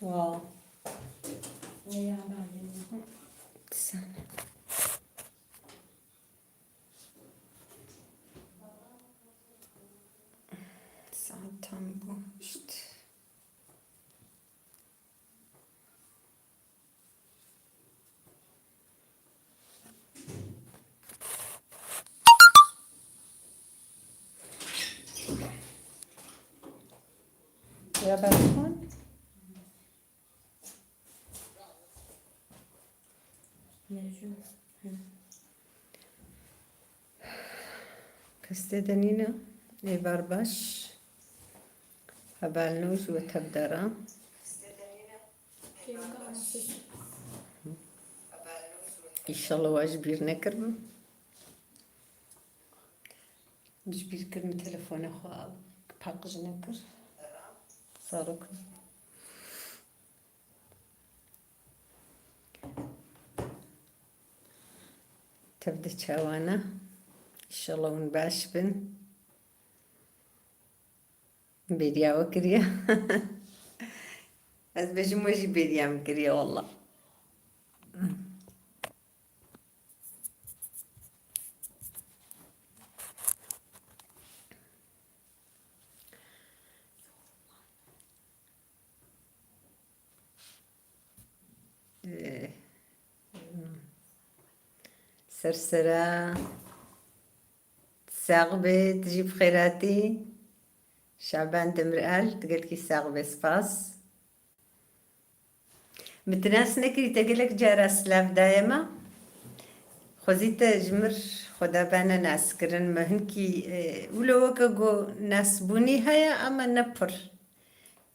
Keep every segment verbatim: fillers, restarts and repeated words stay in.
Wow. Sen. Saat tam bu işte. Ya ben Kestê de nîne, êvar baş. Hevalno ji we tevdera. Înşallah we ji bîr nekiribim. Ji bîr kir min telefona xwe paqij nekir. Zarok. Tev de çawana. Înşallah hûn baş bin. Bêriya we kiriye. Ez bêjim we jî bêriya min kiriye walla. Ee, Sersera. Sax be, tu jî bi xêr hatî. Şaban Demirel, tu gelkî sax be, spas. Min te nas nekirî, te gelek cara silav daye me. Xwezî te ji mir xwe de bene naskirin. Me hinkî, e, wilo weke ku nasbûnî heye, ama ne pir.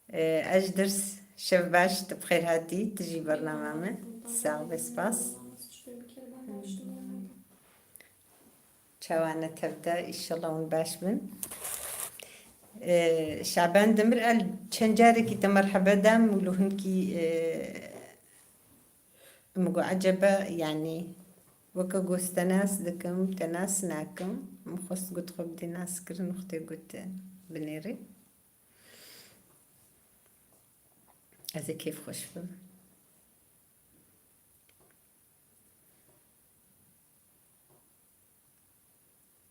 E, ez ji dirs şev baş, tu bi xêr hatî, tu jî bernama me. Sax be, spas. Çawa ne tev de, înşallah hûn baş bin. Ee, Şaban Demir El, çend carekî te merhebe dam û li hinkî, ee, min got, ecebe, yanî, weke got, te nas dikim, te nas nakim. Min xwest got, xwe bidî nas kirin, wextê got, binêrî. Ez ê kêfxweş bim.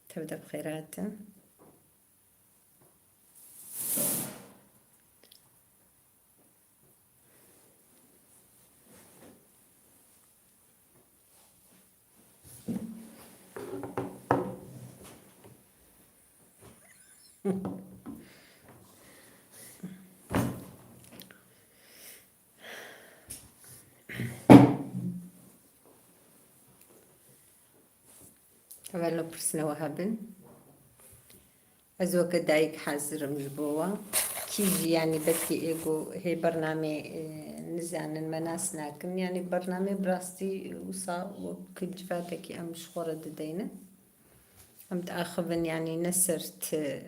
Tev de bi xêr hatin. Hevalno pirsine we hebin. Ez weke dayik hazir im ji bo we. Kî jî, yanî, belkî ê ku hê bernamê, e, nizanin, me nas nakin. Yanî bernamê bi rastî wisa wek civakekî em ji xwe re dideynin. Em diaxivin, yanî ne ser ti, e,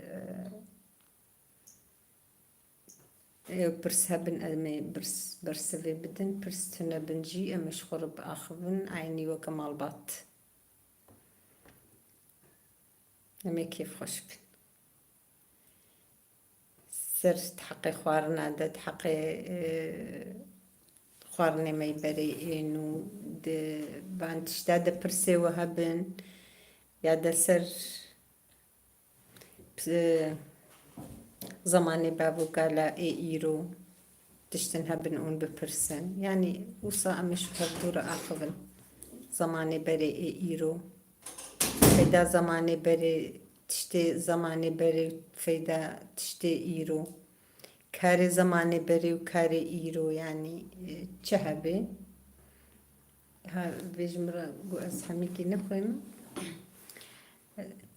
Ew pirs hebin, em ê birs-, bersivê bidin, pirs tune bin jî, em ê ji xwe re biaxivin, eynî weke malbat. Em ê kêfxweş bin. Ser di heqê xwarina de, di heqê, e, xwarinê me yê berê ên û di van tişta de pirsê we hebin, ya de ser P-, zemanê bavokala ê îro tiştin hebin ûn bipirsin. Yanî wisa em ji hevdû re axivin. Zemanê berê ê îro. Feyda zemanê berê, tiştê zemanê berê, feyda tiştê îro. Karê zemanê berê û karê îro, yanî, e, çi hebe? Ha, vê ji min re got ez hemîkî nexwînim.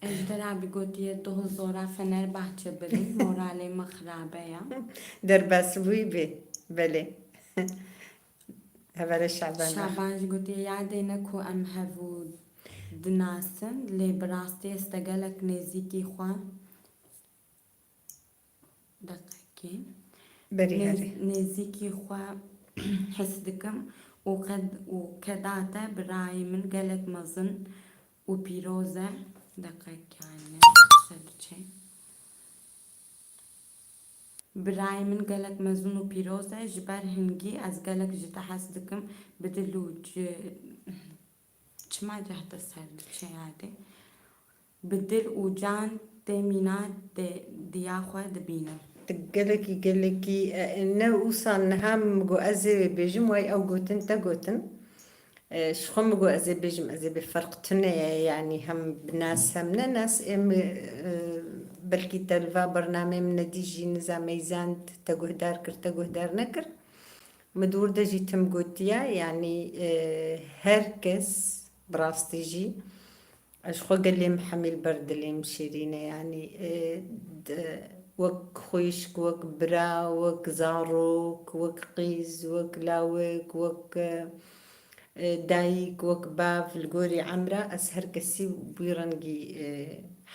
Ejder abi gotiye, doh zora Fenerbahçe birin, moralê me xirabe ya. Derbasbûyî bê, belê. Hevalê Şaban re. Şaban jî gotiye, yadê ne ku em hevû dinasin, lê bi rastî ez te gelek nêzîkî xwe Deqekê. Berî Nêz-, herê. Nêzîkî xwe his dikim û qed-, û keda te birayê min gelek mezin û pîroz e. Deqekane ser diçe. Birayê min gelek mezin û pîroz e, ji ber hingî ez gelek ji te hez dikim, bi dil û ci-, çima cehde ser diçe yadê. Bi dil û can tê mîna de diya xwe dibînim. Tu gelekî, gelekî, e, ne wisa niha min got ez ê wê bêjim, way ew gotin te gotin. E, ji xwe min got ez ê bêjim, ez ê bê ferq tune ye, yanî hem bi nas hem ne nas, ê min, e, belkî te li va bernameyê min nedî jî niza meyzand, te guhdar kir, te guhdar nekir. Min di wir de jî tim gotiye, yanî, e, her kes bi rastî jî, ez ji xwe gelê min hemî li ber dilê min şêrîn e, yanî, e, d-, wek xwişk, wek bira, wek zarok, wek qîz, wek lawik, wek, e, e, dayik, wek bav, li gorî emra, ez her kesî bi wî rengî, e,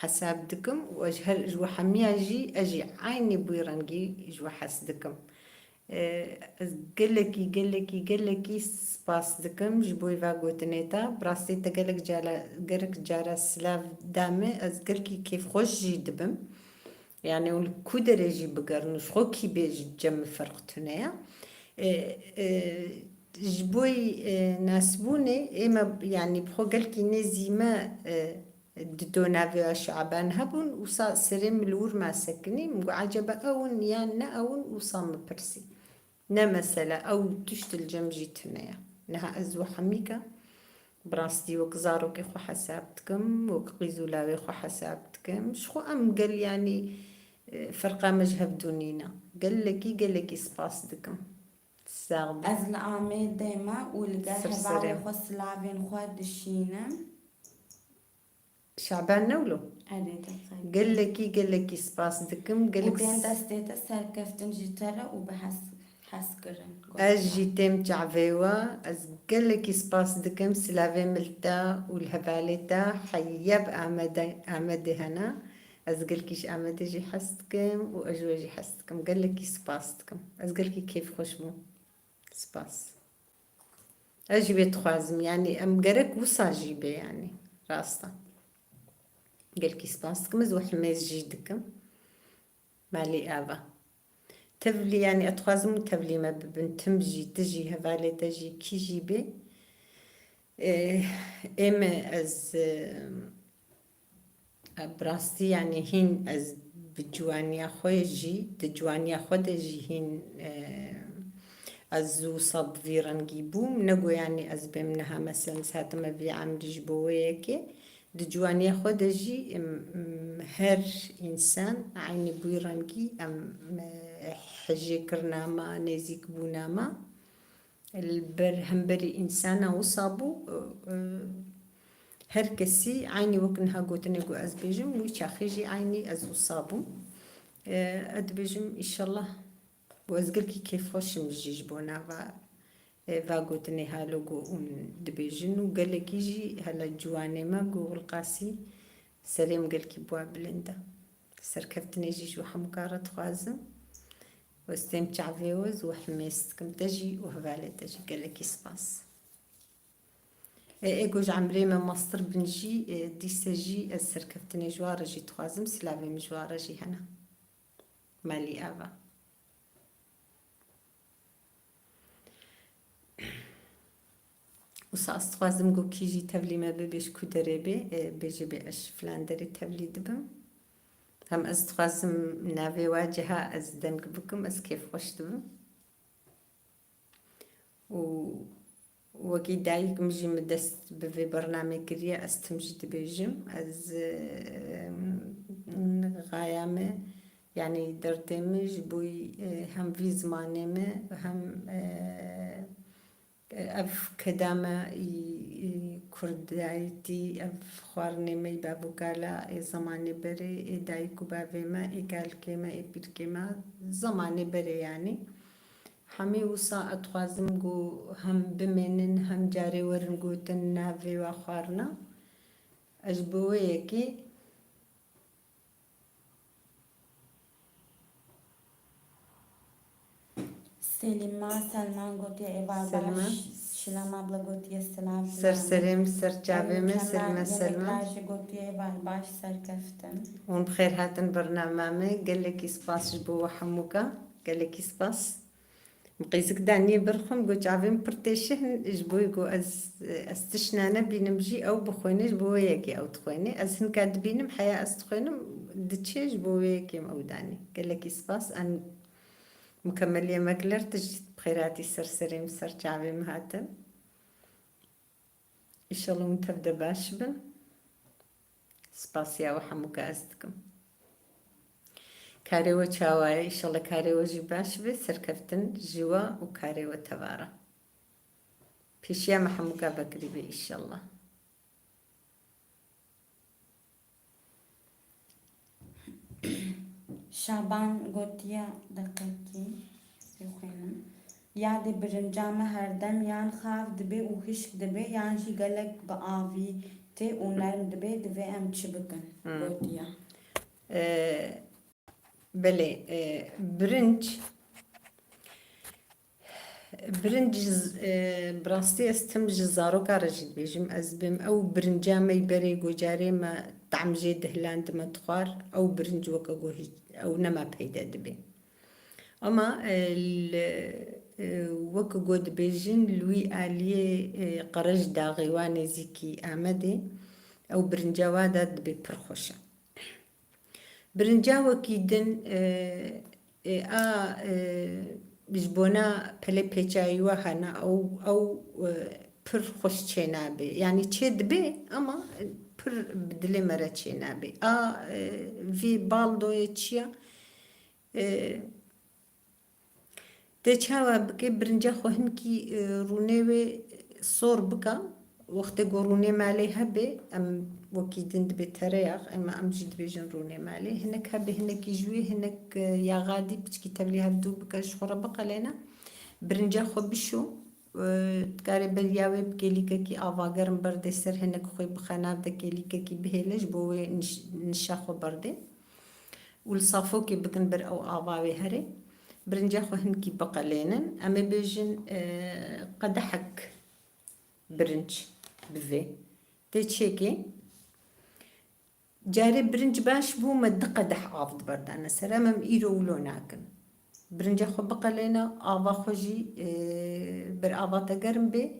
hesab dikim û ez her, ji we hemiya jî, ez jî eynî bi wî rengî ji we hez dikim. E, ez gelekî, gelekî, gelekî spas dikim ji bo va gotinê te. Bi rastî te gelek cara, gelek cara silav da min, ez gelkî kêfxweş jî dibim. Yani hûn li ku derê jî bigerin û ji xwe kî bê ji cem min ferq tune ye. E, e, ji bo, e, nasbûnê ê me, yani bi xwe gelkî nêzî me, e, di do navê ya Şaban hebûn, wisa serê min li wir ma sekinî, min got, "Ecebe ew in yan ne ew in?" Wisa min pirsî. Ne mesele, ew tişt li cem jî tune ye. Niha ez we hemî ke bi rastî wek zarokê xwe hesab dikim, wek qîz û lawê xwe hesab dikim. Ji xwe em gel, yanî, e, ferqa me ji hev dû nîne. Gelekî, gelekî spas dikim. Sax be. Ez li Amêdê me û li gel Sir hevalê serê. Xwe silavên xwe dişînim. Şaban ne wilo? Erê, destê. Gelekî, gelekî spas dikim. Gelek Û bên s- destê te serkeftin ji te re û bi hes, hezkirin. Ez jî têm çavê we. Ez gelekî spas dikim. Silavê min li te û li hevalê te. Heya bi Amedê, Amedê hene. Ez gelkî ji Amedê jî hes dikim û ez ji we jî hes dikim. Gelekî spas dikim. Ez gelkî kêfxweş bûm. Spas. Ez jî wê dixwazim, yanî em gerek wisa jî bê, yanî rast e. Gelkî spas dikim, ez we himêz jî dikim. Malî ava. Tevlî, yanî ez dixwazim û tevlî me bibin, tim jî, tu jî, hevalê te jî, kî jî bê. Ê, ê me ez, e, Bi rastî, yanî hîn ez bi ciwaniya xwe jî, di ciwaniya xwe de jî hîn, e, ez wisa bi vî rengî bûm. Nego, yanî ez bêm niha, meselen, ez hatime vî emrî ji bo wê yekê. Di ciwaniya xwe de jî, em, em, her însan eynî bi wî rengî em, e, hijêkirina me, nêzîkbûna me. Li ber hemberî însana wisa bû, e, e, her kesî eynî wek niha gotinê ku ez bêjim, wî çaxê jî eynî ez wisa bûm. E, ez dibêjim, înşallah, û ez gelkî kêfxweş im jî ji bona va, e, va gotinê halo ku hûn dibêjin û gelekî jî hela ciwanê me ku Gulqasî serê min gelkî bi wa bilind e. Serkeftinê jî ji we hemûka re dixwazim. Westêm çavê we, ez we himêz dikim te jî û hevalê te jî. Gelekî spas. Ê, ê ku ji emrê me mastir bin jî, ê, dîse jî ez serkeftinê ji wan re jî dixwazim, silavê min ji wan re jî hene. Malî ava. Wisa ez dixwazim ku kî jî tevlî me bibe, ji ku derê bê, e, bêje bê ez ji filan derê tevlî dibim. Hem ez dixwazim navê wa ciha ez deng bikim, ez kêfxweş dibim. Û wekî dayik min jî min dest bi vê bernamê kiriye, ez tim jî dibêjim. Ez, e, xaya me, yanî derdê min ji bo, e, hem vî zimanê me, hem, e, ev keda me î, î kurdayîtî, ev xwarinê me î bav û kala, ê zemanê berê, ê dayik û bavê me, ê kalkê me, ê pîrkê me, zemanê berê yanî. Hemî wisa ez dixwazim ku hem bimênin, hem carê werin gotin navê wa xwarina. Ez ji bo wê yekê Selîma Selman gotiye, êvar Selma. Baş, Selam abla, gotiye silav. Ser serê min, ser çavê min, Selma, Selma. Gelek jî gotiye êvar baş serkeftin. Hûn bi xêr hatin bernama min. Gelekî spas ji bo we hemûka. Gelekî spas. Min qîzik daniyê bir xwe, min got çavê min pir têşihin, ji bo ku ez, ez tiştna nebînim jî ew bixwîne, ji bo wê yekê ew dixwîne. Ez hinka dibînim, heya ez dixwînim, diçe ji bo wê yekê min ew danî. Gelekî spas. Em mukemel yemek ler, tu jî bi xêr hatî ser serê min, ser çavê min hatin. Îşallah hûn tev de baş bin. Spasiya we hemûka ez dikim. Karê we çawa ye? Îşallah karê we jî baş be, serkeftin ji we û karê we tevara. Pêşiya me hemûka vekirî be îşallah. Şaban gotiye, deqekî, ez ê xwînim. Yadê birinca me herdem yan xav dibe û hişk dibe, yan jî gelek bi avî tê û nerm dibe, divê em çi bikin? Hmm. Gotiye. Ee, belê, e, birinc, birinc ji z-, e, bi rastî ez tim ji zaroka re jî dibêjim, ez dibêm ew birinca me berê gocarê me tam jê dihiland me dixwar, ew birinc weke ku hîç, ew nema peyde dibe. Ama, e, li, e, weke ku dibêjin, li wî aliyê, e, Qerej Daxê wa nêzîkî Amedê, ew birinca wa de dibê pir xweş e. Birinca wekî din, e, e, a, e, ji bona pelê pêçayî we hene, ew, ew, e, pir xweş çênabe. Yanî çêdibe ama pir bi dilê me re çênabe. A, e, vî baldoyê çi ya? E, Tê çawa bike, birinca xwe hinkî, e, rûnê wê sor bika. Wextê ku rûnê malê hebe, em wekî din dibê tereyax, ema em jî dibêjin rûnê malê. Hinek hebe, hinekî ji wê, hinek, e, yaxadî piçkî tevlî hevdû bike, ji xwe re biqelêne. Birinca xwe bişo, e, dikarê beriya wê bi kêlîkekî ava germ berdê ser, hinek xwê bixe nav de, kêlîkekî bihêle, ji bo wê niş-, nişa xwe berdê. Û li safokê bikin ber ew ava wê herê. Birinca xwe hinkî biqelênin. Em ê bêjin, e, qedehek birinc bivê. Tê çêkê. Carê birinc baş bû, me du qedeh av diberdane ser. Em, em îro wilo nakin. Birinca xwe biqelêne, ava xwe jî, e, ber ava te germ bê.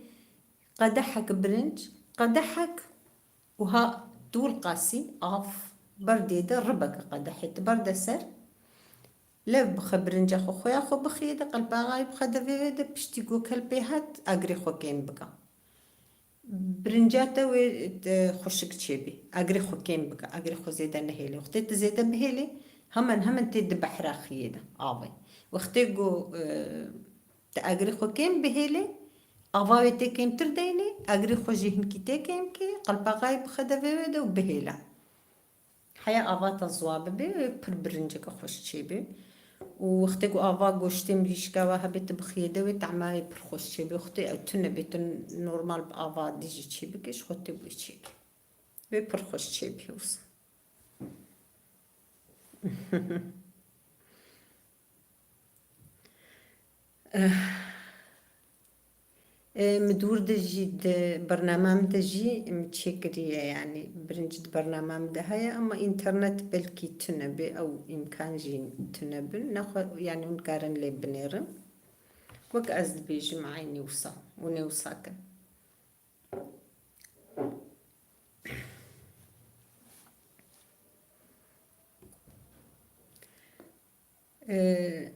Qedehek birinc, qedehek Wiha tu wilqasî av berdê de ribeke qedehê tu berde ser, lev bixe birinca xwe, xweya xwe bixiyê de, qelpaxayê bixe devê wê de, piştî ku kelpê hat, agirê xwe kêm bike. Birinca te wê, te xweşik çêbî. Agirê xwe kêm bike, agirê xwe zêde nehêlê. Wextê tu zêde bihêlê, hemen hemen tê di behra xiyê de avê. Wextê ku, e, Tu agirê xwe kêm bihêlê, ava wê tê kêmtir deynê, agirê xwe jî hinkî tê kêm kê, qelpaxayê bixe devê wê de û bihêle. Heya ava te ziwa bibe, wê pir birinceke xweş çêbe. Û wextê ku ava goştê mirîşka we hebe, tu bixiyê de wê, tehma wê pir xweş çêbe. Wextê ew tune be, tu normal bi ava dî jî çêbike, ji xwe tê wê çêke. Wê pir xweş çêbe wisa. Eh, eh, min dûr de jî, di bernama min de jî min çêkiriye, yanî birinc di bernama min de heye, ama înternet belkî tune be, ew îmkan jî tune bin. Nexwe, yanî hûn karin lê binêrin. Wek ez dibêjim, eynî wisa, hûn ê wisa kin. Ee,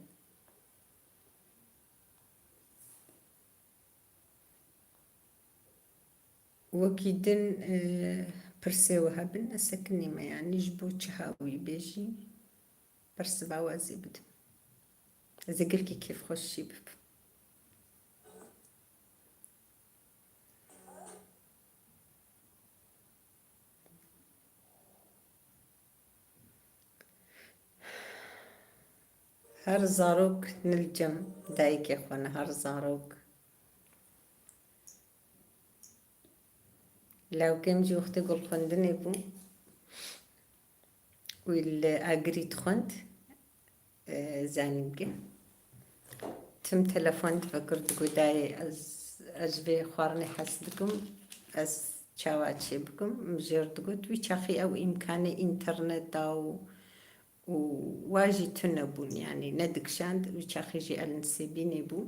wekî din, e, pirsê we hebin, ez sekinîme, yanî ji bo çi hawî bêjî, bersiva we ez ê bidim. Ez ê gelkî kêfxweş jî bibim. Her zarok ne li cem dayikê xwe ne, her zarok. Lawkêm jî wextê ku li xwendinê bû û li agirî dixwend, e, zanîngeh. Tim telefon divekir, digot, dayê, ez Ez ji vê xwarinê hez dikim, ez çawa çê bikim? Min jê re digot, wî çaxî ew îmkanê înterneta û, û wa jî tune bûn, yanî nedikişand, wî çaxî jî el Nisêbînê bû.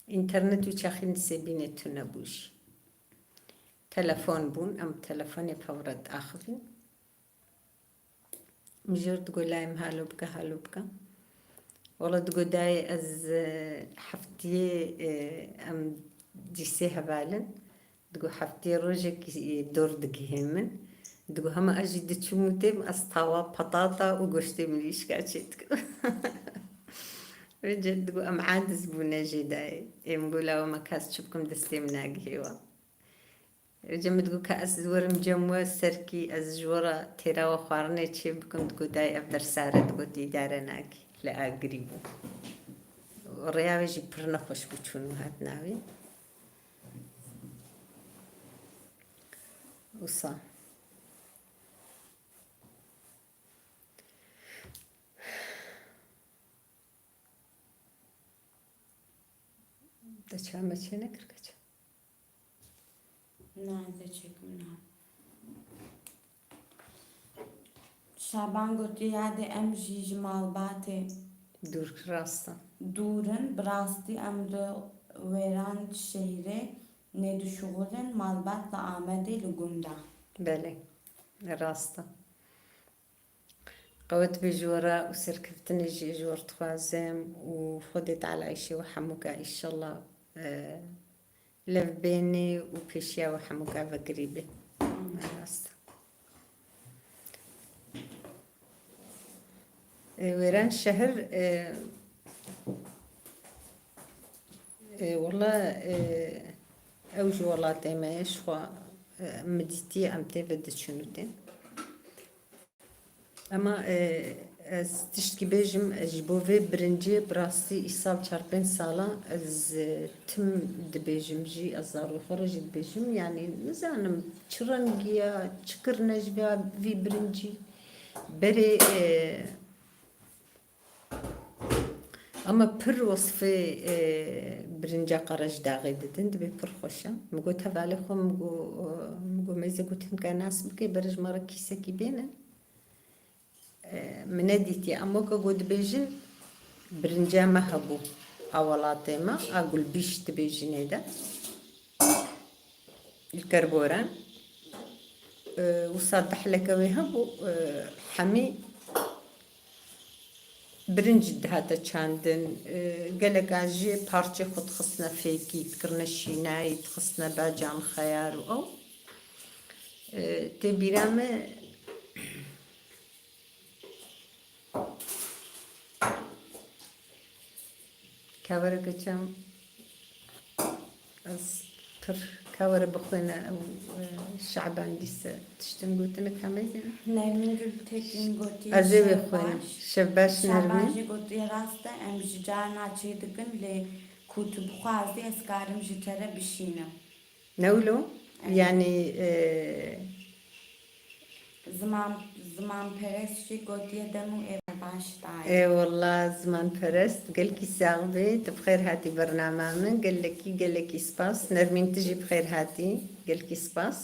Înternet wî çaxî Nisêbînê tune bû jî. Telefon bûn, em telefonê pevre diaxivîn. Mijûr digo, layê min halo bike, halo bike. Wele digo, dayê ez, e, heftiyê, e, em dîsê hevalin. Digo, heftiyê rojekî, e, dor digihê min. Digo, hema ez jî diçûm û têm, ez tawa patata û goştê mirîşka çê dikim. Vêce digo, em aciz bûne jê dayê. Ê min go, lawa me kas çi bikim, destê min nagihê we. Vêce min digo, ka ez werim cem we serkî, ez ji we re têra we xwarinê çê bikim, digo, dayê ev bersa re, digo, tu îdare nakî. Li Agirî bû. Rêya wê jî pir nexweş bû, çûn û hatina wê. Wisa. Te çawa me çê nekir, keç? Na, ez ê çêkim niha. Şaban gotiye, yadê em jî ji malbatê Dûr, rast e. Dûr in, bi rastî em li wêran şehîrê nêdişuxulin, malbat li Amedê li gund e. Belê, rast e. Qewet bê ji we re û serkeftinê jî ji we re dixwazim û Xwedê Teala îşê we hemûka, îşallah, e, lev bênê û pêşiya we hemûka vegirî bê. Rast. E, Wêran şehir, e, e, wela, e, ew ji welatê me ye, ji xwe, e, min dîtiye em tê ve diçin û tên. Ema, e, ez tiştkî bêjim, ji bo vê birincê bi rastî îsal çar pênc sala ez, e, tim dibêjim jî, ez zarokê xwe re jî dibêjim, yanî nizanim çi rengî ya, çi kirine ji vê, vî birincî. Berê, e, Ama pir wesfê, e, birinca qere ji daxê didin, dibê pir xweş e. Min got hevalê xwe, min got, e, min got mêze got hinka nas bike, bere ji me re kîsekî bêne. E, min nedîtiye. Em weke got dibêjin, birinca me hebû a welatê me, a gulbîş dibêjinê de. Li Kerboran, e, wisa dehleke wê hebû, e, hemî birinc dihate çandin, e, geleka jê parçê xwe dixistine fêkî, dikirine şînayî, dixistine bacan xeyar û ew. E, tê bîra me, Ka were keçem, ez pir ka were bixwîne ew, e, Şaban dîse tiştin gotine ka mêzine. Nermîn Gultekin gotiye, Ez ê wê xwînim. Şev baş. Şev baş Şaban Nermîn. Jî gotiye rast e, em ji carna çê dikin, lê ku tu bixwazî ez karim ji te re bişînim. Ne wilo? Evet. Yanî, e, Ziman, zimanperest jî gotiye dem û ev baş dayê. Ê wela zimanperest, gelkî sax bî. Tu bi xêr hatî bernama min. Gelekî, gelekî spas. Nermîn, tu jî bi xêr hatî. Gelkî spas.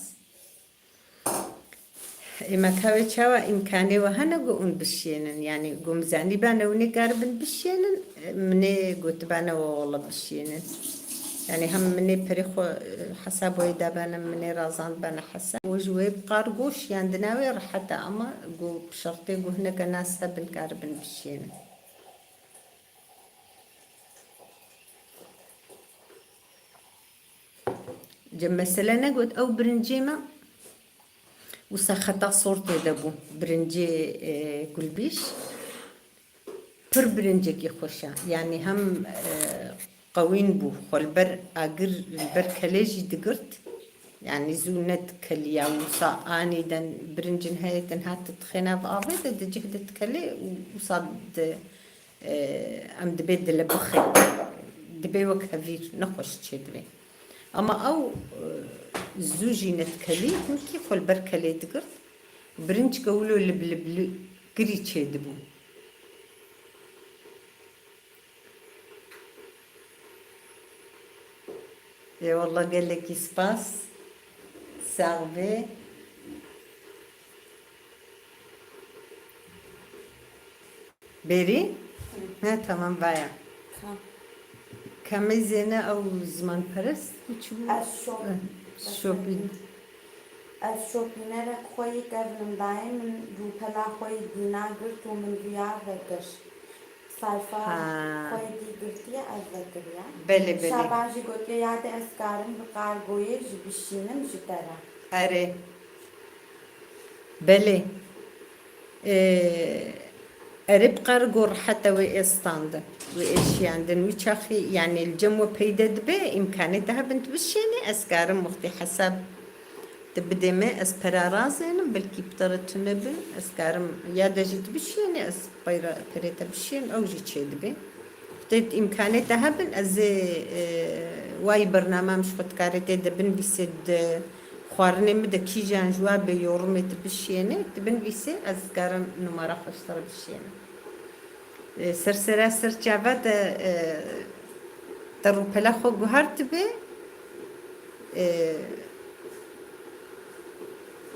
Ê me ka wê çawa îmkanê we hene ku hûn bişiyênin? Yanî ku min zanîbane hûn ê karibin bişiyênin, min ê gotibane we wele bişiyênin. Yanî hem min ê perê xwe, e, hesab wê dabane, min ê razandibane hesab. Û ji wê bi qargo şiyandina wê rehet e, ama ku bi şertê ku hineke nas hebin karibin bişiyênin. Cem mesele negot, ew birincê me wisa xeta sor tê de bû. Birincê, e, gulbîş pir birincekî xweş e. Yanî hem, e, qewîn bû, xwe li ber agir, li ber kelê jî digirt. Yanî zû nedikeliya, wisa anîden birincin heye tenha tu dixê nav avê de, di cih de dikelê û wisa di Em dibê dilebixê, dibê wek hevîr, nexweş çêdibê. Ama ew, e, zû jî nedikelî, hinkî xwe li ber kelê digirt. Birinçke wilo liblibli kirî çêdibû. Ê wallah gelekî spas. Sax bê. Bêrî? Ne, tamam, vaya. Tamam. Kemê zêne ew zimanperest û çi bû? Ez şop-, Eh, ez şopîn. Şopîn. Ez şopînerek xwe yê kevnim dayê min rûpela xwe yê dîna girt û min viyar vekir. Sayfa Ha. xwe yê dî girtiye, ez vekiriye. Belê, belê. Şaban jî gotiye, ya de ez karim bi kargoyê jî bişînim ji te re. Erê. Belê. Ee, erê bi kargo rehete wê ê standin, wê ê şiyandin. Wî çaxî, yani li cem we peyde dibe, îmkanê te hebin tu bişênî, ez karim wextê hesab tu bidê me, ez pera razênim, belkî bi te re tune be, ez karim ya de jî tu bişênî, ez peyra perê te bişênim, ew jî çêdibe. Tê îmkanê te hebin, ez ê, e, wayî bername min ji xwe dikarê tê de binivîsê di xwarinê min de kîjan ji wa bê yorumê tu bişiyênê, tu binivîsê, ez karim numara xwe ji te re bişiyênim. E, ser sera ser çava te, e, te rûpela xwe guhartibê, e,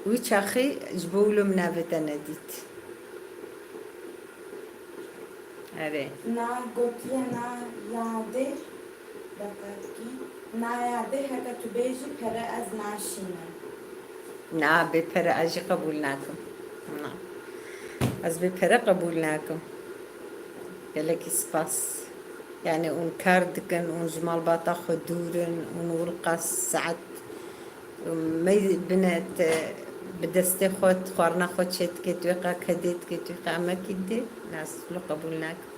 wî çaxî ji bo wilo min navê te nedît. Erê. Na gotiye na yadê, deqetkî, na yadê heke tu bêjî pere ez naşînim. Na, bê pere ez jî qebûl nakim. Na. Ez bê pere qebûl nakim. Gelekî spas. Yani hûn kar dikin, hûn ji malbata xwe dûr in, hûn wilqas saet me bine te bi destê xwe xwarina xwe çêdikê, tu yê qe kedê dikê, tu yê qe emekî didê, nas wilo qebûl nakim.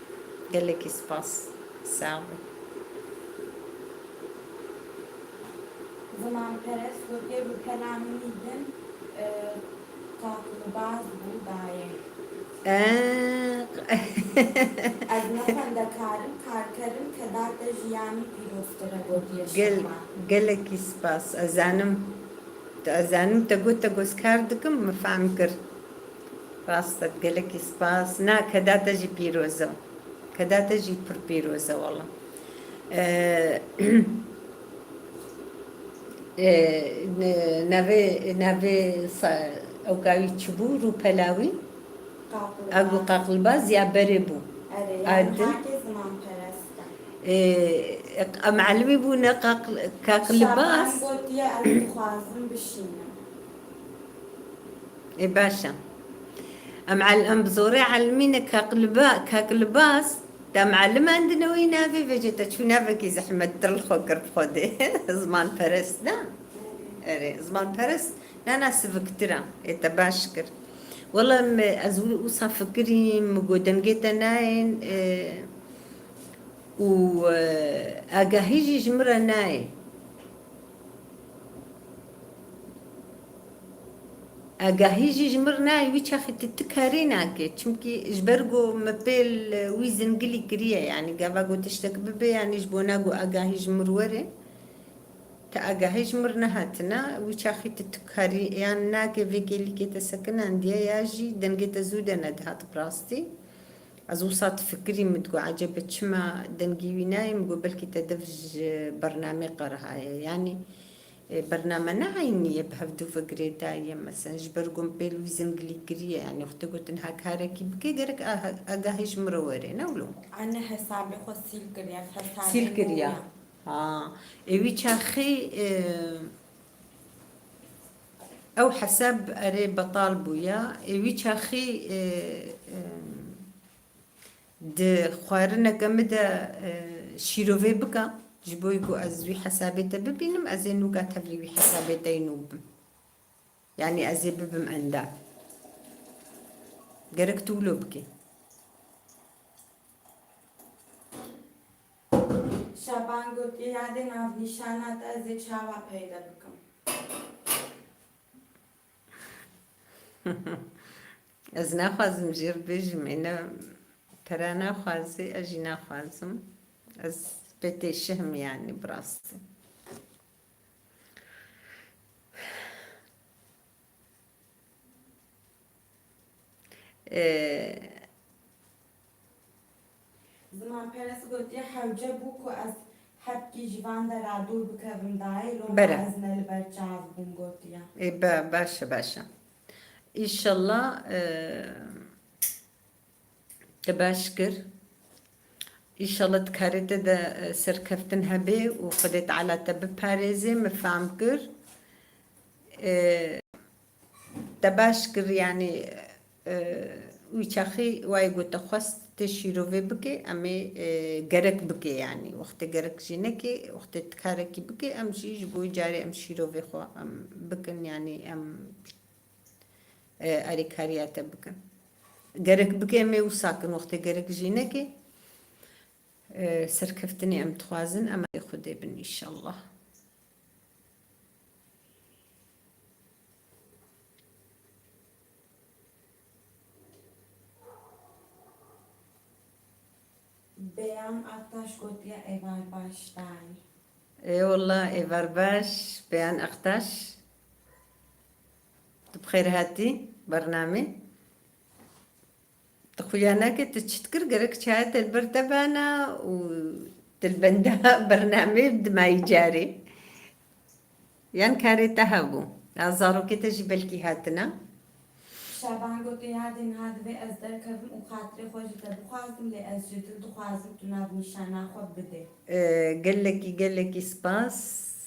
Gelekî spas. Sax be. Zimanperest gotiye, rûpela min î din, e, kaqlibaz bû dayê. Ee. Ez ne xwendekar im, karker im, keda te jî ya min pîroztir e, gotiye Gel-, Şema. Gelekî spas. Ez zanim, ez zanim te got te got kar dikim, min fehm kir. Rast e, gelekî spas. Na, keda te jî pîroz e. Keda te jî pir pîroz e wela. Ee, ee, ne-, navê, navê sa-, ewka wî çi bû? Rûpela wî? Qaqilbaz. Ego qaqilbaz ya berê bû. Erê, A yani din. Hakê zimanperest e. Ee, em elimî bû ne qaqil-, kaqilbaz. Şaban gotiye, ez dixwazim bişînim. Ê baş e. Em el-, em bi zorê elimîne kaqliba-, kaqilbaz, te em elimandine wî navê vecê te çû navekî zehmettir li xwe kir bi xwe dê. Zimanperest ne? Erê, zimanperest ne, ne siviktir e. Ê te baş kir. Wela me, ez wî wisa fikirîm, mi got dengê te nayên, e, û, e, agahî jî ji min re nayê. Agahî jî ji mir nayê, wî çaxî tu, tu karî nakê. Çimkî ji ber ku me pêl wî zingilî kiriye, yanî gava ku tiştek bibe, yanî ji bona ku agahî ji mir were, te agahî ji mir nehatine, wî çaxî tu, tu karî, yan nakê vê kêlîkê te sekinandiye, ya jî dengê te zû de nedihat bi rastî. Ez wisa difikirî, min digot, ecebe çima dengê wî nayê? Min got, belkî te dev ji bernamê qerihaye. Yanî, e, bername ne eynî ye, bi hevdû ve girêdayî ye. Mesela, ji ber ku min pêl wî zingilî kiriye. Yanî, wextê gotin ha karekî bike, gerek a-, agahî ji min re were, ne wilo? Anne hesabê xwe sîl kiriye, hesabê Sîl kiriye. Nû ye. Ha, ê wî çaxî, e, ew hesab erê betal bûya. Ê wî çaxî, e, e, Di xwarineke min de, e, şîrovê bike, ji bo ku ez wî hesabê te bibînim, ez ê nûka tevlî wî hesabê te yê nû bim. Yanî ez ê bibim endam. Gerek tu wilo bikî. Şaban gotiye, yadê navnîşana te ez ê çawa peyde bikim? Ez naxwazim jê re bêjim, êne pere naxwazê, ez jî naxwazim. Ez pê têşihim, yanî, bi rastî. Ee, Zimanperest gotiye, hewce bû ku ez Hepkî ji van dera dûr bikevim dayê, loma Bere. ez ne li ber çav bûm gotiya. Ê, be-, baş e, baş e. Înşallah, e, te baş kir. Înşallah di karê te de, e, serkeftin hebe û Xwedê Teala te biparêze, min fam kir. E, Te baş kir, yanî, e, wî çaxî wayê ku te xwest tê şîrovê bike, em ê, e, gerek bike, yanî wextê gerek jî neke, wextê ti karekî bike, em jî ji bo wî carê em şîrovê xwe em bikin, yanî em, e, alîkariya te bikin. Gerek bike em ê wisa kin, wextê gerek jî neke, e, serkeftinê em dixwazin, em alî Xwedê bin înşallah. Beyan Aktaş gotiye êvar baş dayê. Ê wela êvar baş, Beyan Aktaş. Tu bi xêr hatî bernamê. Tu xuya nake, tu çi dikir, gerek çaya te li ber te bana û tu li benda bernamê dimayî carê. Yan karê te hebû. Ya zarokê te jî belkî hatine. Şaban gotiye, yadê niha divê ez derkevim û xatirê xwe ji te bixwazim, lê ez ji dil dixwazim tu nav nîşana xwe bidê. Ee, gelekî, gelekî spas.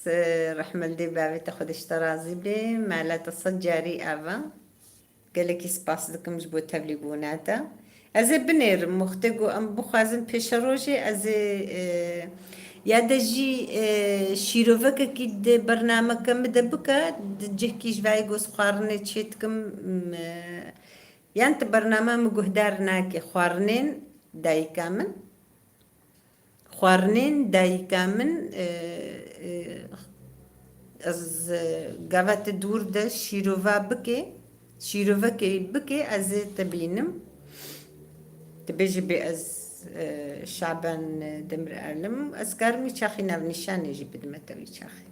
Ee, rehme li dê bavê te, Xwedê ji te razî bê. Mala te sed carî ava. Gelekî spas dikim ji bo tevlîbûna te. Ez ê binêrim, wextê ku em bixwazin pêşerojê, ez ê, e, ya de jî, e, şîrovekekî di bernameke min de bike, di cihkî ji vayê ku ez xwarinê çê dikim, m, e, yan ti bername min guhdar nake, xwarinên dayika min. Xwarinên dayika min, e, e, ez, e, gava te dûr de şîrova bike, şîrovekê bike, ez ê te bînim. Dibêje bê ez, e, Şaban, e, Demir Erlim, ez karim wî çaxî navnîşanê jî bidime te wî çaxî.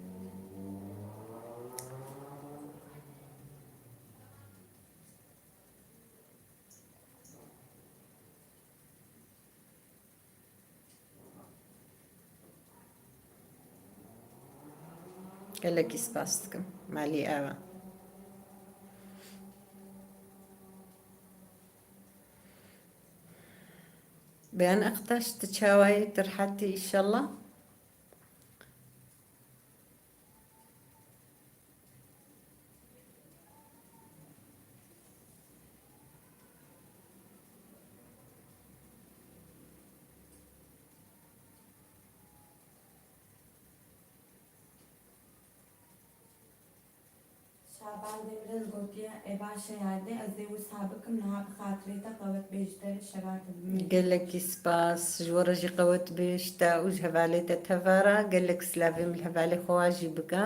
Gelekî spas dikim. Malî ev e. Beyan Aktaş, tu çawa yî, tu rehet î înşallah? Şaban Demirel gotiye, e, baş e yadê, ez ê wisa bikim, niha bi xatirê te qewet bê ji te re şeva te bimîne. Gelekî spas, ji we re jî qewet bê ji te û ji hevalê te tevara, gelek silavê min li hevalê xwe wa jî bike.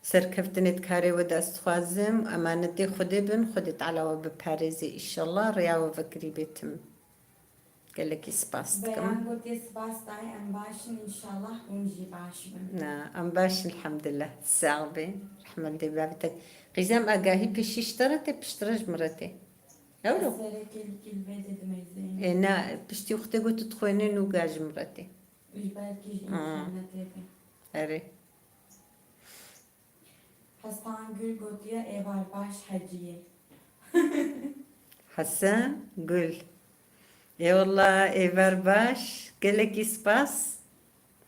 Serkeftinê di karê we de ez dixwazim, emanetê Xwedê bin, Xwedê Teala we biparêzê înşallah, rêya we vekirî bê tim. Gelekî spas dikim. Beyan gotiye, spas dayê, em baş in, înşallah hûn jî baş bin. Na, em baş in, elhamdulillah. Sax bê. Rehmet dê bavê te. Qîzem, agahî pêşî ji te re tê, piştre ji min re tê. Ewro. Ez serekê li kîlvê de dimeyzeyim. Ê, na, piştî wextê ku tu dixwênî nûga ji min re tê. Ji ber kî jî Hmm. înternetê be. Erê. Hesen Gül gotiye, êvar baş Heciyê. Hesen Gül. Ê wela êvar baş. Gelekî spas.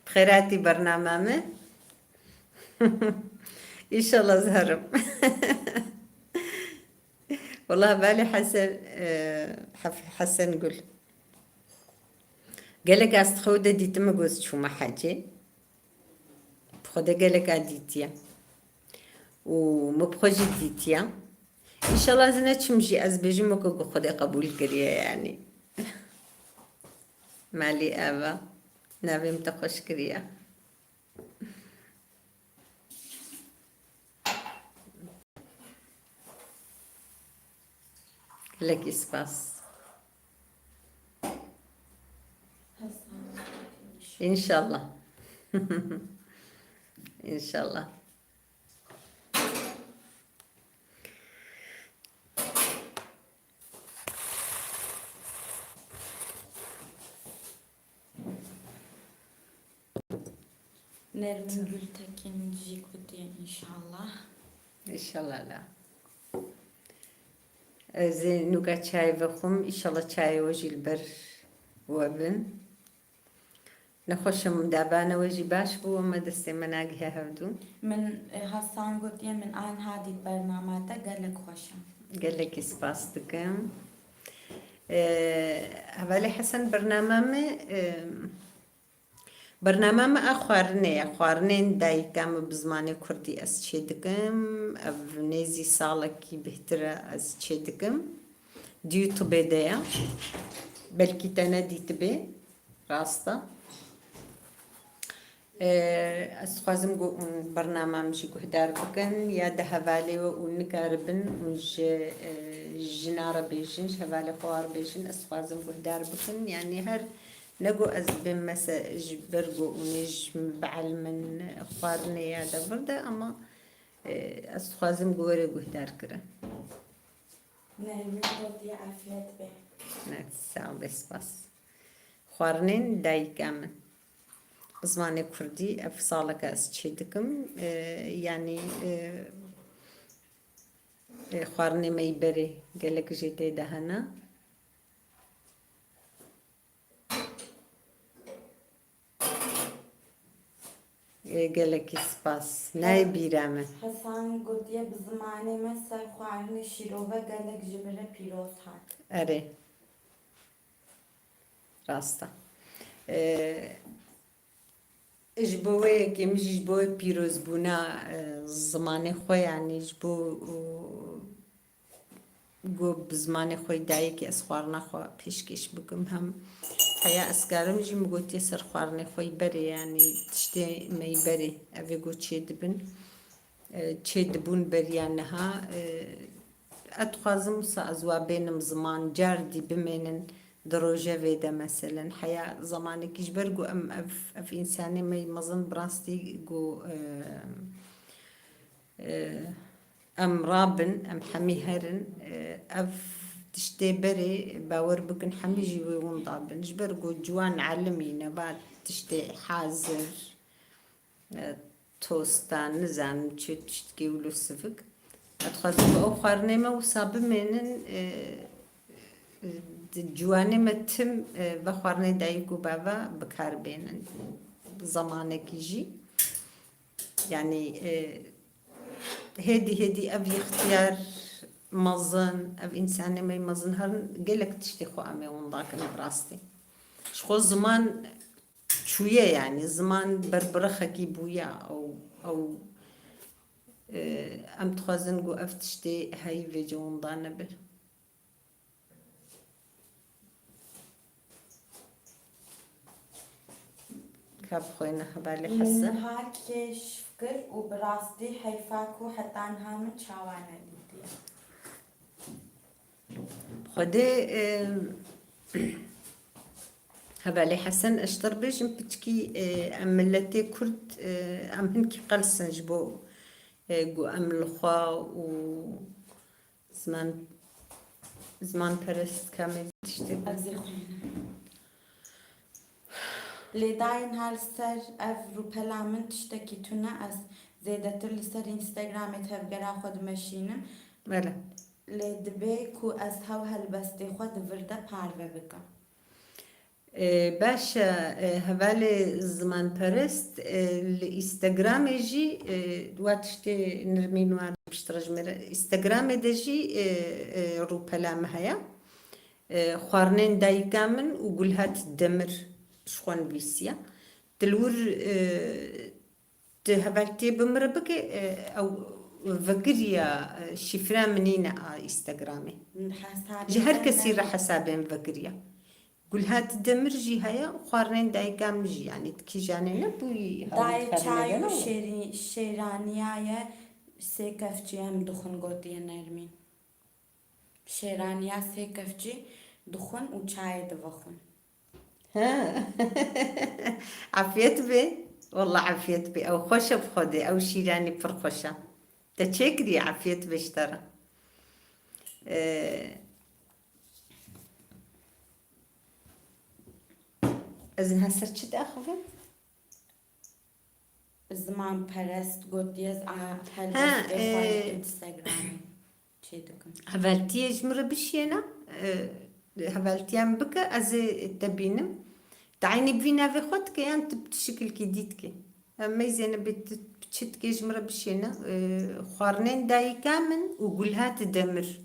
Bi xêr hatî bernama min. Înşallah ez herim. Wela belê Hesen, e, Hef-, Hesen Gül. Gelek ez di xew de dîtime ku ez çûme hecê. Bi Xwedê gelek a dîtiye. Û min bi xwe jî dîtiye. Înşallah ez neçim jî ez bêjim weke ku Xwedê qebûl kiriye, yanî. Malî ev e. Navê min te xweş kiriye. Gelekî spas. Înşallah. Înşallah. Nermin Gültekin jî gotiye înşallah. Înşallah la. Ez ê nûka çayê vexwim, înşallah çayê we jî li ber we bin. Nexweşa min dabana we jî baş bû, me destê me nagihe hevdû. Min, e, Hasan gotiye, min anha dît bernama te, gelek xweş e. Gelekî spas dikim. E, hevalê Hesen, bernama me, e, bernama me a xwarinê ye. Xwarinên dayika min bi zimanê kurdî ez çê dikim. Ev nêzî salekî bêhtir e ez çê dikim. Di YouTube de ye. Belkî te nedîtibe. Rast e. Ee, ez dixwazim ku hûn bernama min jî guhdar bikin, ya di hevalê we û nikaribin, hûn ji, e, jina re bêjin, ji hevalê xwe re bêjin, ez dixwazim guhdar bikin. Yanî her ne ku ez bêm mese-, ji ber ku hûn ê ji min bielmin xwarinê ya de vir de, ama, e, ez dixwazim ku were guhdar kirin. Nermin gotiye afiyet be. Ne, sağ ol, spas. Xwarinên dayika min. Bi zimanê kurdî ev saleke ez çê dikim. E, yanî, e, e, xwarinê me yî berê gelek jê tê de hene. Ê, gelekî spas. Nayê bîra me. Hesan gotiye, bi zimanê me ser xwarinê şîrove gelek ji min re pîroz hat. Erê. Rast e. Ê, ji bo wê yekê min jî ji bo wê pîrozbûna, e, zimanê xwe, yanî ji bo, û, Got, bi zimanê xwe yî dayikê ez xwarina xwe pêşkêş bikim. Hem heya ez karim jî min gotiye ser xwarinê xwe yî berê, yanî tiştê me yî berê. Ev ê got çê dibin. E, çê dibûn beriya niha. E, ez dixwazim wisa ez wa bênim ziman, car dî bimênin di rojevê de meselen. Heya zemanekî ji ber ku em ev, ev însanê me yî mezin bi rastî ku, e, e, Em rabin, em hemî herin, e, ev tiştê berê, bawer bikin, hemî jî wê winda bin. Ji ber ku ciwan elimî ne, va tiştê hazir, e, tosta, nizanim çi tiştkê wilo sivik. Ez dixwazim ku ew xwarinê me wisa bimênin, e, di ciwanê me tim, e, ve xwarinê dayik û bava bi kar bênin. Zemanekî jî. Yanî, e, hêdî hêdî ev yextiyar mezin, ev însanê me mezin herin gelek tiştê xwe em ê winda kin bi rastî. Ji xwe ziman çûye, yanî ziman berbirexekî bûye. Ew, ew, e, em dixwazin ku ev tiştê heyî vêce winda nebe. Ka bixwîne hevalê Hesen. Min niha kêşf kir û bi rastî heyfa ku heta niha min çawa nedîtiye. Xwedê, e, hevalê Hesen, ez ji te re bêjim piçkî, e, em miletê Kurd, e, em hinkî qels in ji bo, e, ku em li xwe û Ziman, zimanperest kamê tiştê bû. Ez ê xwînim. Lê dayên her ser ev rûpela min tiştekî tune, ez zêdetir li ser Instagramê tevgera xwe dimeşînim. Bele. Lê dibe ku ez hew helbestê xwe di vir de parve bikim. E, baş e, e, hevalê zimanperest, e, li Instagramê jî, e, wa tiştê Nirmîn wan piştre ji me re. Instagramê de jî, e, e, rûpela me heye. E, xwarinên dayika min û Gulhat Demir ji xwe nivîsiye. Tu li wir, e, Tu hevaltiyê bi min re bike, e, ew vekiriya, e, şîfra min nîne a Instagramê. Ji her kesî re hesabê min vekiriya. Gulhat Demir jî heye, xwarinên dayika min jî, yanî di kîjanê ne bûyî, dayê çay û şêrî-, şêraniya ye, sê kevçî em dixwin, gotiye Nermîn. Şêraniya sê kevçî dixwin û çayê divexwin. Ha. Afiyet be. Wallah afiyet be. Ew xweş e bi Xwedê. Ew şîranî pir xweş e. Te çêkirî, afiyet be ji te re. Ee, ez niha ser çi diaxivim? Zimanperest gotiye, ez a-, Ha, helbestê xwe e, Instagramê çê dikim. Hevaltiyê ji min re bişiyêne, e, hevaltiya min bike, ez ê te bînim. Te eynî bi vî navê xwe dike yan tu bi tu şikilkî dî dikî? Em meyzêne bê tu çi dikê ji min re bişiyêne, e, xwarinên dayika min û Gulhat Demir.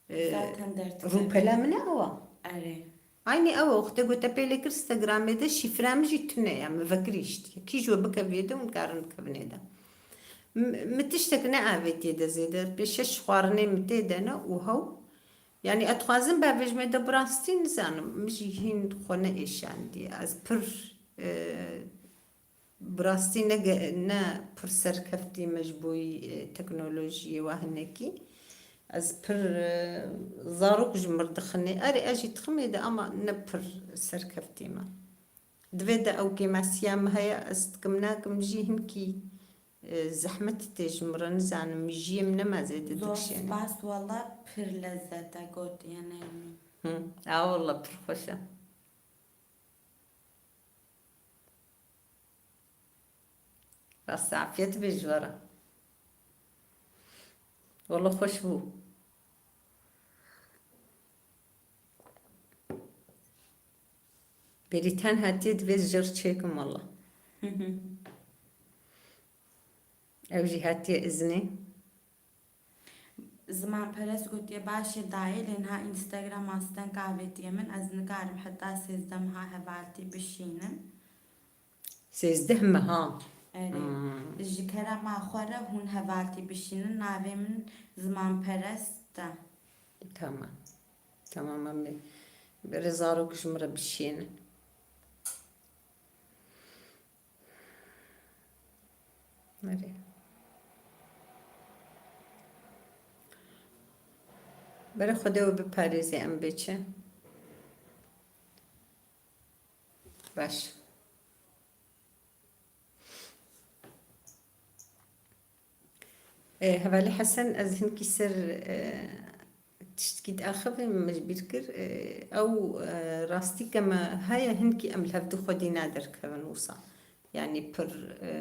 Ee, Zaten dert rûpela min e ew a. Erê. Aynî ew e, wextê ku te pê lê kir Instagramê de şîfra min jî tune ye, min vekirîşt. Kî ji we bike vê de hûn karin bikevin ê de. M-, min tiştek neavêtiye de zêde. Pê şeş xwarinê min tê de ne û hew. Yani ez dixwazim bavêjim ê de bi rastî nizanim. Min jî hîn xwe neêşandiye. Ez pir, e, Bi rastî ne ge-, ne pir serkeftî me ji bo yî, e, teknolojiyê wa hinekî. Ez pir, e, zarok ji mir dixinê. Erê, ez jî diximê de ama ne pir serkeftî me. Divê de ew kêmasiya min heye, ez dikim nakim jî hinkî, e, zehmet tê ji min re, nizanim, mijiyê min nema zêde Zor dikişêne. Spas, walla pir lezzet e, gotiye Nermîn. Hı, a walla pir xweş e. Rastî afiyet be ji we re. Walla xweş bû. Bêrîtan hatiye, divê ji re çêkim walla. Hı hı. Ew jî hatiye iznê. Zimanperest gotiye, "Baş e dayê, lê niha Instagram-a stenk avêtiye min, ez nikarim heta sêzdeh meha hevaltî bişînim." Sêzdeh meha? Erê. Hmm. Ji kerema xwe re hûn hevaltî bişînin, navê min Zimanperest e. Tamam. Tamam, em ê berê zarok ji min re bişînin. Erê. Bere Xwedê we biparêze, em bê çi? Baş. E, hevalê Hesen, ez hinkî ser, e, tiştkî diaxivim, min ji bîr kir. E, ew, e, rastî ke me heye, hinkî em li hevdu xwedî naderkevin wisa. Yanî pir, e,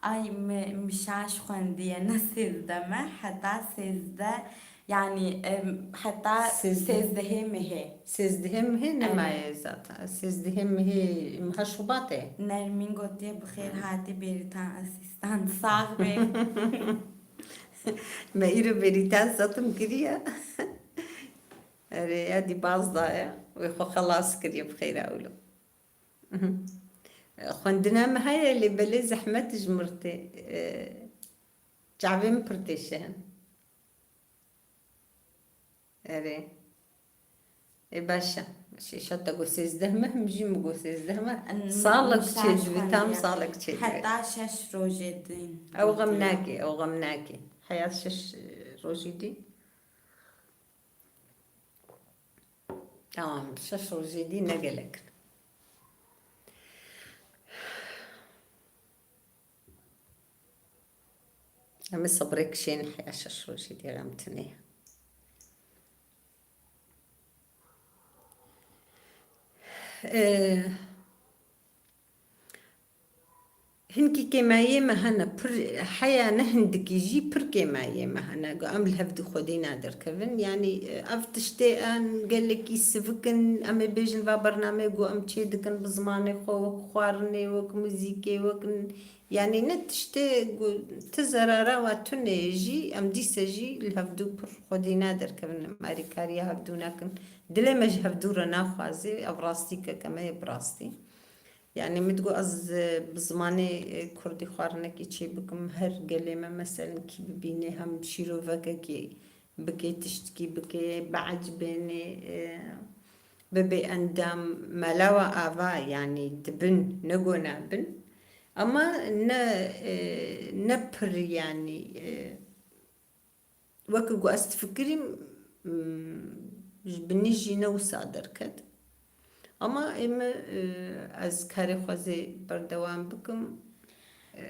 Ay, mi, mi şaş xwendiye, ne sêzdeh me, heta sêzdeh, yanî, em, heta Sêzdeh. sêzdehê mehê. Sêzdehê mehê Evet. nemaye zaten. Sêzdehê mehê, meha Şubatê. Nermîn gotiye, "Bi xêr hatî Bêrîtan asîstan, sax be." Me îro Bêrîtan setim kiriye. Erê, ya dî baz daye. Wê xwe xelas kiriye bi xêra wilo. Mhm. Xwendina me heye, lê belê zehmet ji mir tê. E, çavê min pir tê şehin. Erê. Ê, baş e. Şêşa te got sêzdeh meh, min jî min got sêzdeh meh. N-, Salek nişan çê divê, tam xwendiye. Salek çê divê. Heta şeş rojê din. Ew xem nakê, ew xem nakê. Heya şeş, e, rojî dî. Tamam, şeş rojê dî ne gelek in. Em ê sebrê kişên heya şeş rojê dî, xem tune ye. Ee, Hinkî kêmayiyê me hene, pir heya ne hindikî jî pir kêmayiyê me hene. Ku em li hevdû xwedî naderkevin. Yanî, ev tiştê en gelekî sivik in, em ê bêjin va bernameyê ku em çê dikin bi zimanê xwe, wek xwarinê, wek muzîkê, wek n-, yanî ne tiştê ku ti zerara wa tune ye jî, em dîse jî li hevdû pir xwedî naderkevin, em alîkariya hevdû nakin. Dilê me ji hevdû re naxwaze, ev rastîkeke me ye bi rastî. Yani min digot ez, e, bi zimanê, e, kurdî xwarinekî çê bikim, her gelê me meselen kî bibînê, hem şîrovekekî bike, tiştkî bike, biecibênê, e, bibe endam melewa ava, yani dibin, ne go nabin. Ama ne, e, ne pir yani, e, Weke ku ez difikirîm, mm, ji binî jî ne wisa derket. Ama ê min, e, ez karê xwe zê berdewam bikim. E,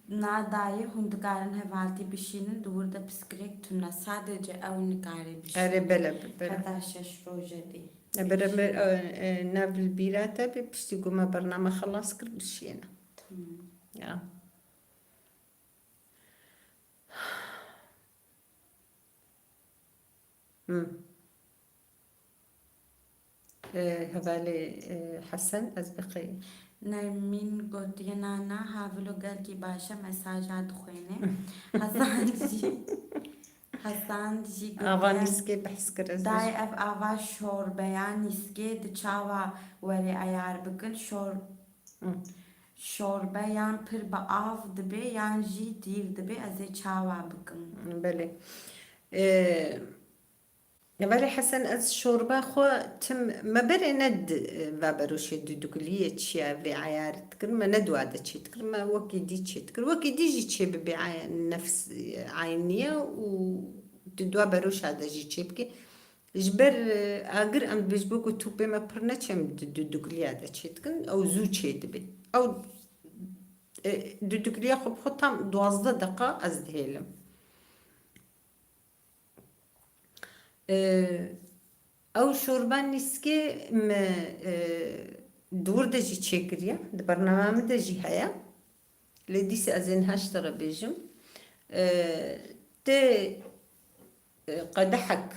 Na dayê hûn dikarin hevaltî bişînin, di wir de piskirêk tune. Sadece ew nikare bişîne. Erê, bele, bele. Heta şeş roje dî. Bere me, e, e, nav li bîra te be, piştî ku me bername xelas kir, bişiyêne. Tamam. Ya. Hmm. E, hevalê, e, Hesen, ez bi xêr. Nermîn gotiye, na, na, havilo gelkî baş e, mesaja dixwêne. Hesan jî, Hesan jî Ava gotiye, nîskê behs kir, ez dayê, ev ava şorbeya nîskê di çawa were eyar bikin? Şor-, Hı. Şorbe yan pir bi av dibe yan jî tîr dibe, ez ê çawa bikim? Belê. E, Belê Hesen, ez şorba xwe tim me berê ne di, va beroşê dudukiliyê çiya vê eyarî dikirin, me ne dua de çê dikirin, me wekî dî çê dikir. Wekî dî jî çê bibe ay-, nefs, e, aynî ye û di dua beroşa de jî çê bike. Ji ber, e, agir em dibêjin, bo ku tûpê me pir neçe, em di dudukiliya de çê dikin, ew zû çê dibe. Ew, e, dudukiliya xwe bi xwe tam duwazdeh deqa ez dihêlim. E, ew şorba nîskê me, e, di wir de jî çêkiriye, di bernama min de jî heye. Lê dîsa ez ê niha ji te re bêjim. E, tê, e, qedehek.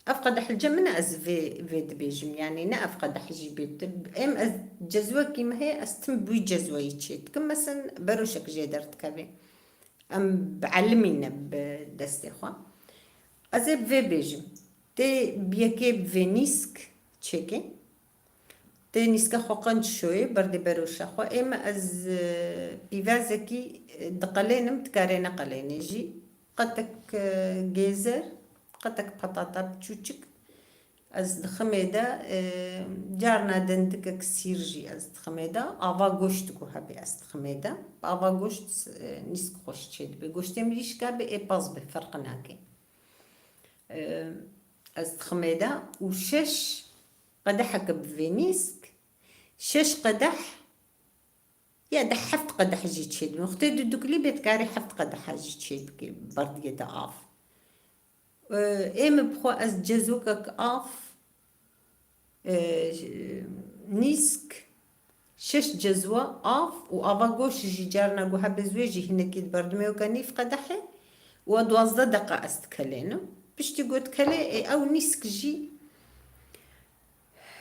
Ev qedeh li cem min e, ez vê, vê dibêjim. Yanî ne ev qedeh jî bê. Em ez cezwekî me heye, ez tim bi wî cezweyî çê dikim. Mesen beroşek jê derdikeve. Em bi elimî ne bi destê xwe. Ez ê bi vê bêjim. Tê bi yekê bi vê nîsk çêkê. Tê nîska xwe qenc şoyê, berdê beroşa xwe. Ê me ez, e, pîvazekî, e, diqelênim, dikarê neqelênê jî. Qetek, e, gêzer, qetek petata biçûçik. Ez diximê de, e, carna dendikek sîr jî ez diximê de. Ava goşt ku hebe ez diximê de. Bi ava goşt, e, nîsk xweş çêdibe. Goştê mirîşka be ê pez be, ferq nake. E, ez diximê de û şeş qedeheke bi vê nîsk, şeş qedeh ya de heft qedeh jî çêdibin. Wextê tu dudukilî bê dikarî heft qedeha jî çêbikî berdiyê de av. E, ê min bi xwe ez cezokek av, e, nîsk, şeş cezwa av û ava goş jî carna ku hebe ez wê jî hinekî di berdimê weke nîv qedehê û a duwazdeh deqa ez dikelênim. Piştî ku dikelê, ê, ew nîsk jî,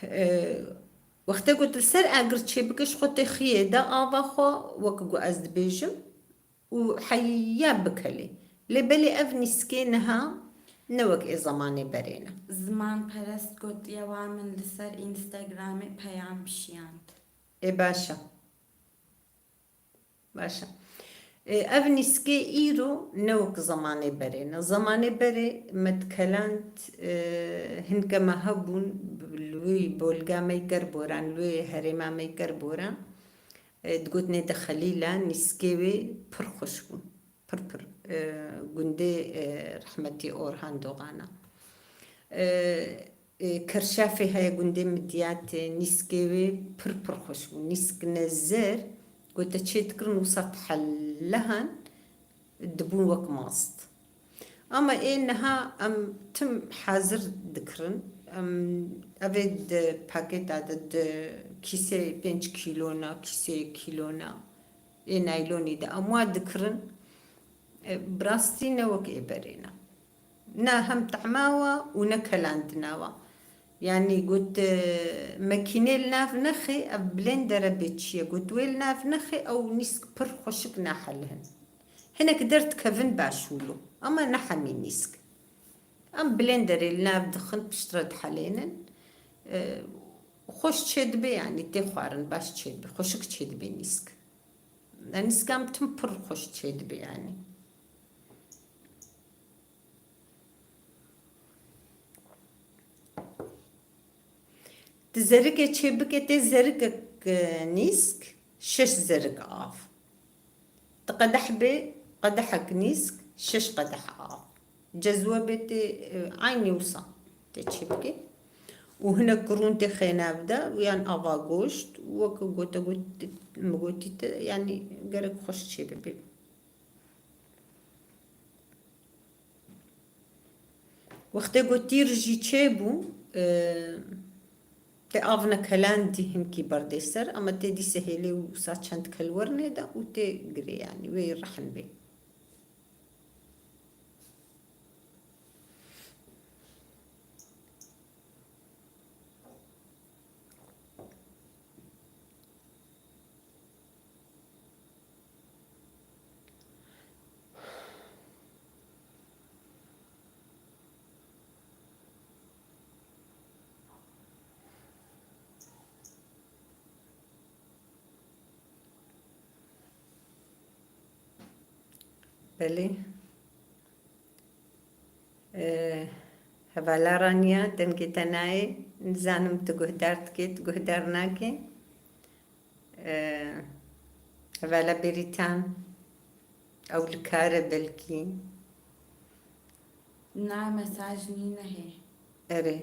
e, wextê ku tu li ser agir çêbike, ji xwe tê xiyê de ava xwe, wek ku ez dibêjim, û heya bikelê. Lê belê ev nîskê niha ne wek ê zemanê berê ne. Zimanperest gotiye, wa min li ser Instagramê peyam şiyand. Ê baş e. Baş e. Ê, ev nîskê îro ne wek zemanê berê ne. Zemanê berê me dikeland, e, hinke me hebûn, li wê bolga me ker boran, li wê herêma me ker boran. E, digotinê de Xelîla, nîskê wê pir xweş bûn. Pir pir. E, gundê, e, rehmetî Orhan Dogan a. E, e, Kerşafê heye gundê Midyatê, nîskê wê pir pir xweş bûn. Nîsk ne zer, ku te çê dikirin wisa tehelehan dibûn wek mast. Ama ê niha em tim hazir dikirin. Em, ev ê di pakêta de, di kîsê pênc kîlona, kîsê kîlona, ê naylonî de em wa dikirin. E, bi rastî ne wek ê berê ne. Ne hem tehma wa û ne kelandina wa. Yanî got, e, mekînê li nav nexê, ev blendere bê çi ye? Got, wê li nav nexê, ew nîsk pir xweşik nahelihin. Hinek derdikevin baş wilo. Ama ne hemî nîsk. Em blenderê li nav dixin, piştre dihelênin. E, xweş çêdibe, yanî tê xwarin, baş çêdibe, xweşik çêdibe nîsk. Nîska em tim pir xweş çêdibe, yanî. Ti zerikê çêbike, tê zerikek, e, nîsk, şeş zerik av. Ti qedeh bê, qedehek nîsk, şeş qedeh av. Cezwe bê tê, e, eynî wisa tê çêbike. Û hinek kirûn tê xêne bide, yan ava goşt, wek gote got, min gotî te, yanî gerek xweş çêbibe. Wextê ku tîr jî çêbû, e, tê avna kelan dî hinkî berdê ser, ama tê dîse hêlê û sa çend kel wernê de û tê girê, yanî wê rehin bê. Belê. Ee, hevala Raniya, dengê te nayê. Nizanim tu guhdar dikê, tu guhdar nakê. Ee, hevala Bêrîtan, ew li kar e belkî. Na, mesaj nîne hê. Erê.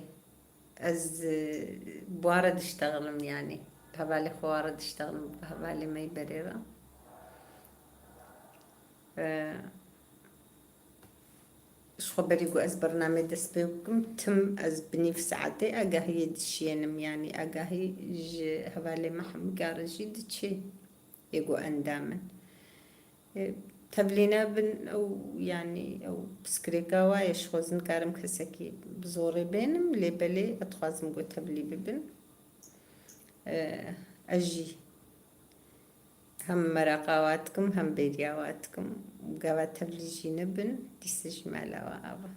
Ez, e, bi wa re diştexilim, yanî. Bi hevalê xwe wa re diştexilim, bi hevalê me yê berê re. E, ji xwe berî ku ez bernameyê dest pê bikim, tim ez bi nîv saetê agahiyê dişiyênim, yanî agahî ji hevalê me hemû kare jî diçê, yê ku endam in. E, tevlî nebin, ew, yanî, ew pirsgirêka wa ye, ji xwe ez nikarim kesekî bi zorê bênim, lê belê ez dixwazim ku tevlî bibin. E, ez jî hem meraqa wa dikim, hem bêriya wa dikim. Gava tevlî jî nebin, dîse jî mala wa ava.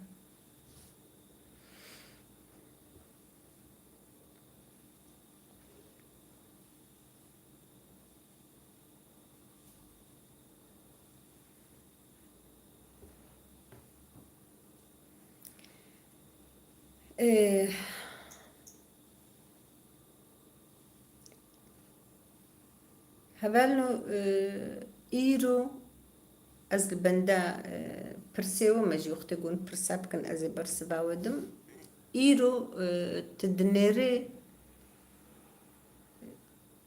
Ee, hevalno, e, îro ez li benda, e, pirsê we, me jî wextê got pirsa bikin, ez ê bersiva we dim. Îro, e, tu dinêrê,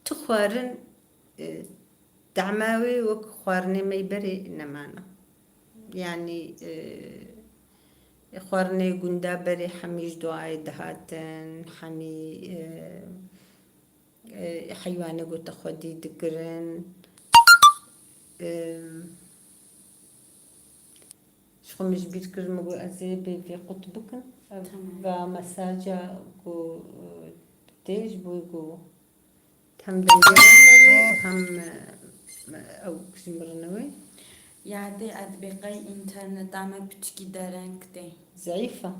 tu xwarin, e, dema wê wek xwarinê me yê berê nemana. Yanî, e, xwarinê gunda berê hemî ji duayê dihatin, hemî, e, e, heywanê ku te xwedî dikirin. E, ji xwe min ji bîr kir, min got ez ê bê vê qut bikim. Ev Tamam. va mesaja ku, e, tê ji bo ku hem dengê me, hem, e, ew ji min re wê. Yadê ez bê qey înterneta me piçkî dereng tê. Zeîf e,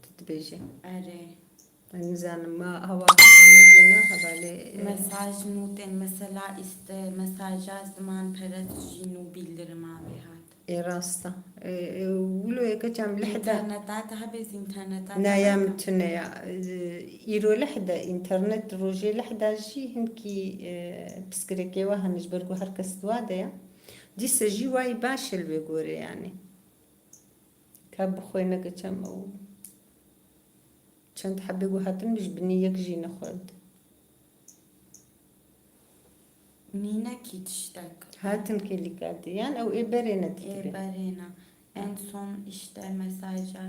tu dibêjî. Erê. Ez nizanim, ma hewa heme jêna hevalê, e, Mesaj nû tên, mesela îste, mesaja ziman perest jî nû bildirima vê hat. Ê rast e. E, e, wilo yeke çem lehde. Înterneta te hebê zî înterneta te Naya hebe. min tune ya. E, îro lehde, înternet rojê lehda jî hinkî, e, pirsgirêkê wa hene ji ber ku her kes di wa de ya. Dîse jî wayî baş e li wê gorê yanî. Ka bi xwe neke çem ew. Çend hebê ku hatin ji binî yek jî nexwend. Nîne kî tiştek. Hatin kêlîka dî. Yan ew ê berê ne Ê dikirê. berê ne. En son işte mesaja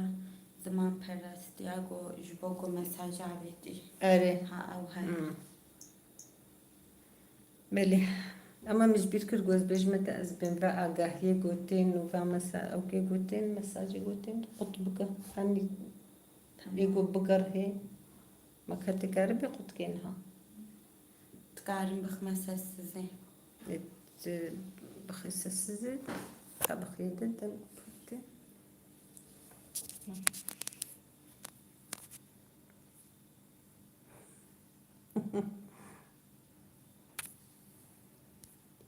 ziman perestiya go ji bo ku mesaja vêtî. Erê. Ha ew her. Hmm. Belê. Ama min ji bîr kir ku ez bêjime te ez bên ve agahiyê gotên û va mesa-, ewkê gotên, mesajê gotên qut bike. Hanî Tamam. Lê ku bigerhê, ma ka te karibî qutkê niha? Dikarim bixime sessizê. Ê, tu bixî sessizê, ka bixî de dem qutkê.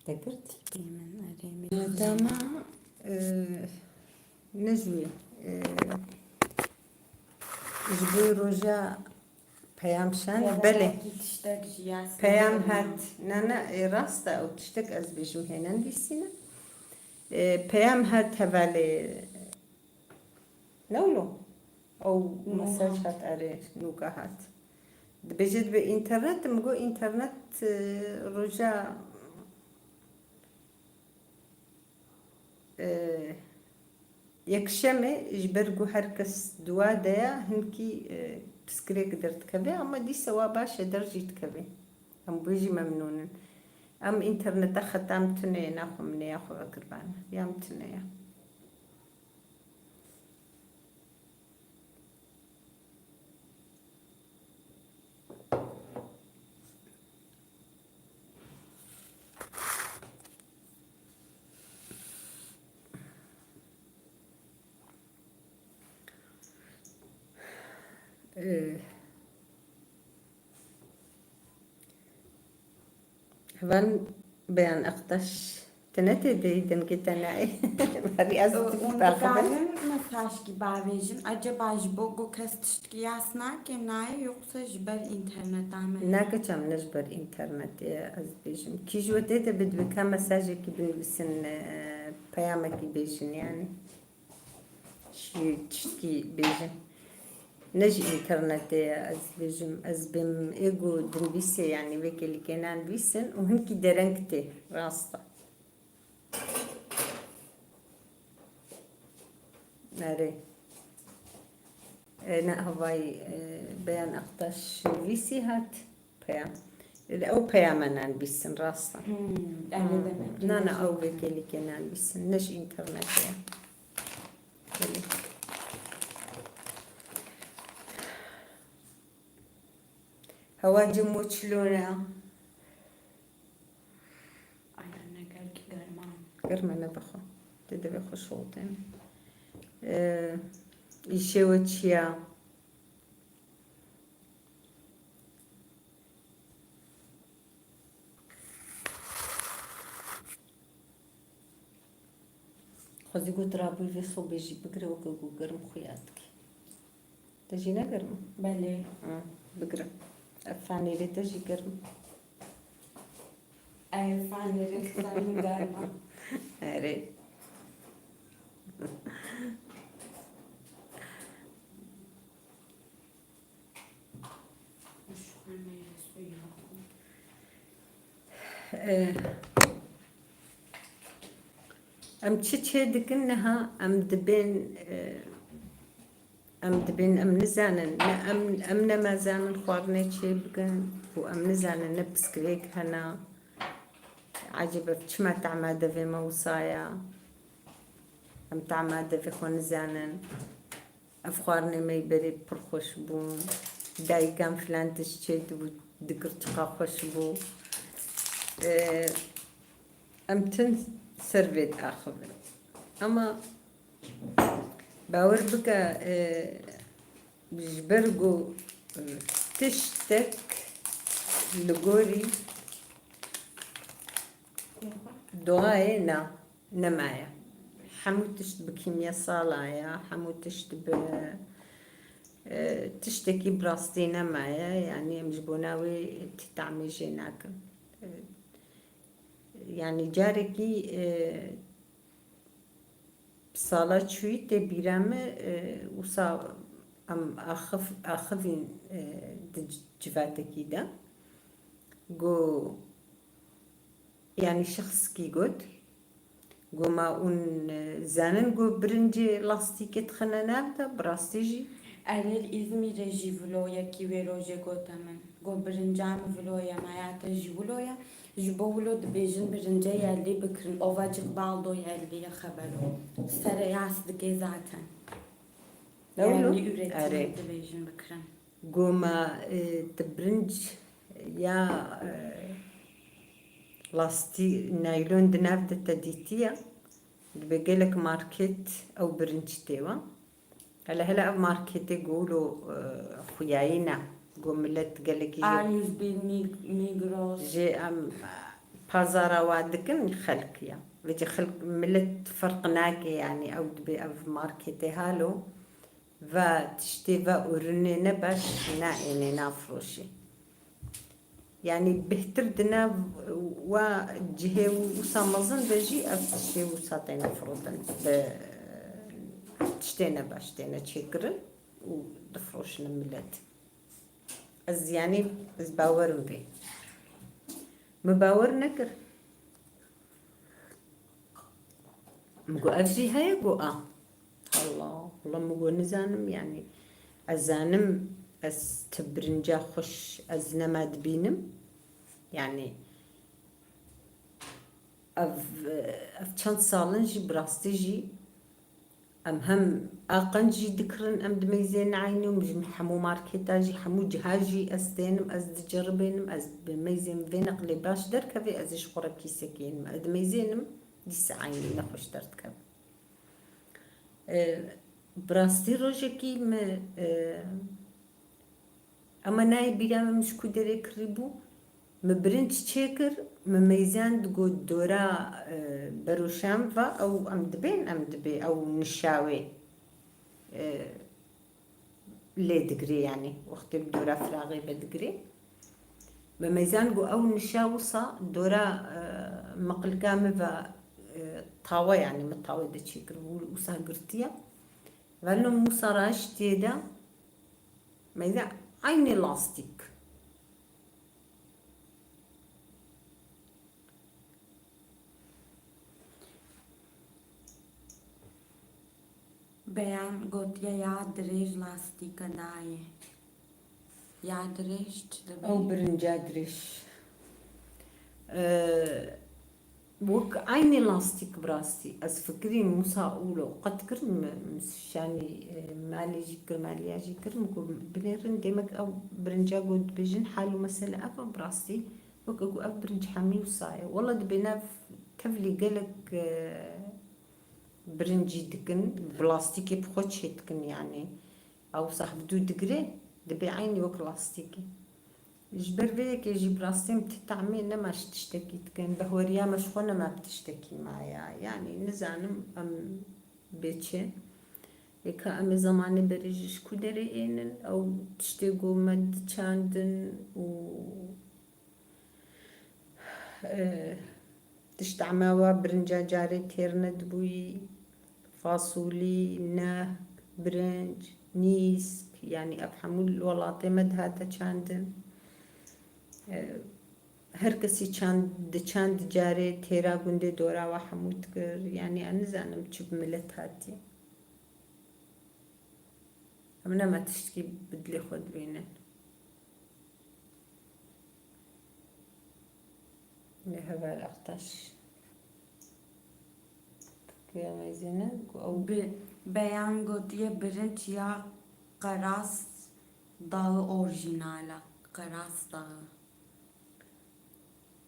Te kir tîpê min, erê min. Dema, e, ne ji wê, e, ji bo roja peyam şand, belê. Tiştek ji Yasmîn Peyam hat, ne, ne, e, rast e, ew tiştek ez bêjim hêne nivîsîne. E, peyam hat hevalê Ne wilo? Ew Nû mesaj hat. hat, erê, nûka hat. Dibêje dibe înternet, min got înternet, e, roja, e, yekşemê ji ber ku her kes di wa de ya, hinkî, e, Piskirêk derdikeve, ama dîsa wa baş e, der jî dikeve. Em wê jî memnûn in. Em înterneta xeta em tune ye, naxwe min ê ya xwe vekirbane. Ya em tune ye. Ee, Heval Beyan Aktaş, te ne tê de dengê te nayê. Herî ez Û, û dixaxivim. Dikarin mesajkî bavêjin? Acaba ji bo ku kes tiştkî yas nake nayê, yoksa ji ber înterneta me? Na, keça min ne ji ber înternetê ye, ez dibêjim. Kî ji we tê de bidibê ka mesajekî binivîsin, e, peyamekî bêjin, yani. Ji tiştkî bêjin. Ne ji înternetê ye, ez dibêjim. Ez bêm ê ku dinivîsê, yani vê kêlîkê nanivîsin û hinkî dereng tê. Rast e. Erê. E, ne, havayî, e, Beyan Aktaş nivîsî hat. Peyam. Ew peyama nanivîsin, rast e. Hmm, erê Hmm. demek ki Na, na, ne ew şey. Vê kêlîkê nanivîsin. Ne ji înternetê ye. Belê. Hewa cem û çilo ne? Ay, ne gelkî germ e. Germ e, ne bixwe. Tê divê xweş hol tên. Ee, îşê we çi ya? Xwezî got rabûy vê sobê jî bigire weke ku germ xuya dike. Te jî ne germ e? Belê. Ha, bigire. Ev fanêrê te jî germ e. Ev fanêrê li ser min germ e. Erê. Eh, em çi çê dikin niha? Em dibên, eh, em dibên, em nizanin, ne em, em ne mezanin xwarinê çê bikin û em nizanin ne piskirêk hene. Ecêb ev çima tehma devê me wisa ye? Em tehma devê xwe nizanin. Ev xwarinê me yî berê pir xweş bûn. Dayikan filan tişt çêdibû, dikir çiqa xweş bû. Ee, em tim ser vê diaxivin. Ama bawer bike, ee, ji ber ku, ee, tiştek li gorî doğayê ne. Nemaye. Hemû tişt bi kîmyesala ye, hemû tişt bi, e, tiştekî bi rastî nemaye, yanî em ji bona wê ti tamê jê nakin. E, yanî carekî, e, sala çûyî tê bîra min, e, wisa em axiv-, axivîn, e, di civatekî de. Got, Yanî şexskî got, got, ma hûn, e, zanin got birincê lastîkê dixine nav de, bi rastî jî? Erê, li Îzmîrê jî vlogekî wê rojê gote min. Got, birinca min vlo ye, maya te jî wilo ye. Ji bo wilo dibêjin birince yerlî bikirin. Ovacık baldo yerli ye xebero. Sere yas dike zaten. Yerli üretim dibêjin bikirin. Got, ma, e, tu birinc ya, e, lastî, naylon di nav de te dîtiye? Dibe gelek market ew birinc tê we. Hele hele ev marketê got wilo, e, xuyayî ne. Got milet gelekî jê A yüz bir, Mig-, Migros. Jê em, e, pazara wa dikin xelk ya. Vêce xelk, milet ferq nake, yanî ew dibê ev marketê halo. Va tiştê, va ürünê ne baş naênê, nafiroşê. Yanî bêhtir di nav wa cihê wisa mezin de jî ev tiştê wisa têne firotin. Bi tiştê ne baş têne çêkirin û difiroşin milet. Ez, yanî, ez bawerim vê. Min bawer nekir. Min got, ev jî heye? Got, a. Allah, Allah, min got, nizanim, yanî, ez zanim, Ez ti birinca xweş ez nema dibînim. Yanî ev, ev çend sal in jî bi rastî jî em hem a qenc jî dikirin, em dimeyzên eynî û ji hemû marketa jî, hemû ciha jî ez tênim, ez diceribênim, ez bi meyzên vê neqlê baş derkevê, ez ê ji xwe re kîsekê yênim, ez dimeyzênim, dîsa eynî nexweş derdikeve. E, bi rastî rojekî min, e, ema nayê bîra min, min ji ku derê kirîbû, min birinc çêkir, min meyzan digot dora, e, beroşan va, ew em dibên, em dibê, ew nişawê, e, lê digirê, yanî wextê bi dora firaxê ve digirê. Bi meyzan got ew nişa wisa dora, e, miqilka min ve, e, tawa, yanî min tawê de çêkir û wisa girtiye. Velno wisa raştiye de meyzan eynî lastîk. Beyan gotiye ya dirêj lastîke dayê. Ya dirêj çi dibe? Ew birinca dirêj. Ee, wek eynî lastîk bi rastî. Ez fikirîm wisa ûlo qet kir, min şanî, e, malê jî kir, maliya jî kir, min got binêrin, demek ew birinca got dibêjin, hal û mesele ev e bi rastî. Weke ku ev birinc hemî wisa ye. Wela dibê nav tevlî gelek, e, birincî dikin, bi lastîkê bi xwe çê dikin, yanî ew wisa hevdû digire, dibê eynî wek lastîkê. Ji ber vê yekê jî bi rastî em ti tahmê nema ji tiştekî dikin, behweriya me ji xwe nema bi tiştekî maye. Yanî nizanim em bê çi. Ê ka em ê zemanê berê jî ji ku derê ênin, ew tiştê ku me diçandin û, e, tişt ema wa birinca carê têr nedibûyî, fasulî, nehk, birinc, nîsk, yanî ev hemû li welatê me dihate çandin. E, her kesî çand, diçand carê têra gundê dora wa hemû dikir. Yanî ez nizanim çi bi milet hatiye. Em nema tiştkî bi dilê xwe dibînin. Lê heval Aktaş. Kuya meyzêne ku ew Bi, Beyan gotiye birinç ya Qeras Dağı orjînal e. Qeras Dağı.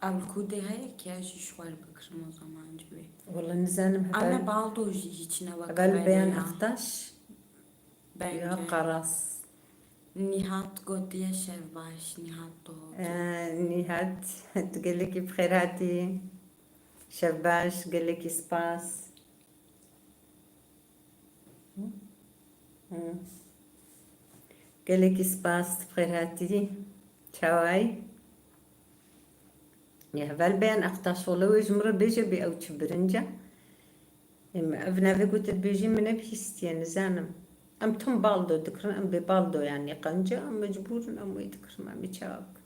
Ew li ku dê heye ki ez jî ji xwe re bikirim o zaman ci wê. Wala nizanim heval. Ana baldo jî hiç ne wek heval Beyan Aktaş. Bence. Ya Qaras. Nihat gotiye şev baş, Nihat Doğucu. Ee, Nihat, tu gelekî bi xêr hatî. Şev baş, gelekî spas. Hı. Gelekî spas, tu bi xêr hatî. Çaway? Ya heval Beyan Aktaş, wala wê ji min re bêje bê ew çi birinc e. Em, ev navê ku tu dibêjî min nebihîstiye, nizanim. Em tim baldo dikirin, em bê baldo yanî qenc e, em mecbûr in, em wê dikirin, em ê çawa bikin.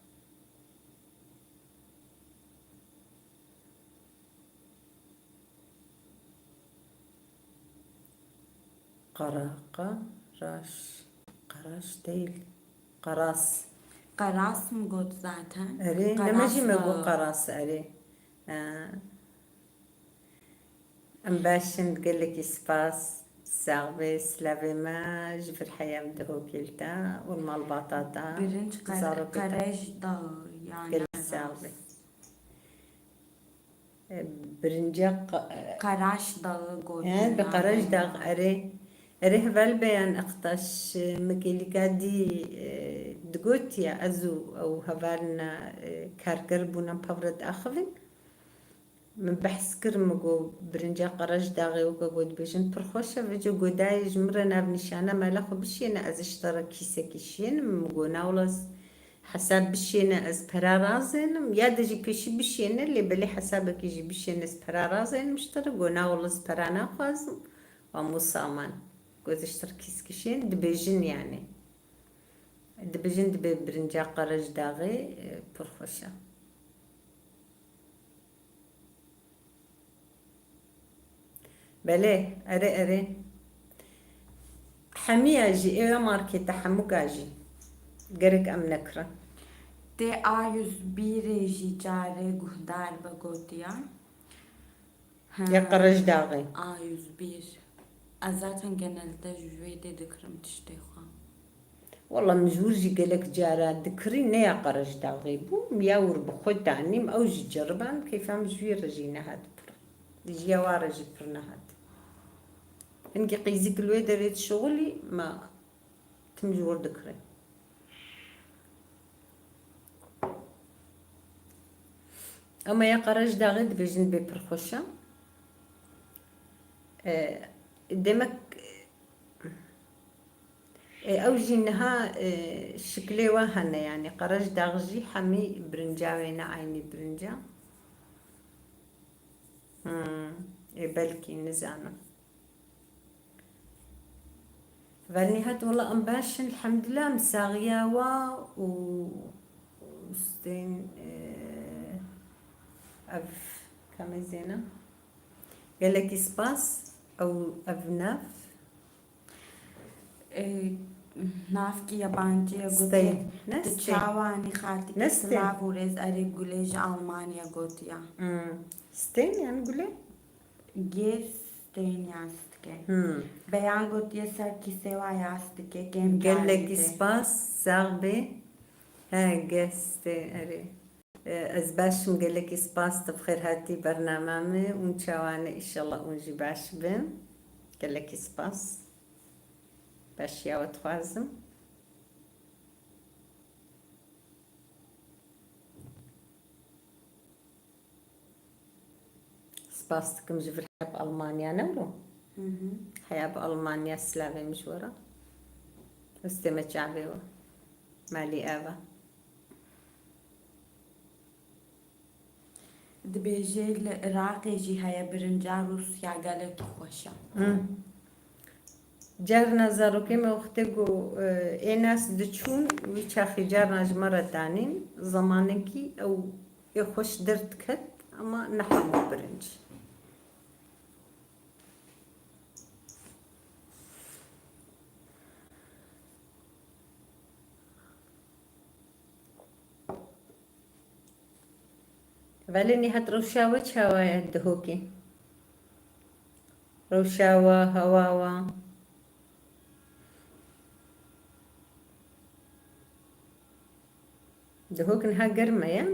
Qara-, qaraş, qaraş değil. Qaras. Qaras mı got zaten? Erê, ne me jî me got qaras, erê. Ha. Em baş in, gelekî spas. Sax be, silavê me ji vir heya min di hokê li te û li malbata te. Birinc qer-, zarokê te. Qerej dağı, yani. Gelekî sax be. E, birinca qa-, e, Qaraş dağı gotin. He, bi Qaraş dağı, erê. Erê, heval Beyan Aktaş, e, me kêlîka dî, e, digotiye, ez û ew hevalina, e, karker bûne pevre diaxivin. Min behs kir, min got, birinca Qerejdaxê weke ku dibêjin pir xweş e, vêca got dayê ji min re navnîşana mala xwe bişêne, ez ji te re kîsekî şênim. Min got na wela, hesab bişêne, ez pera razênim, ya de jî pêşî bişêne, lê belê hesabekî jî bişêne, ez pera razênim ji te re. Got na wela, ez pera naxwazim. Û em wisa man. Got ez ji te re kîsekî şênim, dibêjin yanî. Dibêjin dibê birinca Qerejdaxê, e, pir xweş e. Belê, erê, erê. Hemiya jî, ê marketa hemûka jî. Gerek em nekirin. Tê A yüz bir jî carê guhdar be gotiya. Ha, Ya Qerejdaxê. A yüz bir. Ez zaten genelde ji wê dê dikirim tiştê xwe. Wala min ji wir jî gelek cara dikirî, ne ya Qerejdaxê bû. Ya wir bi xwe danîm, ew jî ceriband, keyfa min ji wî re jî nehat pir. Ji ya wa re jî pir nehat. Hingî qîzîk li wê derê dişixulî, ma tim ji wir dikirî. Ama ya Qerejdaxê dibêjin bê pir xweş e. E, demek, e, ew jî niha, e, şiklê we hene, yanî Qerejdax jî hemî birinca wê ne eynî birinca. Hmm, ê belkî nizanim. Vel Nîhat, wela em baş in, elhamdulillah, em saxiya we û, û stên, e, ev kamê zêne. Gelekî spas, ew, ev nav. E, navkî yabancî ye, Stên. Gotiye. Ne Tu stên. çawa nîxatî Ne ke stên. silav û rêz, erê Gulê ji Almanya gotiya. Hmm. Stên yan Gulê? Gê stên yastike. Hmm. Beyan gotiye ser kîsê wa yastike, kêm Gelekî carî tê. spas, sax bê. He, gestê, erê. E, ez baş im, gelekî spas, tu bi xêr hatî bernama min. Hûn çawa ne, înşallah hûn jî baş bin. Gelekî spas. Başiya we dixwazim. Spas dikim ji vir heya bi Almanya ne wilo? Hı hı. Heya bi Almanya, silavê min ji we re. Hestê me çavê we. Malî ev e. Dibêje li Iraqê jî heye birinca Rûsya gelekî xweş e. Hmm. Carna zarokê me wextê ku, e, ê nas diçûn, wî çaxî carna ji me re danîn, zemanekî ew ê xweş derdiket, ama ne hemû birinc. Velê Nîhat, rewşa we çawa ye Dihokê? Rewşa we, hewa we? Dihok niha germ e, ya?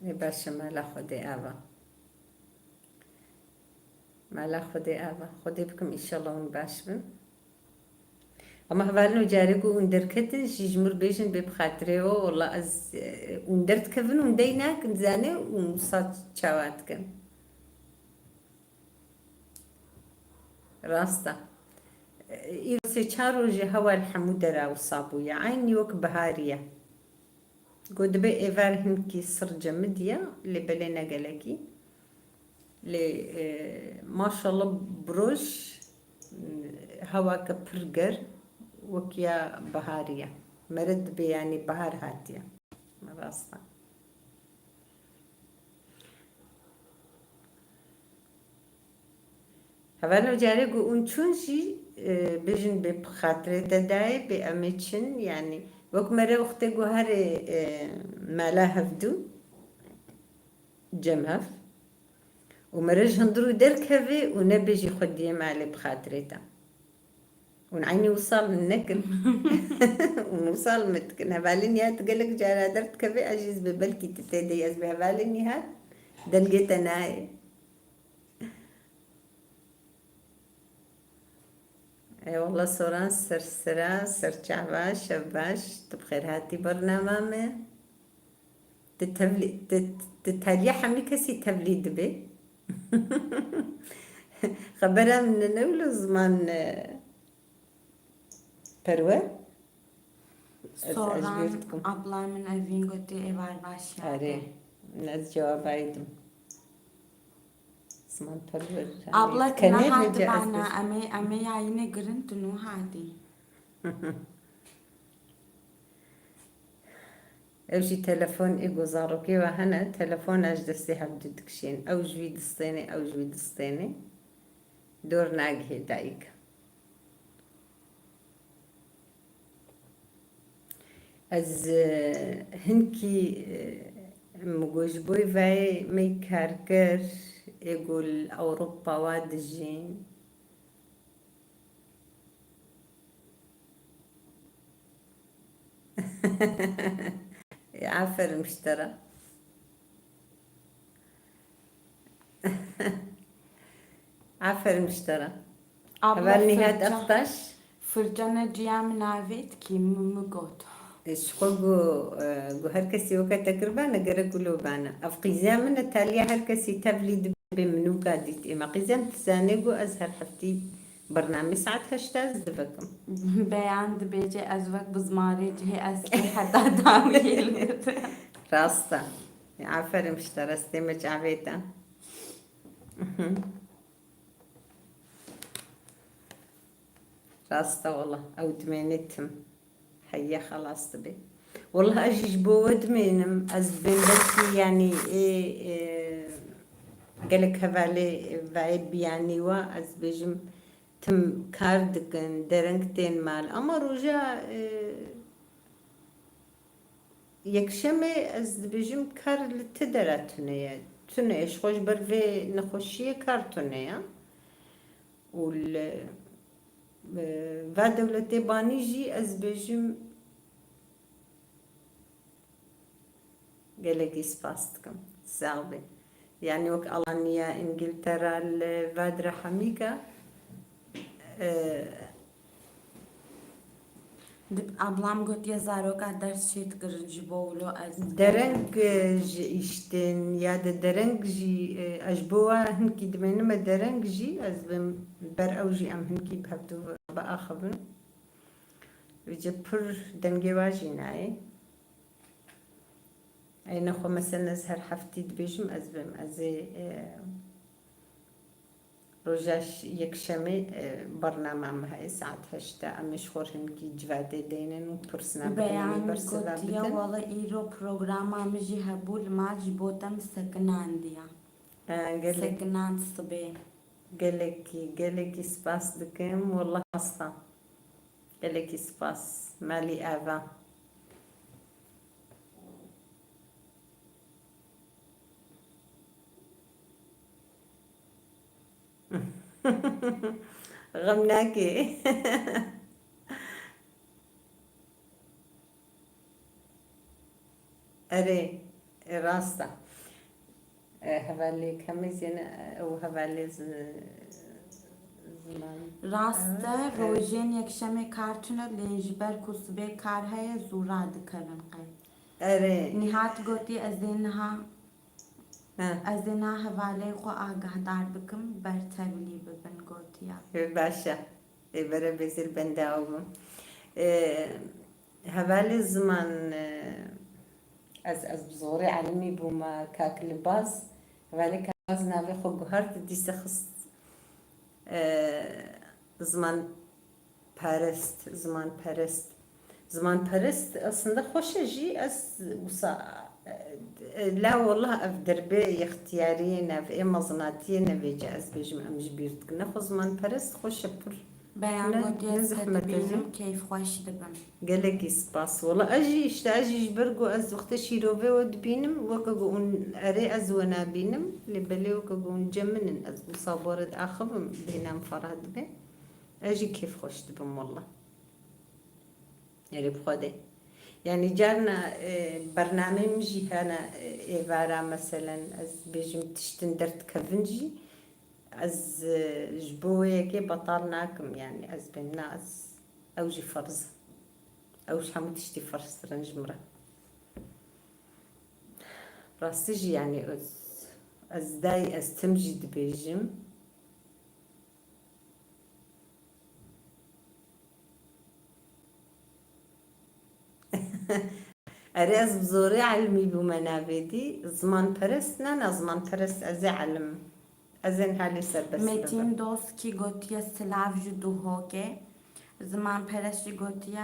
Ê baş e, mala Xwedê ava. Mala Xwedê ava. Xwedê bikim, înşallah hûn baş bin. Ama hevalino, carê ku hûn derketin jî ji mir bêjin bê bi xatirê we, wela ez, e, hûn derdikevin, hûn dey nakin, zanê hûn wisa çawa dikin. Rast e. Îro sê çar rojê hewa li hemû dera wisa bûye. Eynî wek biharî ye. Got dibe êvar hinkî sir cemidiye, lê belê ne gelekî. Lê, e, maşallah bi roj, e, hewake pir germ, wek ya biharî ye. Mere dibe, yanî bihar hatiye. Rast e. Hevalno, carê ku hûn çûn jî, e, bêjin bê bi xatirê te dayê, bê em ê çin, yanî wek mere wextê ku herê, e, mala hevdû, cem hev, û mere ji hundirû derkevê û nebêjî xwediyê malê bi xatirê te. Hûn eynî wisal min nekin. Hûn wisal min dikin. Hevalên ya tu gelek cara derdikevê, ez jî ez bê belkî tu tê de, ez bê hevalên ya delgê te nayê. Eyvallah Soran, sersera, serçava, şev baş. Tu bi xêr hatî bernama me. Di tevlî-, di, di taliya hemî kesî tevlî dibe. Xebera min ne wilo ziman, e, Perwer? Ez, ez ji bîr dikim. Soran abla min evîn gotê êvar baş ya. Erê, ez cewaba wî dim. Ziman Perwer. Abla, tu nehatibana, em ê, em ê yayînê girin, tu nû hatî. Ew jî telefon ê ku zarokê we hene, telefona ji destê hevdû dikişên. Ew ji wî distêne, ew ji wî distêne. Dor nagihê dayik. Ez, e, hinkî, e, min got ji bo vê me karker ê ku li Ewropa wa dijîn. Aferin ji te re. Aferin ji te re. Abla Heval Nihat Furcan, Aktaş. Furcan e ciya min navê dikî, min, min got. E, ji xwe got, e, got her kesî weke te kiribane, gerek wilo bane. Ev qîziya min e, taliya her kesî tevlî dibe, min wika dît. Ê me qîziya min dizane got ez her heftî bernamê saet heşta ez divekim. Beyan dibêje ez wek bizmarê cihê ez kê heta dawiyê li vir. Rast e. Aferin ji te, rastê me çavê te. Rast e wala, ew dimêne tim. Heye xelas dibe. Wala ez jî ji bo we dimênim, ez dibêm belkî, yanî, ê, ê, gelek hevalê vayê biyanî wa, ez dibêjim tim kar dikin, dereng tên mal. Ama roja, ê, Yekşemê ez dibêjim kar li ti dera tune ye. Tune ye, ji xwe ji ber vê nexweşiyê kar tune ye. Û li, e, va dewletê banî jî ez dibêjim gelekî spas dikim. Sax be. Yanî wek Alanya, Îngiltera, li va dira hemîka, e, Di-, ablam gotiye zaroka ders çêdikirin ji bo wilo ez. Dereng, e, ji îştên ya de dereng jî, e, ez ji bo wa hinkî dimênime dereng jî, ez bim ber ew jî em hinkî bi hevdû biaxivin. Vêce pir dengê wa jî nayê. Ey nexwe meselen ez her heftî dibêjim ez bim. Ez ê, e, Roja ş-, yekşemê, e, bernama me heye saet heşta. Em ê ji xwe hinkî civadê deynin û pirsina bidin, em ê Beyan berseva gotiye, bidin. Wele îro programa min jî hebû li mal ji bo te min sekinandiya. E, gelek, Sekinand sibê. Gelekî, gelekî spas dikim. Wallah rast e. Gelekî spas. Malî ava. Xem nake. Erê, e, rast e. E, hevalê kemê zêne, e, ew hevalê zi-, ziman. Rast e, Evet, evet. Rojên yekşemê kar tune, lê ji ber ku sibê kar heye, zû radikevin qey. Erê. Nihat gotî, ez ê niha, He. ez ê niha hevalên xwe agahdar bikim, ber tevlî bibin, gotiya. Ê, baş e. Ê, bere bezir benda ew bim. E, Hevalê ziman, e, ez, ez bi zorê elimî bûme, kak Libaz. Hevalê kak Libaz navê xwe guhert, dîse xist, e, ziman perest, ziman perest. Ziman perest aslında xweş e jî, ez wisa, e, la wallah ev derbê yextiyariyên ev ê mezinatiyê nevêce ez bêjim em ji bîr dikin. Nexwe ziman perest xweş e pir. Beyan Ne, gotiye ne ez te zehmet e dibînim, jî. Keyfxweş dibim. Gelekî spas. Wala ez jî, işte, ez jî ji ber ku ez wextê şîrovê we dibînim, weke ku hûn erê ez we nabînim, lê belê weke ku hûn cem min in, ez wisa bore diaxivim, bêhna min ferah dibe. Ez jî kêfxweş dibim wala. Erê bi Xwedê. Yanî carna, e, bernameyê min jî hene, e, êvara meselen ez bêjim tiştin derdikevin jî, Ez, e, ji bo wê yekê betal nakim, yanî ez bêm, na, ez, ew jî ferz e. Ew ji hemû tiştî ferztir in ji min re. Rastî jî, yanî ez, ez day, ez tim jî dibêjim. Erê, ez bi zorê elimî bûme navê dî. Zimanperest, na, na, zimanperest, ez ê elim. Ez ê niha lê serbest bibim. Metin Doskî gotiye, silav ji Duhokê. Zimanperest jî gotiye,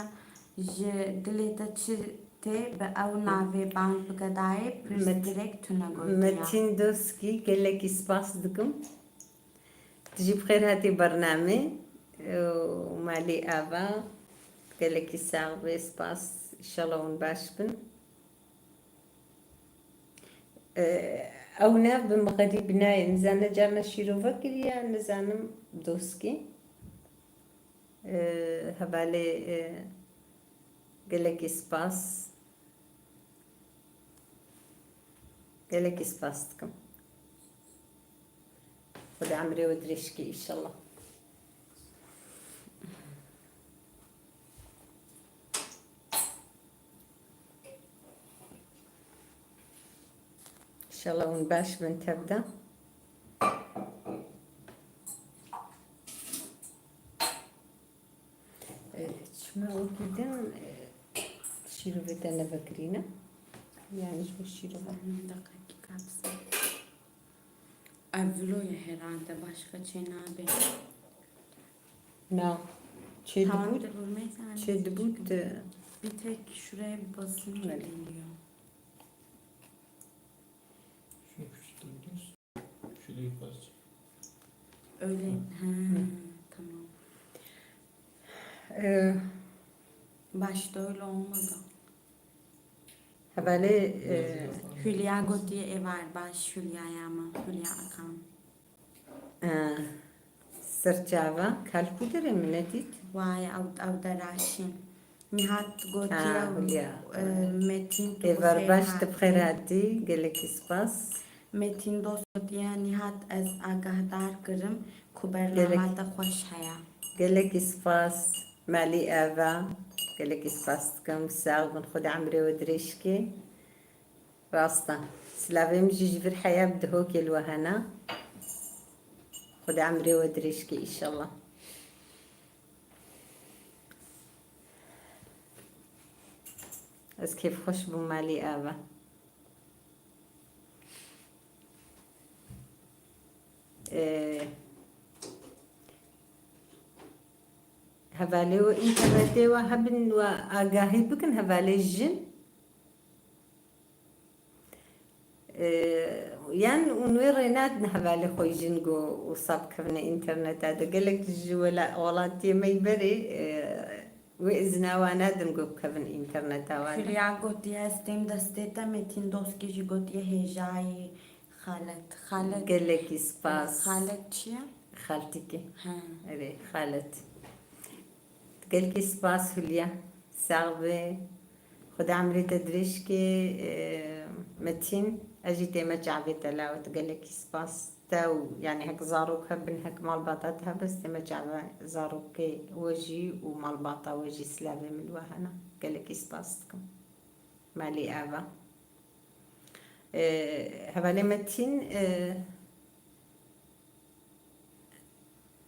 ji dilê te çi Tê bi ew navê bang bike dayê, pirs Met-, direkt tune gotiya. Metîn Doskî, gelekî spas dikim. Tu jî bi xêr hatî bernamê. Û malî ava, gelekî sax be, spas. Înşallah hûn baş bin. Ew nav bi min xerîb nayê. Nizane carna şîrove kiriye, nizanim Doskî. Hevalê, gelekî spas. Gelekî spas dikim. Xwedê emrê we dirêj ke, înşallah. Înşallah hûn baş bin tev de. E, çima wekî din, e, şîrovê te nevekirîne? Yani ji bo şîrova. Deqekî kapsın. Ev vilo ye herhalde, başka çê nabe. Na. Çê Tamam, dibût, te vurmayı sen çê dibût, e, Bir tek şuraya bir basınca Öyle. geliyor. Şunu küçültebiliriz. Şurayı fazla. Öyle. Ha, tamam. Ee, Başta öyle olmadı. Hevalê, e, Hülya gotiye ê var baş Hülya'ya mı? Hülya Akan. Ee, serçava, kalkû derê min nedît. Vay, ew, ew deraşîn. Nihat gotiye, Ha, Hülya. e, Metin tu Ê bi xêr verbaş, tu bi xêr hatî. hatî, gelekî spas. Metin Dost gotiye, Nihat ez agahdar kirim ku bernama Gelek-, te xweş heye. Gelekî spas. Malî Eva, gelekî spas dikim. Sax bin, Xwedê emrê we dirêj ke. Rast e. Silavê min jî ji vir heya bi Dihokê li we hene. Xwedê emrê we dirêj ke, înşallah. Ez kêfxweş bûm, malî Eva. Ee, hevalê we înternetê we hebin we agahî bikin, hevalê jin. Ee, yan û wê rê nadin hevalê xwe jin go wisa bikevine înterneta de. Gelek ji wela-, welatiyê me yî berê, ee, Wê izna wan nedin ku bikevin înterneta wan. Hülya gotiye, ez têm destê te, Metin Doskî jî gotiye, hêjayî xalet. Xalet. Gelekî spas. Xalet çi ye? Xaltîkê. Ha. Erê, xalet. Gelekî spas Hülya. Sax be. Xwedê emrê te dirêj ke, e, Metin. Ez jî tême çavê te lawet. Gelekî spas. Te û, yanî hek zarok hebin, hek malbata te hebe, ez tême çava zarokê we jî û malbata we jî silavê min li we hene. Gelekî spas dikim. Malî Eva. Ee, hevalê Metîn, ee,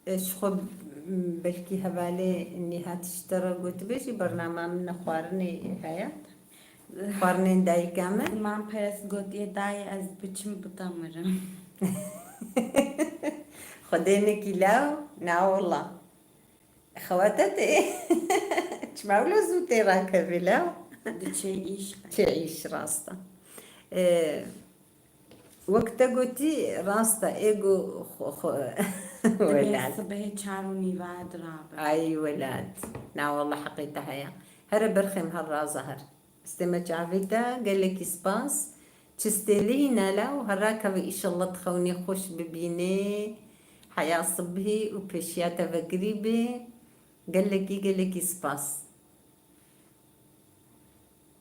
ee, ji xwe belkî hevalê Nîhat ji te re gotibe jî bernama min ne xwarinê heye. Xwarinên dayika me. Ziman Perest gotiye, dayê ez biçim bita mirim. Xwedê nekî law, na wela. Xewate tê. Çima wilo zû tê rakevî law? Diçe îş. Çe îş, rast e. Ee, Wek te gotî, rast e, ê go xwe, xwe, Divê welat. Sibehê çar û nîva dirabe. Ay welat. Na wallah heqê te heye. Here berxê min her raza her. Stême çavê te, gelekî spas. Çi stêlî nala û her rakeve, înşallah tu xewnê xweş bibînê. Heya sibhî û pêşiya te vekirî bê. Gelekî, gelekî spas.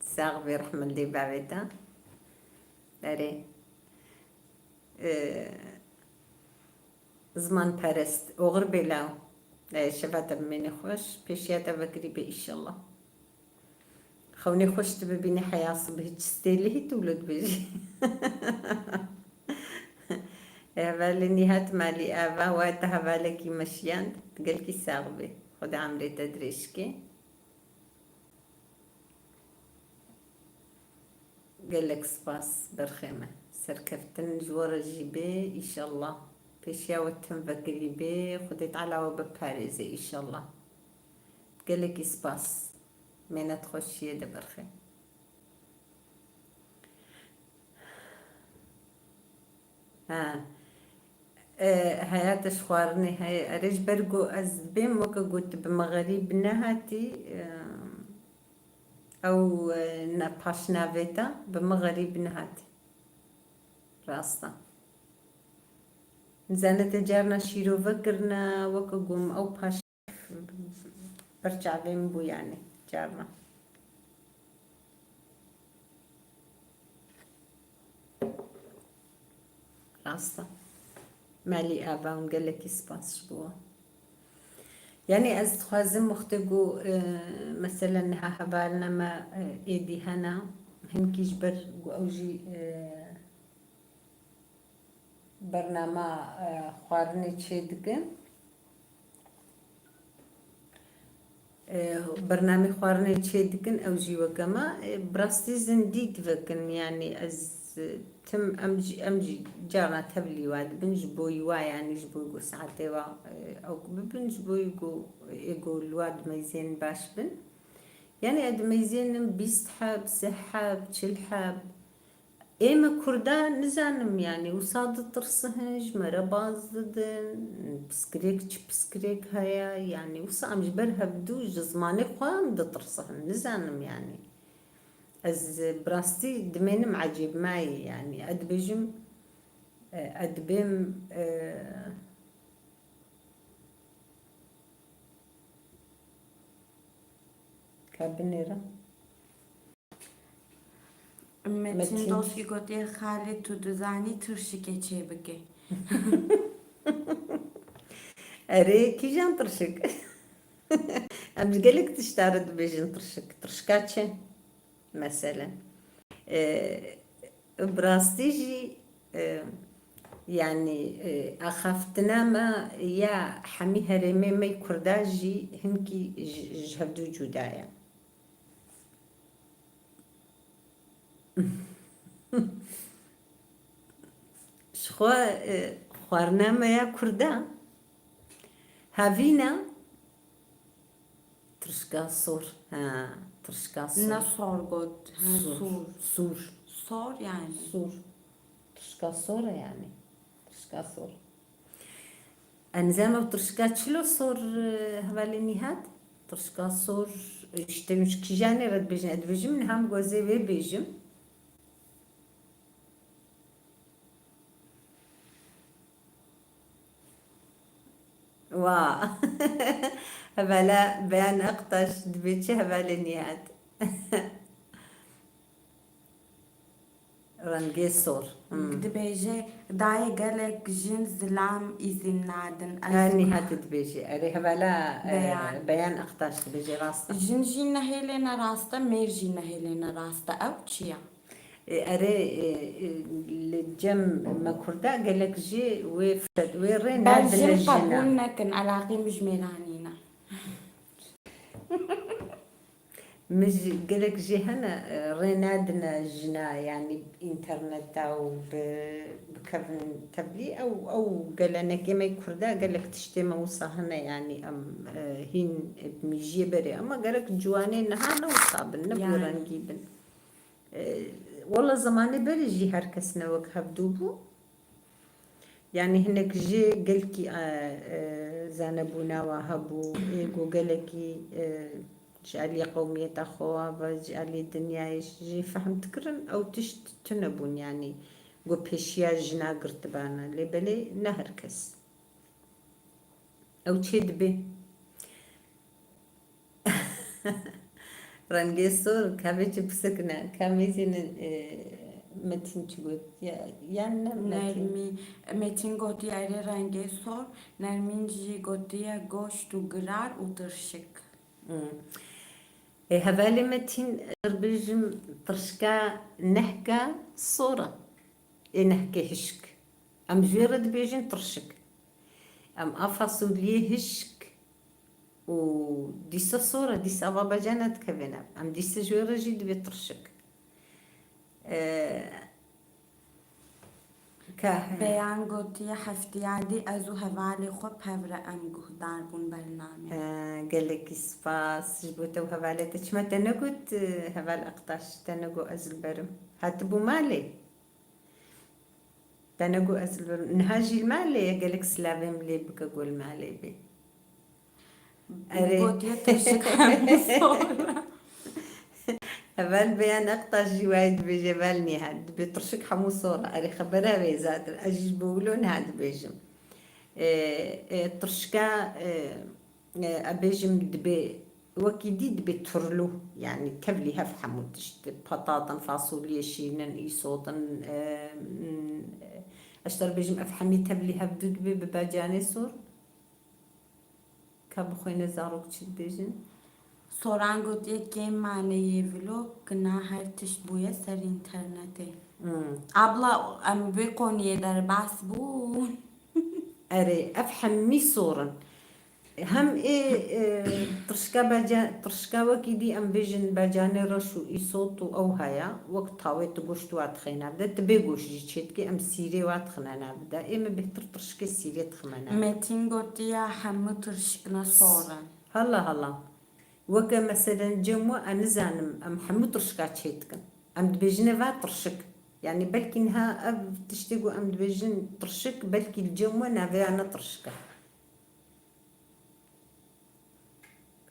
Sax bê, rehmildê bavê te. Erê. Ee, Ziman perest. Oxir bê law. Ee, şeva te bimêne xweş. Pêşiya te vekirî bê, înşallah. Xewnê xweş tu bibînî heya sibhî çi stêlî hî tu wilo dibêjî. Hevalê Nîhat malî ava, wa te hevalekî meşiyand. Gelkî sax bê. Xwedê emrê te dirêj ke. Gelek spas, berxê me. Serkeftin ji we re jî bê, înşallah. Pêşiya we tim vekirî bê, Xwedê Teala we biparêze, înşallah. Gelekî spas. Mênet xweşiyê de berxê. Ha. E, heya te ji xwarinê heye. Erê, ji ber ku ez bêm weke got bi mexerîb nehatî, e, ew, e, ne paşnavê te bi mexerîb nehatî. Rast e. Nizane te carna şîrove kirine, weke gom ew paş ber çavê min bû yani carna. Rast e. Melî ava hûn gelekî spas ji bo wan. Yani ez dixwazim wextê ku, e, mesela niha hevalina me, e, êdî hene, hinkî ji ber ku ew jî, e, bernama, e, xwarinê çê dikin. E, bernamê xwarinê çê dikin, ew jî weke me, e, bi rastî zindî divekin. Yani ez, e, tim, em jî, em jî carna tevlî wa dibin, ji bo wa, yani ji bo ku saetê wa, e, ew bibin, ji bo ku ê ku li wa dimeyzên baş bin. Yani ez dimeyzênim bîst heb, sih heb, çil heb. Ê me Kurda nizanim, yani wisa ditirsihin, ji me re baz didin, piskirêk çi piskirêk heye, yani wisa em ji ber hevdû ji zimanê xwe em ditirsihin, nizanim yani. Ez bi rastî dimênim ecêbmayî, yani ez dibêjim, e, ez dibêm, e, ka binêre. Metin Metin. Doskî gotiye, "Xalê, tu dizanî tirşikê çêbikê." Erê, kîjan tirşik? Em ji gelek tişta re dibêjin tirşik. Tirşika çi? Meselen. E, bi rastî jî, e, yani, e, axaftina me ya hemî herêmê me yê Kurda jî hinkî ji, ji hevdû cuda ye. Ji xwe, e, xwarina me ya Kurda, havîna tirşka sor. Ha, tirşka sor. Ne sor got, ha, Sor. Sor. Sor. Sor yani. Sor. Tirşka sor e yani. Tirşka sor. Ez nizanim ew tirşika çilo sor, e, hevalê Nîhat? Tirşika sor, e, işte ji kîjanê re dibêjin? Ez dibêjim niha min got ez ê vê bêjim. Wa. Hevala Beyan Aktaş dibê çi hevalê Nîhat? Rengê sor. Hmm. Dibêje, dayê gelek jin zilam îzîn nadin. Ez Her Nîhat dibêje. Erê hevala, e, Beyan. Beyan Aktaş dibêje rast e. Jin jî nehêlêne rast e, mêr jî nehêlêne rast e. Ew çi ye? E, erê, e, e, li cem me Kurda gelek jî wê fed-, wê rê Ber nadine jin jina. Qebûl nekin, elaqî min ji mêranî ne. Min jî gelek jê hene, e, rê nadine jina, yanî înterneta û bi, bikevin tevlî. Ew, ew gelenekê me Kurda gelek tiştê me wisa hene, yanî em, e, hîn bi mîjiyê berê. Ema gerek ciwanê niha ne wisa bin, ne bi Yani. Rengî bin. E, wela zemanê berê jî her kes ne wek hevdû bû. Yanî hinek jê gelkî, e, e, zanebûna wa hebû, ê ku gelekî, e, ji aliyê qewmiyeta xwe wa ve ji aliyê dinyayê jê fehm dikirin, ew tişt tune bûn, yanî ku pêşiya jina girtibana. Lê belê ne her kes. Ew çê dibe. Rengê sor, ka vê çi pisekine, ka mêzînin, e, Metin çi got? Ya, yan ne Metin? Nermî-, Metin gotiye erê rengê sor, Nermîn jî gotiye goşt û girar û tirşik. Hmm. E, hevalê Metin, ez bêjim tirşika nehka sor e. Ê nehkê hişk. Em ji wê re dibêjin tirşik. Em a fasuliyê hişk û dîsa sor e, dîsa ava bacan e dikevê nav. Em dîsa ji wê re jî dibê tirşik. Ee, ka he. Beyan gotiye, heftiyadî ez û hevalê xwe pevre em guhdar bûn bernamê. Ee, gelekî spas ji bo te û hevalê te. Çima te negot, e, heval Aktaş, te negot ez li berim? Hatibû malê? Te ne got ez li vir, niha jî li malê ye, gelek silavê min lê bike ku li malê bê. Erê. Gotiye tirşik hemû sor. Heval beyan Ektaş jî wayê dibêje, heval Nîhat, dibê tirşik hemû sor e. Erê, xebera wê zaten. Ez jî ji bo wilo niha dibêjim. E, e, tirşika, e, e, ez bêjim dibê wekî dî dibê turlû. Yanî tevlî hev hemû tişt. Patatin, fasulye, şînin, îsotin, e, m, ez ji te re bêjim ev hemî tevlî hevdû dibê bibe canê sor. Ka bixwîne zarok çi dibêjin? Soran gotiye kêm mane yê vlog, kina her tişt bûye ser înternetê. Hmm. Abla, em vê koniyê derbas bûn. Erê, ev hemî sor in. Hem ê, e, tirşika beca-, tirşika wekî dî em bêjin becanê reş û îsot û ew heye, wek tawê tu goşt wa dixê nav de, tu bê goşt jî çê dikê, em sîrê wa dixine nav de. Ê me bêhtir tirşikê sîrê dixime nav. Metin gotiye hemû tirşikna sor in. Hala hala. Weke meselen cem we, ez nizanim, em hemû tirşika çê dikin. Em dibêjine va tirşik. Yanî belkî niha ev tiştê ku em dibêjin tirşik, belkî li cem we navê ya ne tirşik e.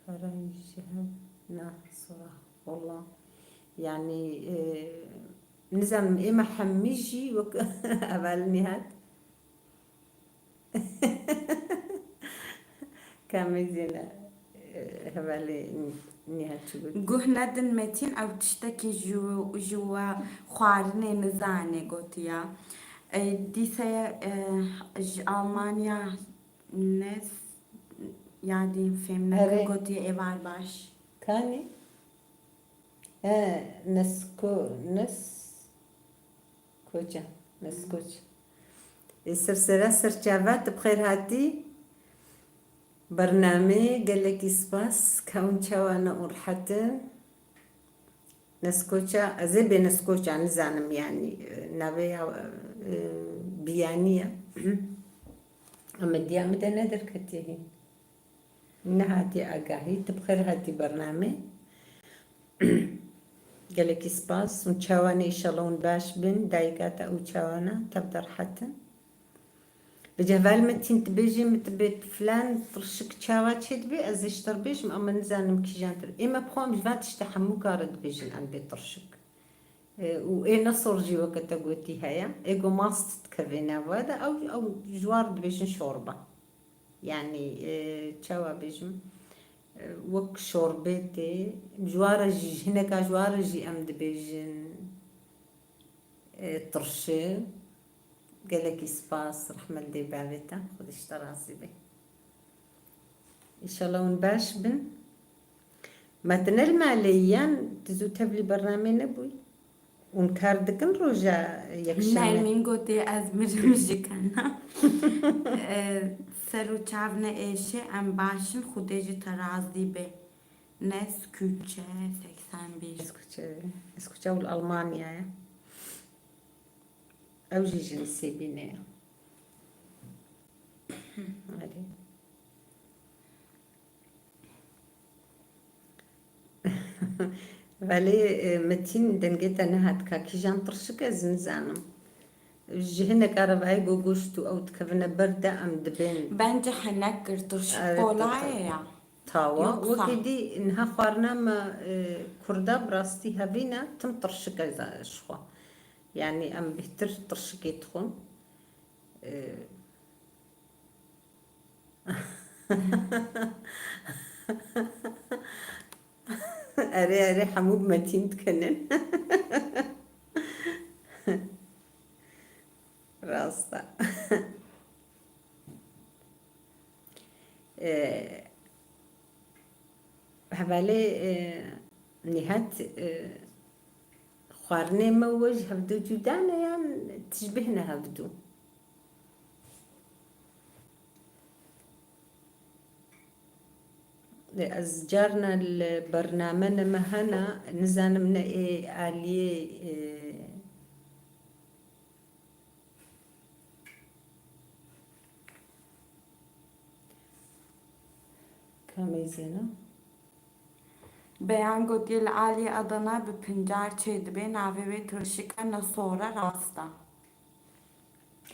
Karayî ji hev na sora. Wala. Yanî, e, nizanim, ême hemî jî wek heval Nîhat. Kamê zêne, e, hevalê Nîhat çi got? Guh nedin Metin, ew tiştekî ji, ji we xwarinê nizane gotiya. E, dîse, e, ji Almanya Nes, yadîn fêm neke. Erê. Gotiye êvar baş. Kanî? He, Nesko-, Nes-, Koça, Neskoç. Ê, ser sera ser çava, tu bi xêr hatî. Bernameyê gelekî spas, ka hûn çawa ne û rehet in. Neskoça, ez ê bê Neskoça nizanim, yanî, e, navê ya, e, biyanî ye. Ama diya min de ne derketiye hîn. Nehatiye agahî, tu bi xêr hatî bernamê. Gelekî spas. Hûn çawa ne, înşallah hûn baş bin. Dayika te û çawa ne, tev de rehet in. Bi cevher Metîn dibêjî, min dibê filan tirşik çawa çê dibê, ez ê ji te re bêjim, ama nizanim kîjan tir. Ê me bi xwe em ji van tiştê hemû kare dibêjin em bê tirşik. E, û ê ne sor jî weke te gotî heye. Ê ku mast dikeve nava de, ew, ew ji wan re dibêjin şorba. Yanî, e, çawa bêjim, e, wek şorbê tê, ji wan re jî, ji hineka ji wan re jî em dibêjin, e, tirşi. Gelekî spas, rehmet dê bavê te, Xwedê ji te razî be. Înşallah hûn baş bin. Ma tu ne li malê yî yan tu zû tevlî bernamê nebûyî? Hûn kar dikin roja yekşemê? Nermîn gotê, ez mirim ji kena. E, ser û çav ne êşê, em baş in, Xwedê ji te razî be. Neskûçe seksen bir. Neskûçe, Neskûçe û li Almanyayê. Ew jî ji Nisêbînê ye. Erê. Belê, e, Metîn, dengê te nehat ka kîjan tirşik, ez nizanim. Ji hineka re vayê ku goşt û ew dikevine ber de em dibên. Bence hinek kir, tirşik kolay e ya. Tawa. Yoksa. Wekî dî niha xwarina me, e, kurda bi rastî hevî ne, tim tirşik e za-, ji xwe. Yanî em bêhtir tirşikê dixwin. E, Erê, erê, hemû bi Metîn dikinin. Rast e. E, hevalê, e, Nîhat, e, xwarinê me we ji hevdu cuda ne yan tişbih ne hevdu? Ez carna li bername ne me hena, nizanim ne ê aliyê, e, Kamê zêna? Beyan gotiye li aliyê Adana bi pincar çê dibe, navê wê tirşik e, ne sor e, rast e.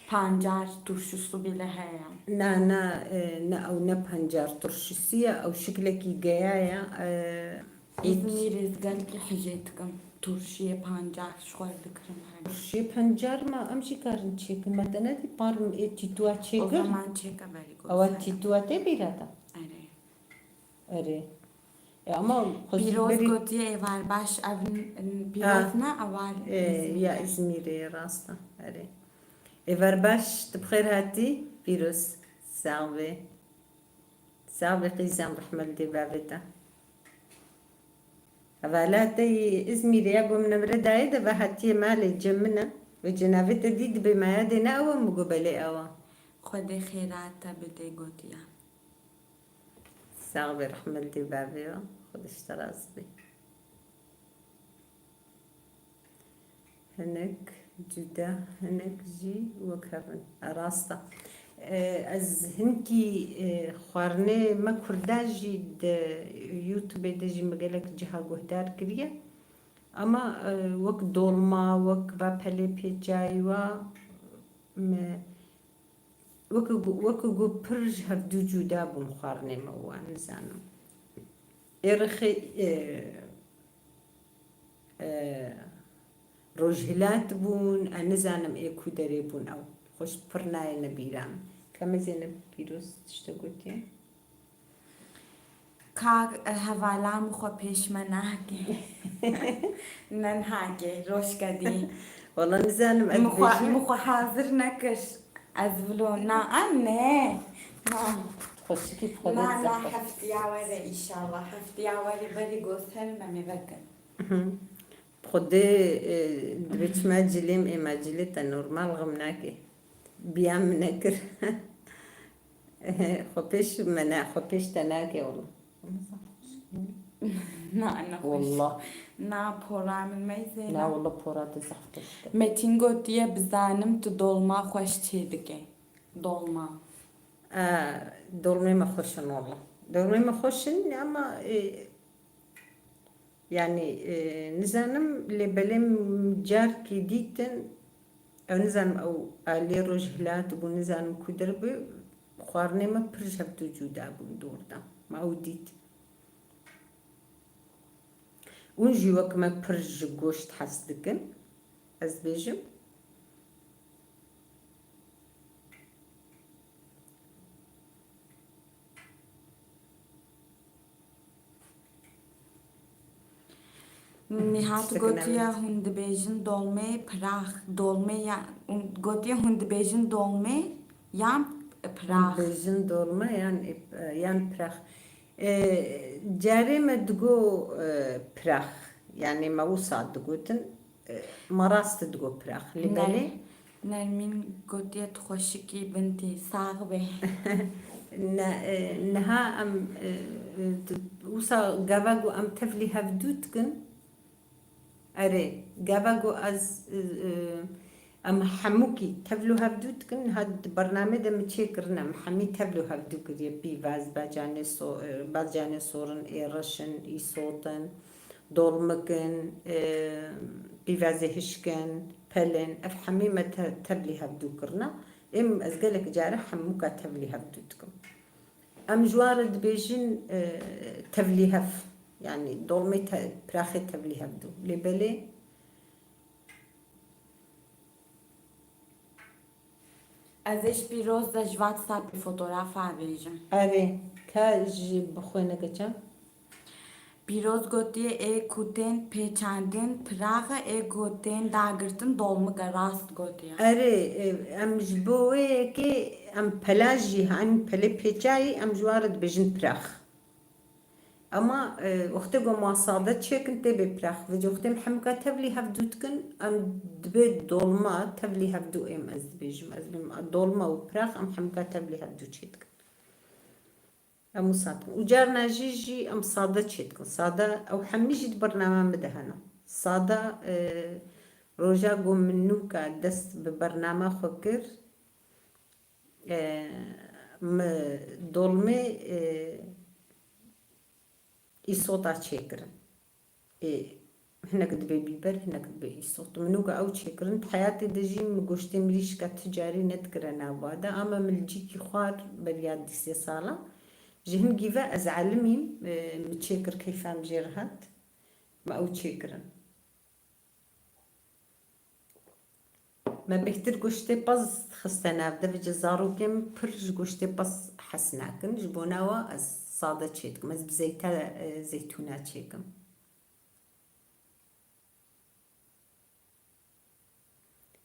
Pancar turşusu bile heye. Na, na, e, ne ew ne pancar turşusu ye, ew şiklekî geya ye. E, Îzmîrê ez gelkî hijê dikim. Turşiyê pancar ji xwe dikirim her. Turşiyê pancar ma em jî karin çêkin. Me te nedî parm ê tîtuwa O çêkir? Zaman çêke berî Ewa goser. Tîtuwa tê bîra te? Erê. Erê. E, ama xwezî Pîroz berî gotiye êvar baş ev n- n- pîroz ne ewar E, ya Îzmîrê ye, rast e. Erê. Êvar baş, tu bi xêr hatî, Pîroz. Sax bê. Sax bê qîzan, rehmet dê bavê te. Hevala te yê Îzmîrê ya ku min emre dayê de ve hatiye malê cem min e. Ve cenavê te dî dibê maya dê ne ew e, min got belê ew e. Xwedê xêra te bidê gotiya. Sax bê, rehmet dê bavê we. Xwedê ji te razî bê. Hinek cuda, hinek jî wek hev in. E, rast e. E, ez hinkî, e, xwarinê me kurda jî di YouTubeê de jî me gelek ciha guhdar kiriye. Ama, e, wek dolma, wek va pelê pêçayî wa me, wek ku, wek ku pir ji hevdû cuda bûn xwarinê me wan, nizanim. Ê rixê, e, e, rojhilat bûn, e, nizanim ê ku derê bûn ew. Xweş pir nayêne bîra min. Ka me Zeynep Pîroz tişte gotiye? Ka, e, hevala min xwe pêş me nake. Ne nake, rojke dî. Wala nizanim ez Min xwe, bêjim. Min xwe hazir nekir. Ez vilo, na, a ne. Na. Xweşikî bi xwe Na, dê na, zexwe. Heftiya were inşallah. Heftiya were berî goser me mêvekin. Xwedê, e, dibê çima cilêm ê me cilê te normal xim nake. Biya min nekir. Xwe pêş me ne, xwe pêş te nake wala. Na, ne xweş. Wallah. Na pora min meyzê Na na. Wala pora te zehf xweş te. Metin gotiye bizanim tu dolma xweş çê dike. Dolma. E, dolmê me xweş in wala. Dolmê me xweş in ama, e, yani, e, nizanim lê belê min carkî dîtin, ew nizanim ew alê rojhilat bû, nizanim ku der bû, xwarinê me pir ji hevdû cuda bûn dor de. Me ew dît. Hûn jî wek me pir ji goşt hez dikin, ez bêjim. Nihat gotiye hûn dibêjin dolmê pirax, dolmê ya, hûn, gotiye hûn dibêjin dolmê yan pirax. Hûn dibêjin dolme yan, yan pirax. E, carê me digo, e, pirax. Yani me wisa digotin, e, me rast digo pirax. Lê belê Nermîn gotiye tu xweşikî bintî, sax be. Ne, e, niha em, e, e, tu, wisa gava ku em tevlî hevdû dikin, erê, gava ku ez, e, e, em hemûkî tevlî hevdû dikin, niha di bernamê de min çêkirine, em hemî tevlî hevdû kiriye, pîvaz, bacanê so-, e, bacanê sorin, ê reş in, îsot in, dolmik in, e, pîvazê hişk in, pel in, ev hemî me te-, tevlî hevdû kirine. Êm ez gelek care hemûka tevlî hevdû dikim. Em ji wan re dibêjin, e, tevlîhev. Yanî dolmê te-, piraxê tevlîhev dû. Lê belê Ez ê ji Pîroz de ji WhatsAppê fotoğrafa avêjim. Erê, ka ji bi xwe neke çem? Pîroz gotiye ê ku tên pêçandin pirax e, ê ku tên dagirtin dolmik e, rast gotiye. Erê, e, em ji bo wê yekê em pela jî, hani pelê pêçayî, em ji wan re dibêjin pirax. Ama, e, wextê ku ma sade çêkin tê bê pirax. Vêca wextê em hemûka tevlî hevdû dikin, em dibê dolma tevlî hevdû êm ez dibêjim. Ez bêm dolma û pirax em hemûka tevlî hevdû çê dikin. Em wisa dikin. Û carna jî jî em sade çê dikin. Sade ew hemî jî di bernama min de hene. Sade, e, roja ku min nûka dest bi bernama xwe kir, e, mi dolmê, e, îsota çêkirin. Ê, Hinek dibe bîber, hinek dibe îsot. Min weke ew çêkirin. Di heyatê de jî min goştê mirîşka tu carî nedikire nav wa de. Ama min li cîkî xwar beriya dîsê sala. Ji hingî ve ez elimîm, e, min çêkir, keyfa min jê re hat. Me ew çêkirin. Me bêhtir goştê pez dixiste nav de, vêce zarokên pir ji goştê pez hez nakin. Ji bona wa ez sade çêdikim. Ez bi zeyte, e, zeytûna çêkim.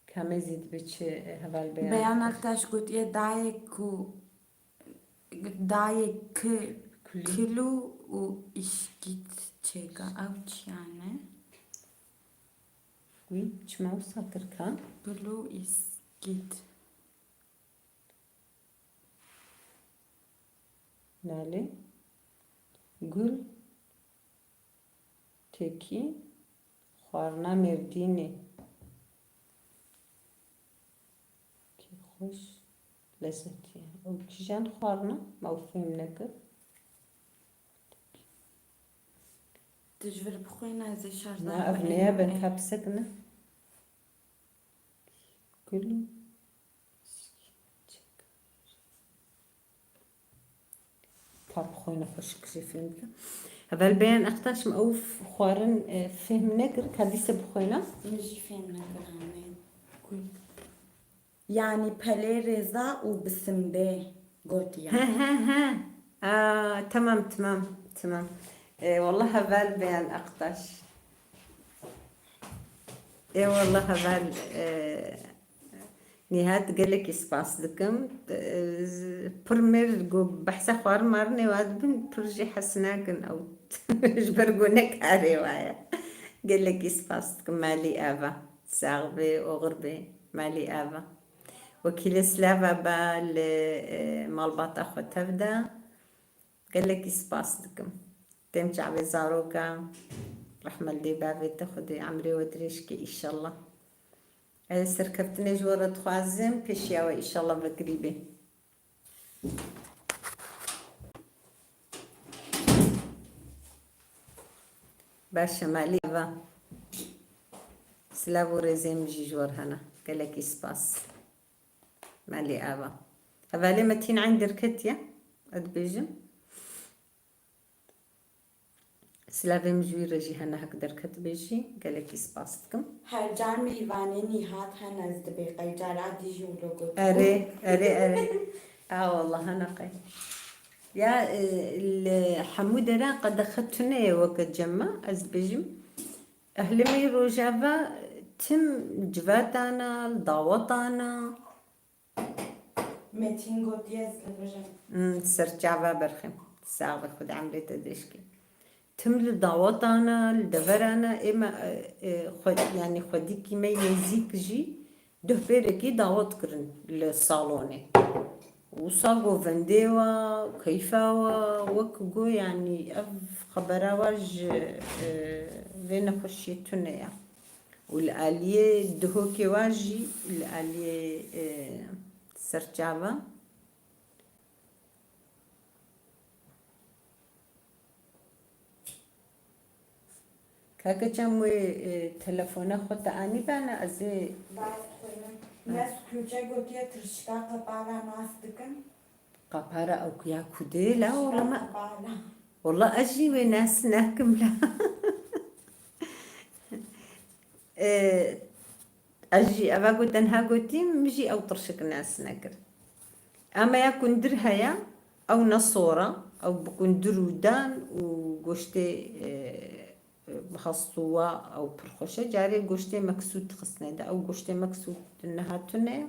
Kamê zî dibe çi, e, heval Beyan? Beyan Aktaş gotiye dayê ku, dayê ki Kulî. Kilu û îşkît çêka. Ew çi yani? Wî çima wisa kir ka? Kilu îşkît. Nalê. Gul. Têkî xwarina Mêrdînê. Kê xweş, lezzetî ye. Ew kîjan xwarina? Ew fêm nekir. Tu ji vir bixwîne, ez ê şardan xwînim. Na, ev neye ben, e, ka pisek ne? Gul. Ka bi xwe ne xweşik jê fêm bike. Heval Beyan Aktaş, min ew f-, xwarin, e, fêm nekir, ka dîse bixwîne. Min jî fêm nekir, hanê. Yanî pelê rêza û bi simbê gotiye. He, he, he. Aa, tamam, tamam, tamam. E, wallah heval Beyan Aktaş. Ê wallah heval, e, Nîhat, gelekî spas dikim. E, pir mêr ku behsa xwarin marinê wa dibin, pir jî hes nakin ew. Ji ber ku ne karê wa ye. Gelekî spas dikim. Malî ava. Sax bê, oxir bê. Malî ava. Wekîlê silava ba li, e, malbata xwe tev de. Gelekî spas dikim. Têm çavê zaroka, rehme li dê bavê te, Xwedê emrê we dirêj ke, îşallah. Ez serkeftinê ji we re dixwazim, pêşiya we îşallah vekirî bê. Baş e, malî ava. Silav û rêzê min jî ji we re hene. Gelekî spas. Malî ava. Hevalê Metîn Eyn derketiye, ez dibêjim. Silavê min ji wî re jî hene, hek derketibê jî gelekî spas dikim. Her car mêvanê Nîhat hene, ez dibê qey cara dî jî wilo got. Erê, erê, erê. A wallah hene qey. Ya, e, li hemû dera qedexe tune ye weke cem me, ez dibêjim. Ehlê me yê Rojava tim civatana, li dawetana. Metîn gotiye ez dibêjim. Hmm, serçava berxê. Sax be, Xwedê emrê te dirêj ke. Tim li dawetana, li deverana, ê me, e, e, xwe, yanî xwedîkî me yê nêzîk jî duh pêrekî dawet kirin li salonê. Wisa go vendê wa, keyfa wa, wek go, yanî ev xebera wa ji, e, vê nexweşiyê tune ya. Û li aliyê dihokê wa jî, li aliyê, e, serçava. Kake çem wê, e, telefona xwe te anî bana, ez ê... Bas xwînim. Mes Külçe gotiye tirşika qepara nas dikin. Qepara ew ku ya ku dê la, wala me. Qepara. Wala ez jî wê nas nakim la. E, Ez jî eva ku tenha gotî, min jî ew tirşik nas nekir. Ama ya kundir heye, ew ne sor e, ew bi kundir û dan û goştê, e, e, bi hestûwa ew pir xweş e. Carê goştê meksût dixistine de, ew goştê meksût niha tune ye.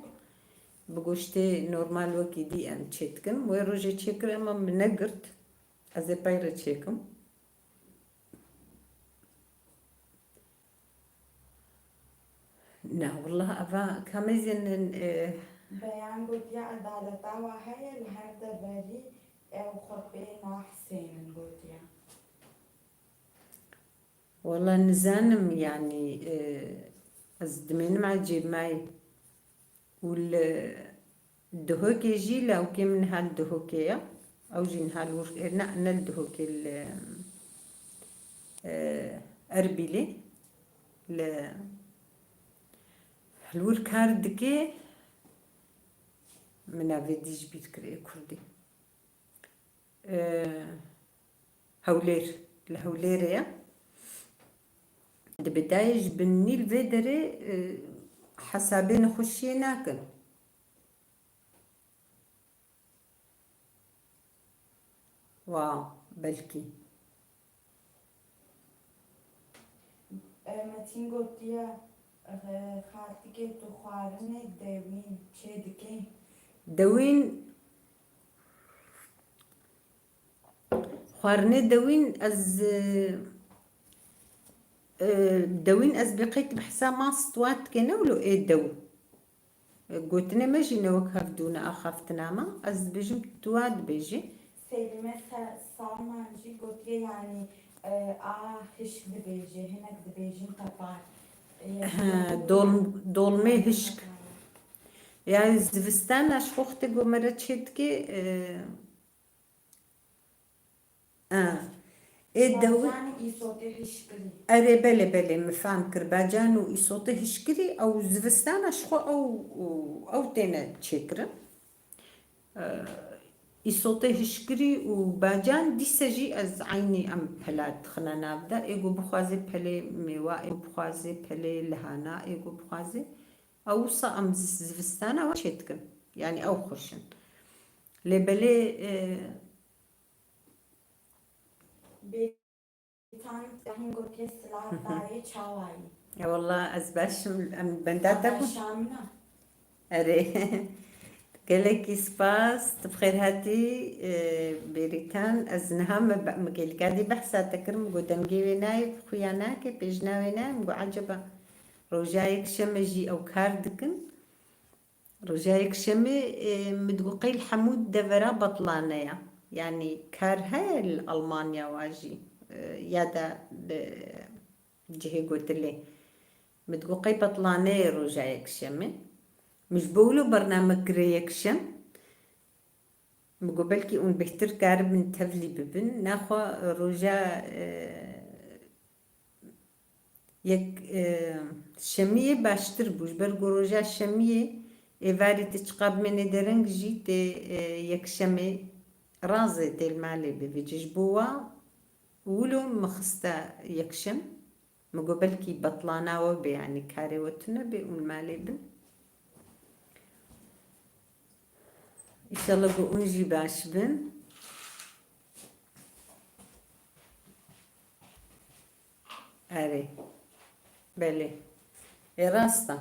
Bi goştê normal wekî dî em çêdikin. Wê rojê çêkir, ema min negirt. Ez ê pey re çêkim. Na, wallah, eva kamezin, e, Beyan gotiye, edaleta wa heye li her deverî ew xwe pê nahsênin, gotiye. Wallah, nizanim, yanî, e, ez dimênim ecêb mayî. Û li Duhokê jî, lawkê min niha li Duhokê ye. Ew jî niha li wir, e, ne, ne li Duhokê, li, e, Erbîlê. li, li wir kar dike, min navê dî ji bîr kir ê kurdî. E, Hewlêr, li Hewlêrê ye. Di bidayê ji bin nîl vê derê, e, hesabê nexweşiyê nakin. Wa, belkî. E, Metîn gotiye, e, xaltikê tu xwarinê dewîn çê dikey? Dewîn, xwarinê dewîn ez, e, e, dewîn ez bê qey tu bi hisa mast wa dikê ne wilo ê dew. Gotinê me jî ne wek hevdû ne axaftina me. Ez dibêjim tu wa dibêjî. Selîme Se-, Salman jî gotiye, yanî, e, a hişk dibêje, hinek dibêjin qepar. E, He, yanî dol-, dolmê hişk. Yanî zivistana ji xwe xwedê ku me re çê dike, e, A, ê dew-, Bacanê îsotê hişkirî. Erê, belê, belê, min fehm kir. Bacan û îsotê hişkirî, ew zivistana ji xwe ew, ew têne çêkirin. E, îsotê hişkirî û bacan dîse jî ez eynî em pela dixine nav de. Ê ku bixwaze pelê mêwa, ê ku bixwaze pelê lihana, ê ku bixwaze. Ew wisa em zi-, zivistana we çê dikin. Yanî ew xweş in. Lê belê, e, Bêrîtan Îbrahîm gotiye, silav dayê, çawa yî? Ya wallah ez baş im, em benda te bûn. Şamina. Erê. Gelekî spas, tu bi xêr hatî, e, Bêrîtan. Ez niha me be-, me gelîka dî behsa te kir, min got dengê wê nayê, xuya nake, pêjna wê nayê, min got eceba. Roja yekşemê jî ew kar dikin. Roja yekşemê, e, min digot qey li hemû devera betlane ya. Yanî kar heye li Almanya wa jî, e, ya da li cihê gotilê. Min digot qey betlane ye roja yekşemê. Min ji bo wilo bername kire yekşem. Min got belkî hûn bêhtir karibin tevlî bibin. Naxwe roja, e, yek, e, şemiyê baştir bû. Ji ber ku roja şemiyê êvarê tê çiqa bimêne dereng jî tê, e, yekşemê razê tê li malê bivêce. Ji bo wa wilo min xiste yekşem. Min got belkî betlana we bê, yanî karê we tune bê û li malê bin. Înşallah ku hûn jî baş bin. Erê. Belê. Ê rast e.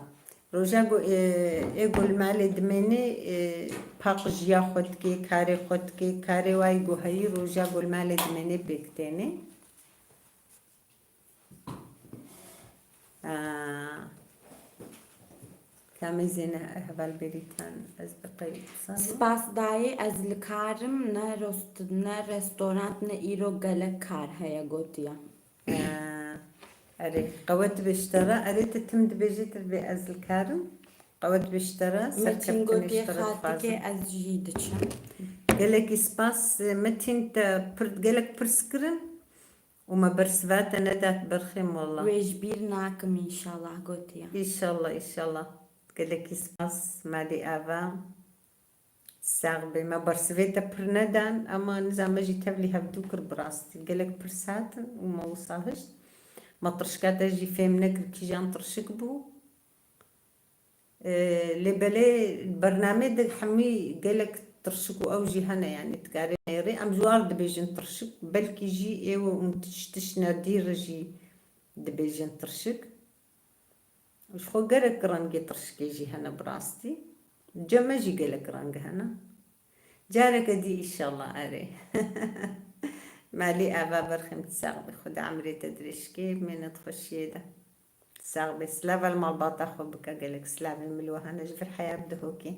Roja ku, ê, ê ku li malê dimênê, ê, paqijiya xwe dikê, karê xwe dikê, karê wayî ku heyî roja ku li malê dimênê pêk tênê. Aa, Kamê Zêne heval Bêrîtan ez bi qey wisa bû. Spas dayê, ez li kar im, ne rost-, ne restorant, ne îro gelek kar heye gotiya. Aa, erê, qewet dibe ji te re, erê tu tim dibêjî tu dibê ez li kar im. Qewet dibe ji te re, Metin serkeftinê ji gotiye te re xaltikê dixwazim. Ez jî diçim. Gelekî spas, Metin te pir, gelek pirs kirin. Û me bersiva te nedat berxê molla. Wê ji bîr nakim înşallah gotiye. Înşallah, înşallah. Gelekî spas, malî ava. Sax bê. Me bersivê te pir nedan, ama niza me jî tevlî hevdû kir bi rastî. Gelek pirs hatin û me wisa hişt. Me tirşika te jî fêm nekir kîjan tirşik bû. Ee, lê belê bernamê de hemî gelek tirşik û ew jî hene, yanî dikarê nêrê. Em ji war dibêjin tirşik, belkî jî ê we hûn tiş, tiş nedîr jî dibêjin tirşik. Ji xwe gerek rengê tirşikê jî hene bi rastî. Cem me jî gelek reng hene. Careke dî înşallah erê. Malî ava berxê min sax be. Xuda emrê te dirêj ke, bimêne di xweşiyê de. Sax be. Silav el malbata xwe bike, gelek silavên min li we hene ji vir heya bi Dihokê.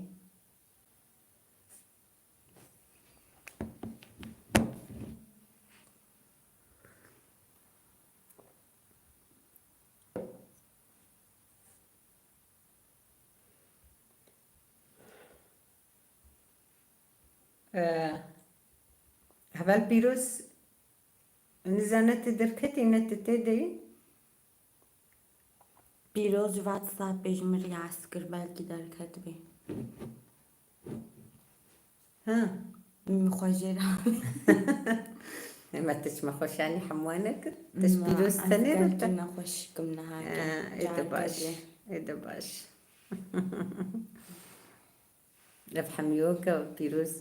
Ee, Heval Pîroz, nizane tu derketî ne tu tê de yî? Pîroz ji WhatsAppê ji min riyaz kir, belkî derketibê. Ha. Min xwe jê re. Ema te çima xweşanî hemû nekir? Te ji pîroz tenê re te? Nexweşî kim niha. Ha, ê de baş. Ê de baş. Ev hemû ke pîroz.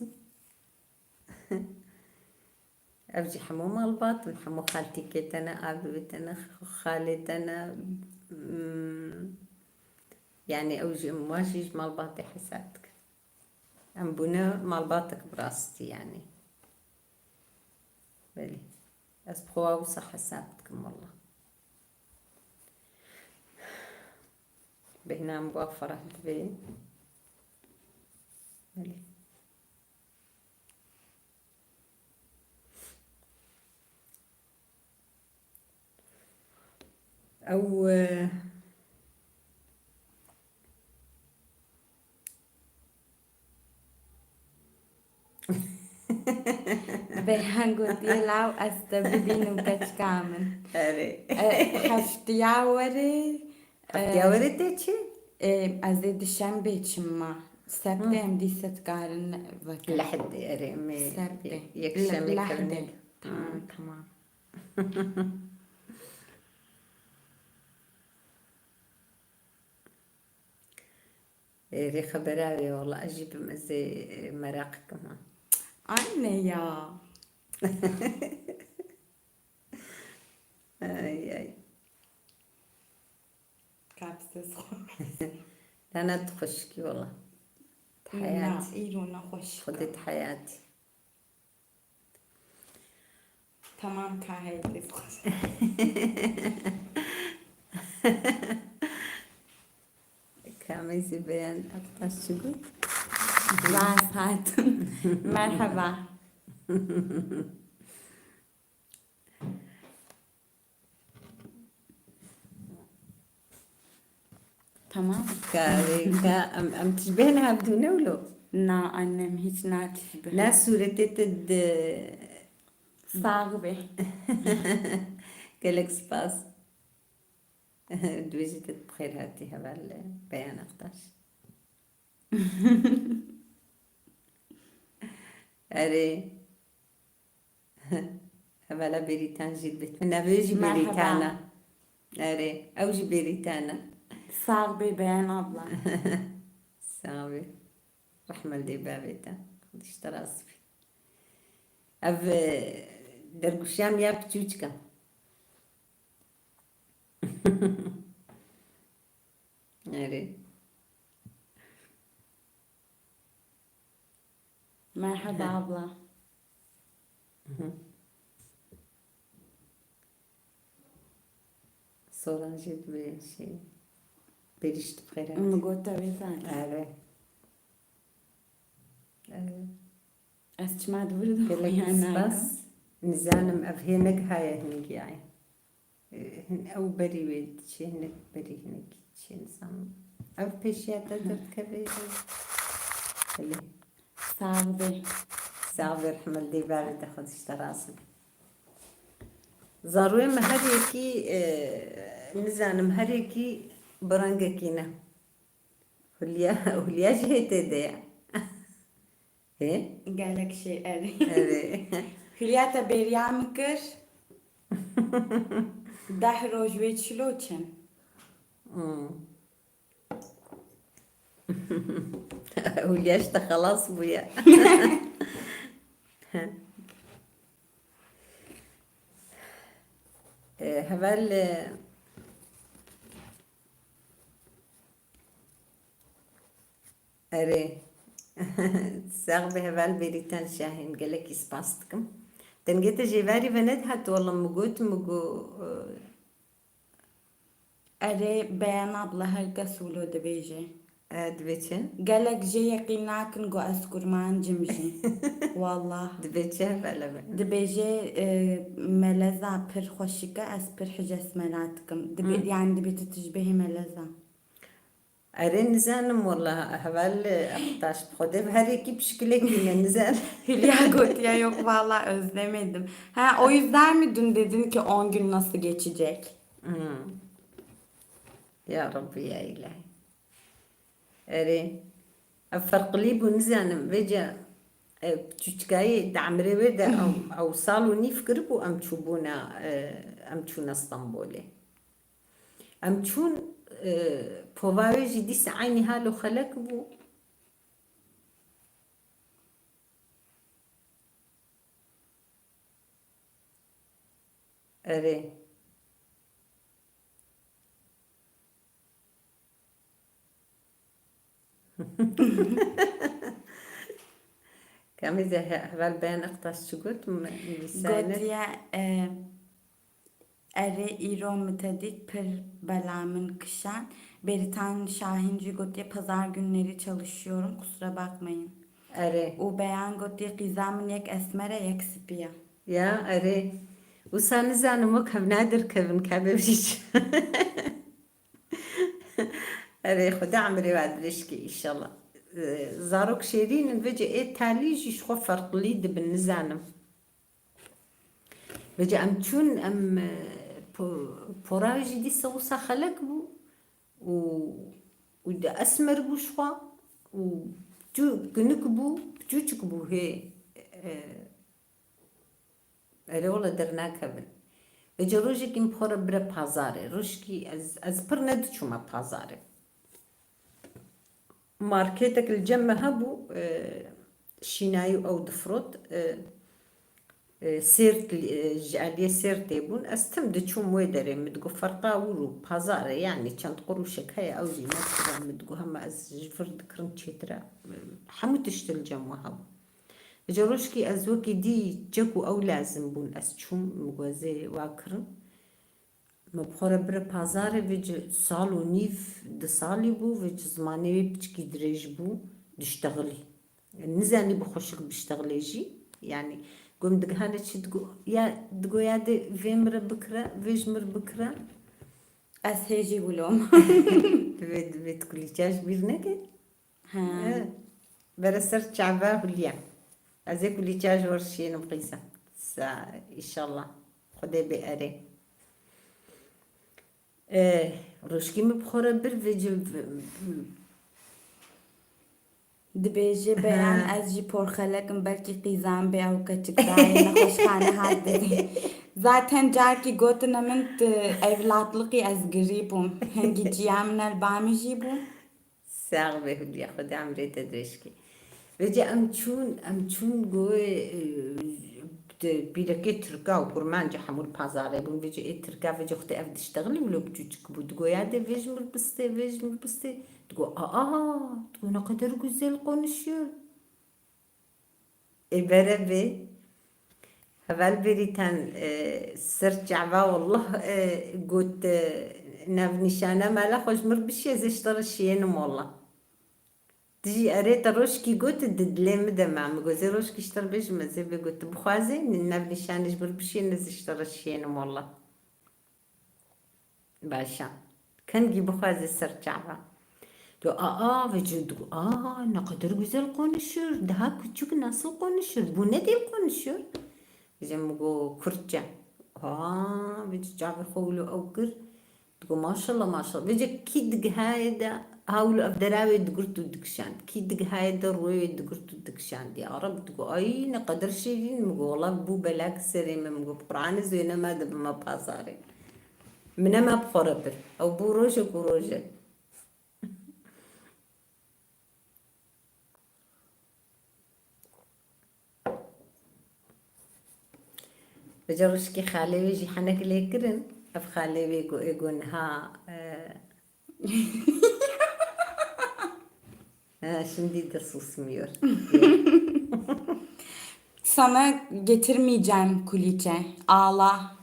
Ev jî hemû malbat in, hemû xaltîkê te ne, abî te ne, xalê te ne, mm, yanî ew jî, em wan jî ji malbatê hesab dikin. Em bûne malbatek bi rastî, yanî. Belê. Ez bi xwe wisa hesab dikim, wela. Bêhna min bi fereh divê. Belê. Ew, e, Beyhan gotiye, law ez te bidînim keçika min. Erê. E, heftiya werê, Heftiya werê tê çi? E, ez ê dişembê çim ma. Sebtê em dîse dikarin vekin. Lehd, erê, em ê Sebtê. Yekşemê kevin. Tamam, tamam. Erê, xebera wê, wela ez jî bim, ez ê, e, meraq kim ha. Ayne ya. Ay, ay. Kapsız xwe. Na, na, tu xweşikî wela. Di heyatî. Na, îro ne xweşik e. Xwedê di heyatî. Tamam, ka heyetê xweş. Kamê zî Beyan Aktaş çi got? Rast hatim. Merhaba. Tamam. Ka, ka, em, em tişbihên hevdû ne wilo? Na annem, hiç na tişbih. Na sûretê te di Sax be. Gelek spas. Dibêjî te bi xêr hatî heval Beyan Aktaş. Erê. Hevala Bêrîtan jî dibêt. Navê jî Bêrîtan e. Merhaba. Erê, ew jî Bêrîtan e. Sax bê Beyan abla. Sax bê. Rehme li dê bavê te. Xwedî ji te razî bî. Ev, e, dergûşiya min ya piçûçik e. Erê. Merhaba abla. Soran jî dibê şey, Bêrîş tu bi xêr hatî. Min got te wê zanî. Erê. Erê. Ez çima di vir de Gelek xuya spas. Nakim. Nizanim ev hê negihaye hingiyayê. Hin ew berî wê diçê, hinek berî hinek diçê, nizanim. Ev pêşiya te derdikeve. Belê. Sax be. Sax be, rehmet dê bavê te, Xwedî ji te razî be. Zarûyê me her yekî, e, nizanim, her yekî bi rengekî ne. Hulya, Hulya jî hê tê de ye. Hê? Gelek şey, erê. Erê. Hulya te bêriya min kir. Deh roj wê çilo çin. Hmm. Hulya ji te xelas bûye. E, heval, e, Erê. Sax be heval Bêrîtan Şahîn, gelekî spas dikim. Dengê te jêvarî venedihat, wela min got, min got, Erê, Beyan abla, her kes wilo dibêje. E, dibê çi? Gelek jê yeqîn nakin, got ez kurmancim jî. Wallah. Dibê çi heval heval? Dibêje, e, meleza pir xweşik e, ez pir hicesmela dikim. Dibê, Hı. Yani dibê tu tişbihê meleza. Erê, nizanim wela, heval Aktaş, bi Xwedê bi her yekî pişkilekî ne, nizanim. Hülya gotiye, yok valla özlemedim. Ha, o yüzden mi dün dedin ki on gün nasıl geçecek? Hmm. Ya Rabbî ya Îlahî. Erê. Ev ferqilî bû, nizanim. Vêca, e, çûçikayê di emrê wê de ew, ew sal û nîv kiribû, em çûbûna, e, em çûne Stenbolê. Em çûn, e, pova wê jî dîsa eynî hal û xelek bû. Erê. Kamî ze he-, heval Beyan Aktaş çi got? Me-, me dîsayne. Gotiye, e, Erê, îro min te dît, pir bela min kişand. Bêrîtan Şahîn jî gotiye, pazar günleri çalışıyorum, kusura bakmayın. Erê. Û Beyan gotiye, qîza min yek esmer e, yek spî ye. Ya, erê. Wisa nizanim wek hev nadir kevin, ka bevjî çi. Erê, Xweda emrê we dirêj ke, înşallah. Ee, zarok şêrîn in, vêce ê talî jî ji xwe ferqlî dibin, nizanim. Vêca em çûn, em, e, po-, pora wê jî dîsa wisa xelek bû û, û de esmer bû ji xwe û çû kinik bû, çûçik bû hê, e, erê wele dernakevin. Vêca rojekî min bi xwe re bire pazarê. Rojkî ez, ez pir nediçûme pazarê. Marketek li cem me hebû, e, şînayî û ew difirot, e, e, sêrt, e, ji aliyê sêrtê bûn. Ez tim diçûm wê derê, min digot, ferqa wir û pazar e, yanî çend qurûşek heye, ew jî nedikira. Min digot, hema ez ji vir dikirim çêtir e. Hemû tişt li cem we hebû. Ji rojkî ez wekî dî çek û ew lazim bûn, ez çûm, min got, ez ê wa kirim. Me bi xwe re bire pazarê, vêca sal û nîv, du salî bû, vêca zimanê wê piçkî dirêj bû, diştexilî. Nizanî bi xweşik biştexilê jî. Yanî, gom digihane çi digo, ya digo ya de vê min re bikire, vê ji min re bikire. Ez hê jî wilo me. Divê, divê tu kulîça ji bîr neke. Ha. He. Bere ser çava Hulya. Ez ê kulîça ji wir şiyênim qîza. Sa, înşallah. Xwedê bê erê. E, rojkî min bi xwe re bir vê cil-, Dibêje, Beyan, ha, ez jî porxelek im, belkî qîzan bê ew keçik dayê nexweşxane hat bibî. Zaten carkî gotine min, tu evlatlıkî, ez girî bûm. Hingî ciya min el ba min jî bû. Sax be Hulya, Xwedê emrê te dirêj ke. Vêca em çûn, em çûn go, e, di pîrekê tirka û kurmanca hemû li pazarê bûn. Vêca ê tirka, vêca xwedê ev diştexilî wilo biçûçik bû. Digo ya de vê ji min bistê, vê ji min bistê. Digo, aa, digo, ne kadar güzel konuşuyor. Ê bere bê. Heval Bêrîtan, e, ser çava wallah, e, got, e, navnîşana mala xwe ji mir bişî, ez ê ji te re şiyênim wallah. Tu jî erê te rojkî got di dilê min de ma. Min got, zê rojkî ji te re bêjim, ez ê bê got, tu bixwazê, navnîşanê ji mir bişiyên, ez ê ji te re şiyênim wallah. Baş e. Kengî bixwaze ser çava. Digo, aa, vêca digo, aa, ne kadar güzel konuşuyor. Daha küçük nasıl konuşuyor? Bu ne dil konuşuyor? Vêca min got, Kürtçe. Aa, vêca çavê xwe wilo ew kir. Digo, maşallah, maşallah. Vêca kî digihayê de, ha wilo ev dera wê digirt û dikişand. Kî digihayê de rûyê wê digirt û dikişand. Ya Reb, digo, ay, ne kadar şêrîn. Min got, wela bû belak serê min. Min got, bi Qur'anê zêne me dibime pazarê. Min nema bi xwe re bir. Ew bû rojek û rojek. Vêca rojkî xalê wê jî henek lê kirin. Ev xalê wê got, ê got niha, e, ha, şimdi de susmuyor. Sana getirmeyeceğim kuliçe. Ağla.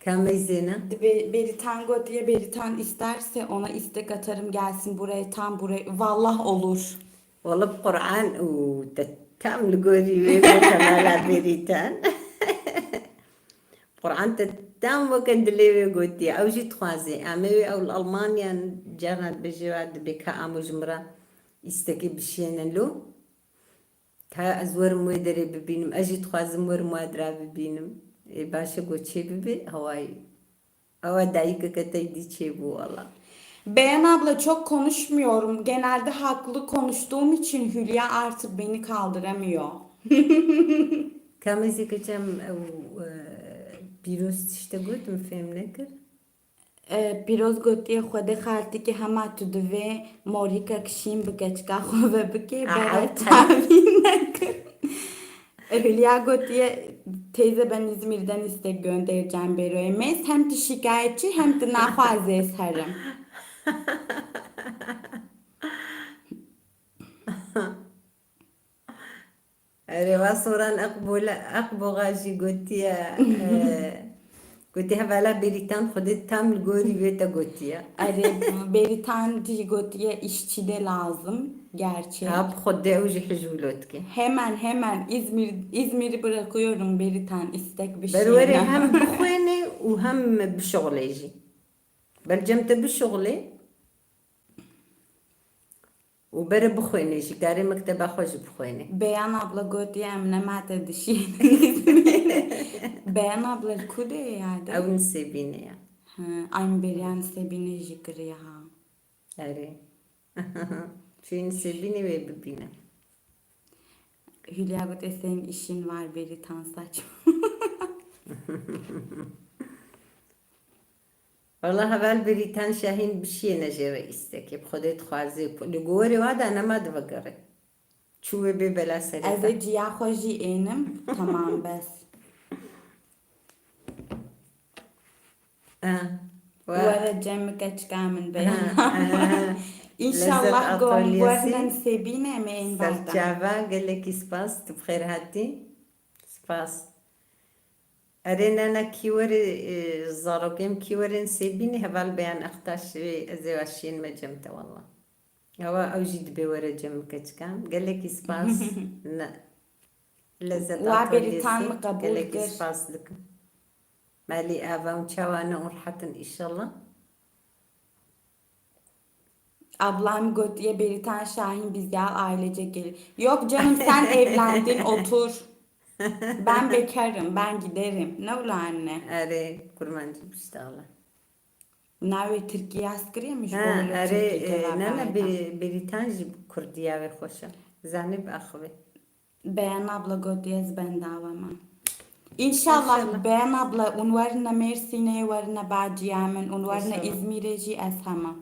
Kamey zêne? Be-, Beritan gotiye, Beritan isterse ona istek atarım, gelsin buraya, tam buraya. Vallah olur. Wala bi Qur'an û te tam li gorî wê gote mala Beritan. Qur'an te tam weke dilê wê gotiye. Ew jî dixwaze. Em ê wê ew li Almanya carna dibêje, wa dibê ka amo ji min re îstekê bişêne lo. Ka ez werim wê derê bibînim. Ez jî dixwazim werim wa dira bibînim. Ê, baş e ku çê bibe, hawayî. Ewa dayikeke te dî çêbû wala. Beyan abla, çok konuşmuyorum. Genelde haklı konuştuğum için Hülya artık beni kaldıramıyor. Ka mezî keçem ew, e, pîroz tişte got, min fêm nekir. E, pîroz gotiye, Xwedê xaltîkî hema tu divê morîkek şîn bi keçika xwe ve bike, bere çavî nekir. Hülya gotiye, teyze ben İzmir'den istek göndereceğim Bero'ya. Mêz hem tu şikayetçi hem tu naxwazê ez herim. Erê, wa Soran Akbola-, Akboxa jî gotiye, e, gotiye, hevala Bêrîtan Xwedê tam li gorî wê te gotiye. Erê, Bêrîtan jî gotiye, işçi de lazım gerçek. Ha, bi Xwedê ew jî hijûlo dike. Hemen, hemen İzmir, İzmir'i bırakıyorum Bêrîtan, istek bir şey. Ber werê hem bixwêne û hem bişuxulê jî. Ber cem te bişuxulê û bere bixwêne jî, karê mekteba xwe jî bixwêne. Beyan abla gotiye, em nema te dişînin. Beyan abla li ku de ye ya de? Ew Nisêbînê ye. Hı, ay min bêriya Nisêbînê jî kiriye ha. Erê. Çûyî Nisêbînê wê bibîne. Hülya gotiye, senin işin var Bêrîtan, saçma. Wala heval Bêrîtan Şahîn bişiyêne jê re îstekê. Bi Xwedê dixwazê ku li gorê wa de nema divegere. Çû wê bê bela serê te. Ez ê ciya xwe jî ênim. Tamam, bes. Eh, wa- Were cem keçika min be. Aha, aha. İnşallah gom wernen sebîne me en bada. Serçava, gelekî spas, tu bi xêr hatî. Spas. Erê nene kî were, e, zarokêm kî werin sebîne, heval Beyan Aktaş, e, ez ê weşiyên me cem te walla. Ewa ew jî dibê were cem min keçikan. Gelekî spas. Ne. Lezzet Wa Bêrîtan Atölyesi. Min qebûl Gelekî kir. Spas dikim. Malî ava hûn çawa ne û rehet in înşallah. Ablam gotiye Bêrîtan Şahin biz gel ailece gel. Yok canım, sen evlendin, otur. Ben bekarım, ben giderim. Ne ula anne? Erê, kurmancî biştala. Navê Tirkî yaz kiriye min ji Ha, bo erê, Tirkî e, keva ne, ne, fayda. Bê-, Bêrîtan jî bi Kurdî ya wê xweş e. Zanî bi axivê. Beyan abla gotiye ez bendava me. İnşallah, İnşallah. Beyan abla, un werine Mêrsînê, werine baciya min, un werine İnşallah. İzmîrê jî ez hema.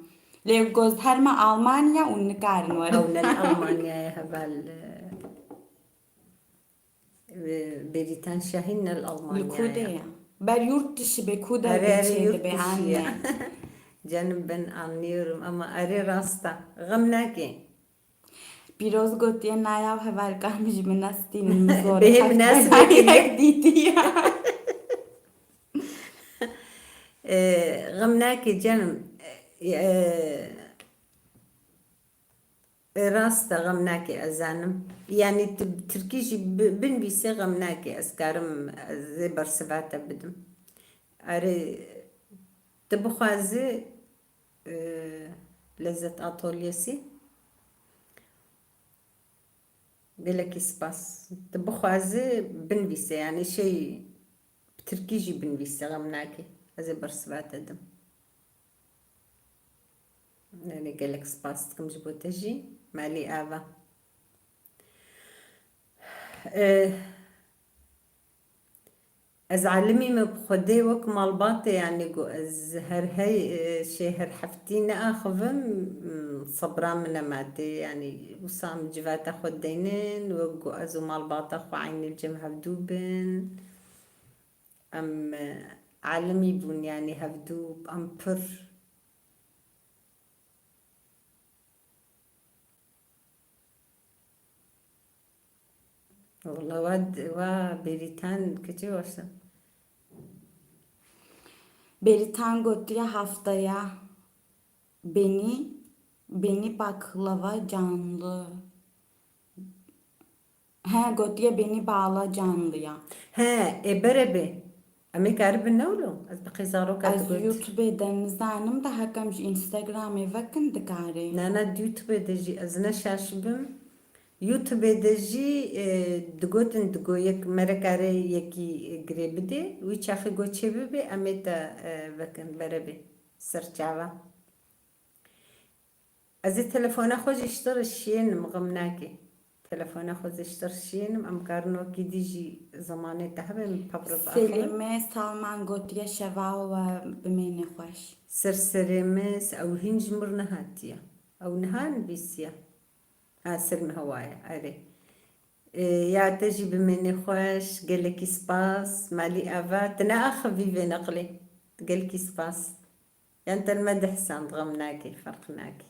Lê goz herme Almanya un nikarin werin. Ew ne li Almanyayê heval, e, Bêrîtan Şahîn ne li Almanyayê. Li ku de ye? Ber yurt dışı be, ku de Erê, erê, yurt dışı ye. Canım, ben anlıyorum ama erê rast e. Xem nake. Pîroz gotiye, naya û hevalka min ji min nestînin, min zor Bê min nas heft dîtiye. Ee, xem nake canım. Ee, e, rast e, xem nake, ez zanim. Yani t-, tirkî jî bi-, binvîsê xem nake. Ez karim, ez ê bersiva te bidim. Erê, tu bixwazî, e, Lezzet Atölyesi. Gelekî spas. Tu bixwazî binvîse, yani şey, bi tirkî jî binvîse, xem nake. Ez ê bersiva te dim. Yani gelek spas dikim ji bo te jî. Malî ava. E, Ez alimî me bi Xwedê wek malbatê, yanî ku ez her hey, e, şey, her heftî neaxivim, m, sebra min nema tê, yanî wisa em civata xwe deynin, wek ku ez û malbata xwe eynî li cem hevdû bin. Em, e, alimî bûn, yanî hevdû em pir Wala wa, wa Bêrîtan keçê weş e. Bêrîtan gotiye haftaya beni, beni baklava canlı. He, gotiye beni bağla canlıya. He, ê bere bê. Em ê karibin ne wilo? Ez bi qê zaroka Ez tu got. YouTubeê de nizanim de hekem ji Instagramê vekim dikarê. Na, na, di YouTubeê de jî ez ne şaş bim. YouTubeê de jî, e, digotin, digo yek mere kare yekî girê bidê, wî çaxê got çê bibe, em ê te, e, vekin, berevê, serçava. Ez ê telefona xwe jî ji te re şiyênim, xem nake. Telefona xwe jî ji te re şiyênim, em karin wekî dî jî zemanê te hebe, min pep re biaxive. Selîme Salman gotiye şeva we bimêne xweş. Ser serê me, ew hîn ji mir nehatiye. Ew niha nivîsiye. Ha, Selîme hewa ye, erê. Ê, ya te jî bimêne xweş, gelekî spas, malî ava. Tu neaxivî vê neqlê. Gelekî spas. Yan te li me dihsand, xem nake, ferq nake.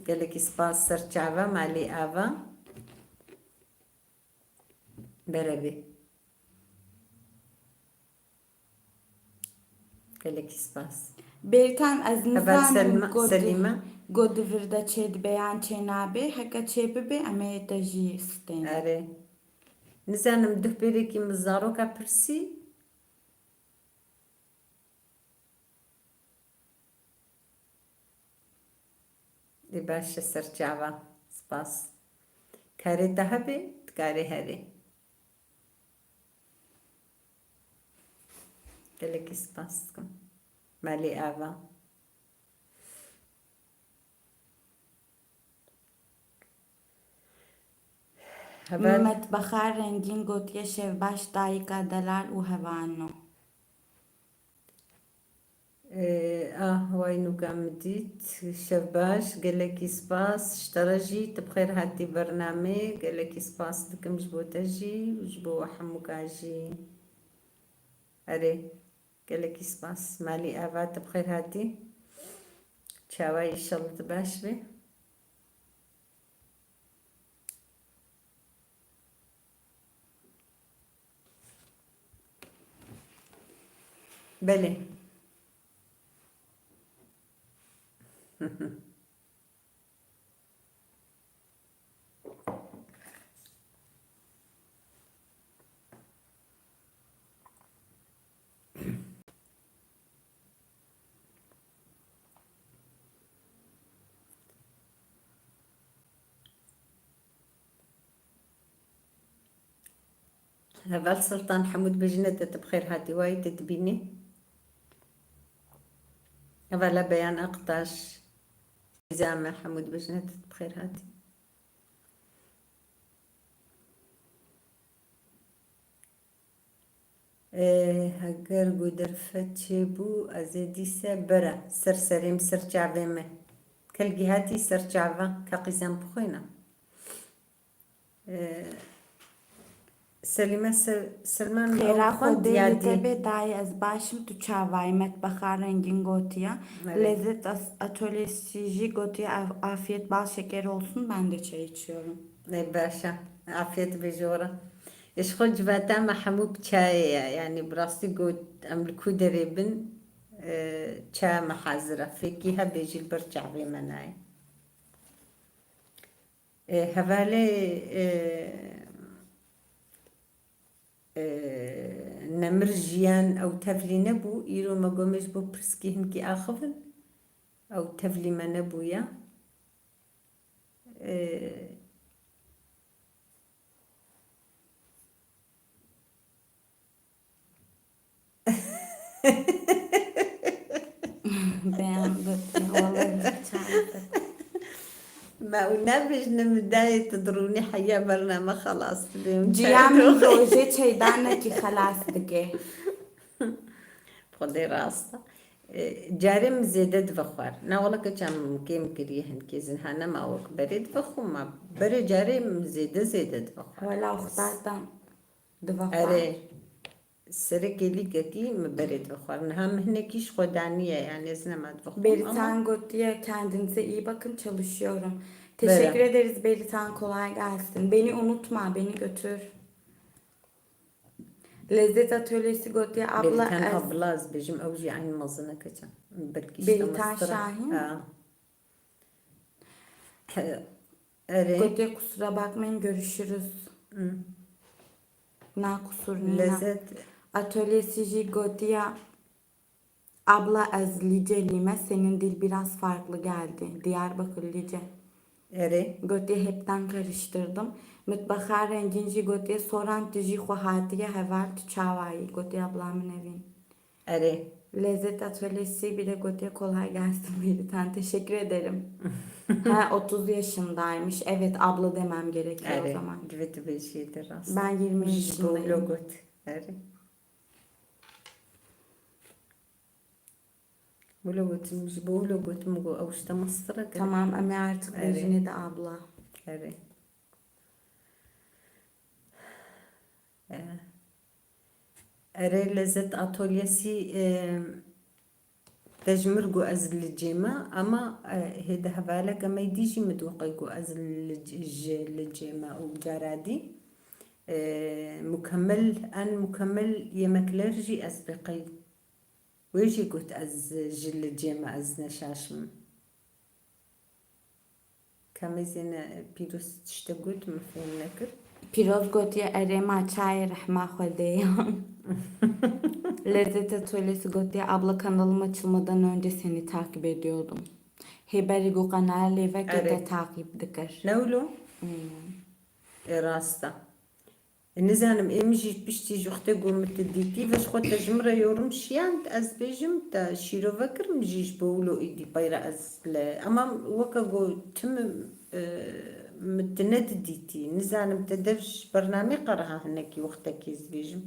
Gelekî spas, serçava, malî ava. Berevê. Gelekî spas. Bêrîtan, ez Heval nizanim Selma, go di-, Selîme. Go di vir de çê dibe yan çê nabe. Heke çê bibe, em ê te jî stêne. Erê. Nizanim duh bêrekî min zaroka pirsî. Ê baş e, serçava. Spas. Karê te hebe, dikarê herê. Gelekî spas dikim. Malê ava. Heval. Metbexa Rengîn gotiye, şevbaş dayika delal û hevano. Ê, ah, way nûka min dît. Şevbaş, gelekî spas. Ji te re jî, tu bi xêr hatî bernamê. Gelekî spas dikim ji bo te jî û ji bo we hemûka jî. Erê, gelekî spas. Malî ava, tu bi xêr hatî. Çawa, înşallah tu baş bî. Belê. Heval Sultan, hemû dibêjine te, tu bi xêr hatî, wayî te dibînî. Hevala Beyan Aktaş, Zame, hemû dibêjine te, tu bi xêr hatî. Ê, heger ku derfet çêbû, ez ê dîse bere ser serê min, ser çavê min. Kelkî hatî ser çava, ka qîzan bixwîne. Ê, Selîme Sel-, Selman, Xêra ew xwedê xwend li ya te dî. Bê dayê, ez baş im, tu çawa yî? Metbexa Rengîn gotiye. Evet. Lezzet As-, Atölyesi jî gotiye, af-, afiyet bal şeker olsun, ben de çay içiyorum. Ê, baş e. Afiyet be ji we re. Ê, ji xwe civata me hemû bi çayê ye. Yanî bi rastî got em li ku derê bin, e, çaya me hazir e. Fêkî hebe jî li ber çavê me nayê. E, hevalê, e, e, Nemir Jiyan ew tevlî nebû. Îro me got me ji bo pirsgî hinkî axivin. Ew tevlî me nebûye. Ee, Beyan gotiye, wele çawa. Me û nebêjne min dayê tu dirûnî heya bername xelas dibe. Ciya min rojê çeydanekî xelas dike. Xwedê rast e. E, carê min zêde dibe xwar. Na wele keça min kêm kiriye hinkê, zin ha nema wek berê dibe xwe, ma berê carê min zêde zêde dibe xwar. Wela xwedatan dibe xwar. Erê. Serê kêlîkekî min berê dibe xwar. Niha min hinekî ji xwe daniye, yani ez nema dibe xwar. Beritan ama gotiye, kendinize iyi bakın, çalışıyorum. Bera. Teşekkür ederiz Beritan, kolay gelsin. Beni unutma, beni götür. Lezzet Atölyesi gotiye, abla Beritan ez abla, ez bêjim, ew jî eynî mezin e keça. Belkî ji te Beritan mestir e. Şahin. Ha. He, erê. Gotiye, kusura bakmayın, görüşürüz. Hı. Na kusur nîne. Lezzet. Atölyesi jî gotiye, abla ez Liceliyim, senin dil biraz farklı geldi. Diyarbakırlıca. Erê. Gotiye heptan karıştırdım. Mitbaxa rengîn jî gotiye soran tu jî xwe hatiye heval tu çawa yî? Gotiye abla min evîn. Erê. Lezzet Atölyesi bile gotiye kolay gelsin Meritan. Teşekkür ederim. Ha, otuz yaşındaymış. Evet, abla demem gerekiyor o Erê. zaman. Divê tu bêjî de rast. Ben yirmi Ji bo wilo yaşındayım. got. Erê. Wilo gotim, ji bo wilo gotim got ew işte mastira kir. Tamam, ama artık Erê. Bejine de abla. Erê. E, Erê Lezzet Atölyesi, e, te ji mir got ez li cê me, ama, e, hêde hevaleke me dî jî min diwe qey got ez li c-, ji li cê me û cara dî, e, mukemmel, en mukemmel yemekler jî ez bê qey. Wê jî got ez ji li cê me ez neşaşim. Kamê zêne pîroz tiştek got, min fêm nekir. Pîroz gotiye erê ma çayê rehma Xwedê ya. Lezzet Atölyesi gotiye abla kanalım açılmadan önce seni takip ediyordum. Hê berî ku qenalê veke te Erê. takip dikir. Ne wilo? Hmm. E, rast e. Nizanim, ê min jî piştî ji wextê ku min te dîtî, ve ji xwe te ji min re yorum şiyand, ez bêjim, te şîrove kir, min jî ji bo wilo êdî peyre ez li, ama weke ku tim, e, min te nedidîtî. Nizanim, te dev ji bernamê qeriha hinekî wextekî ez bêjim.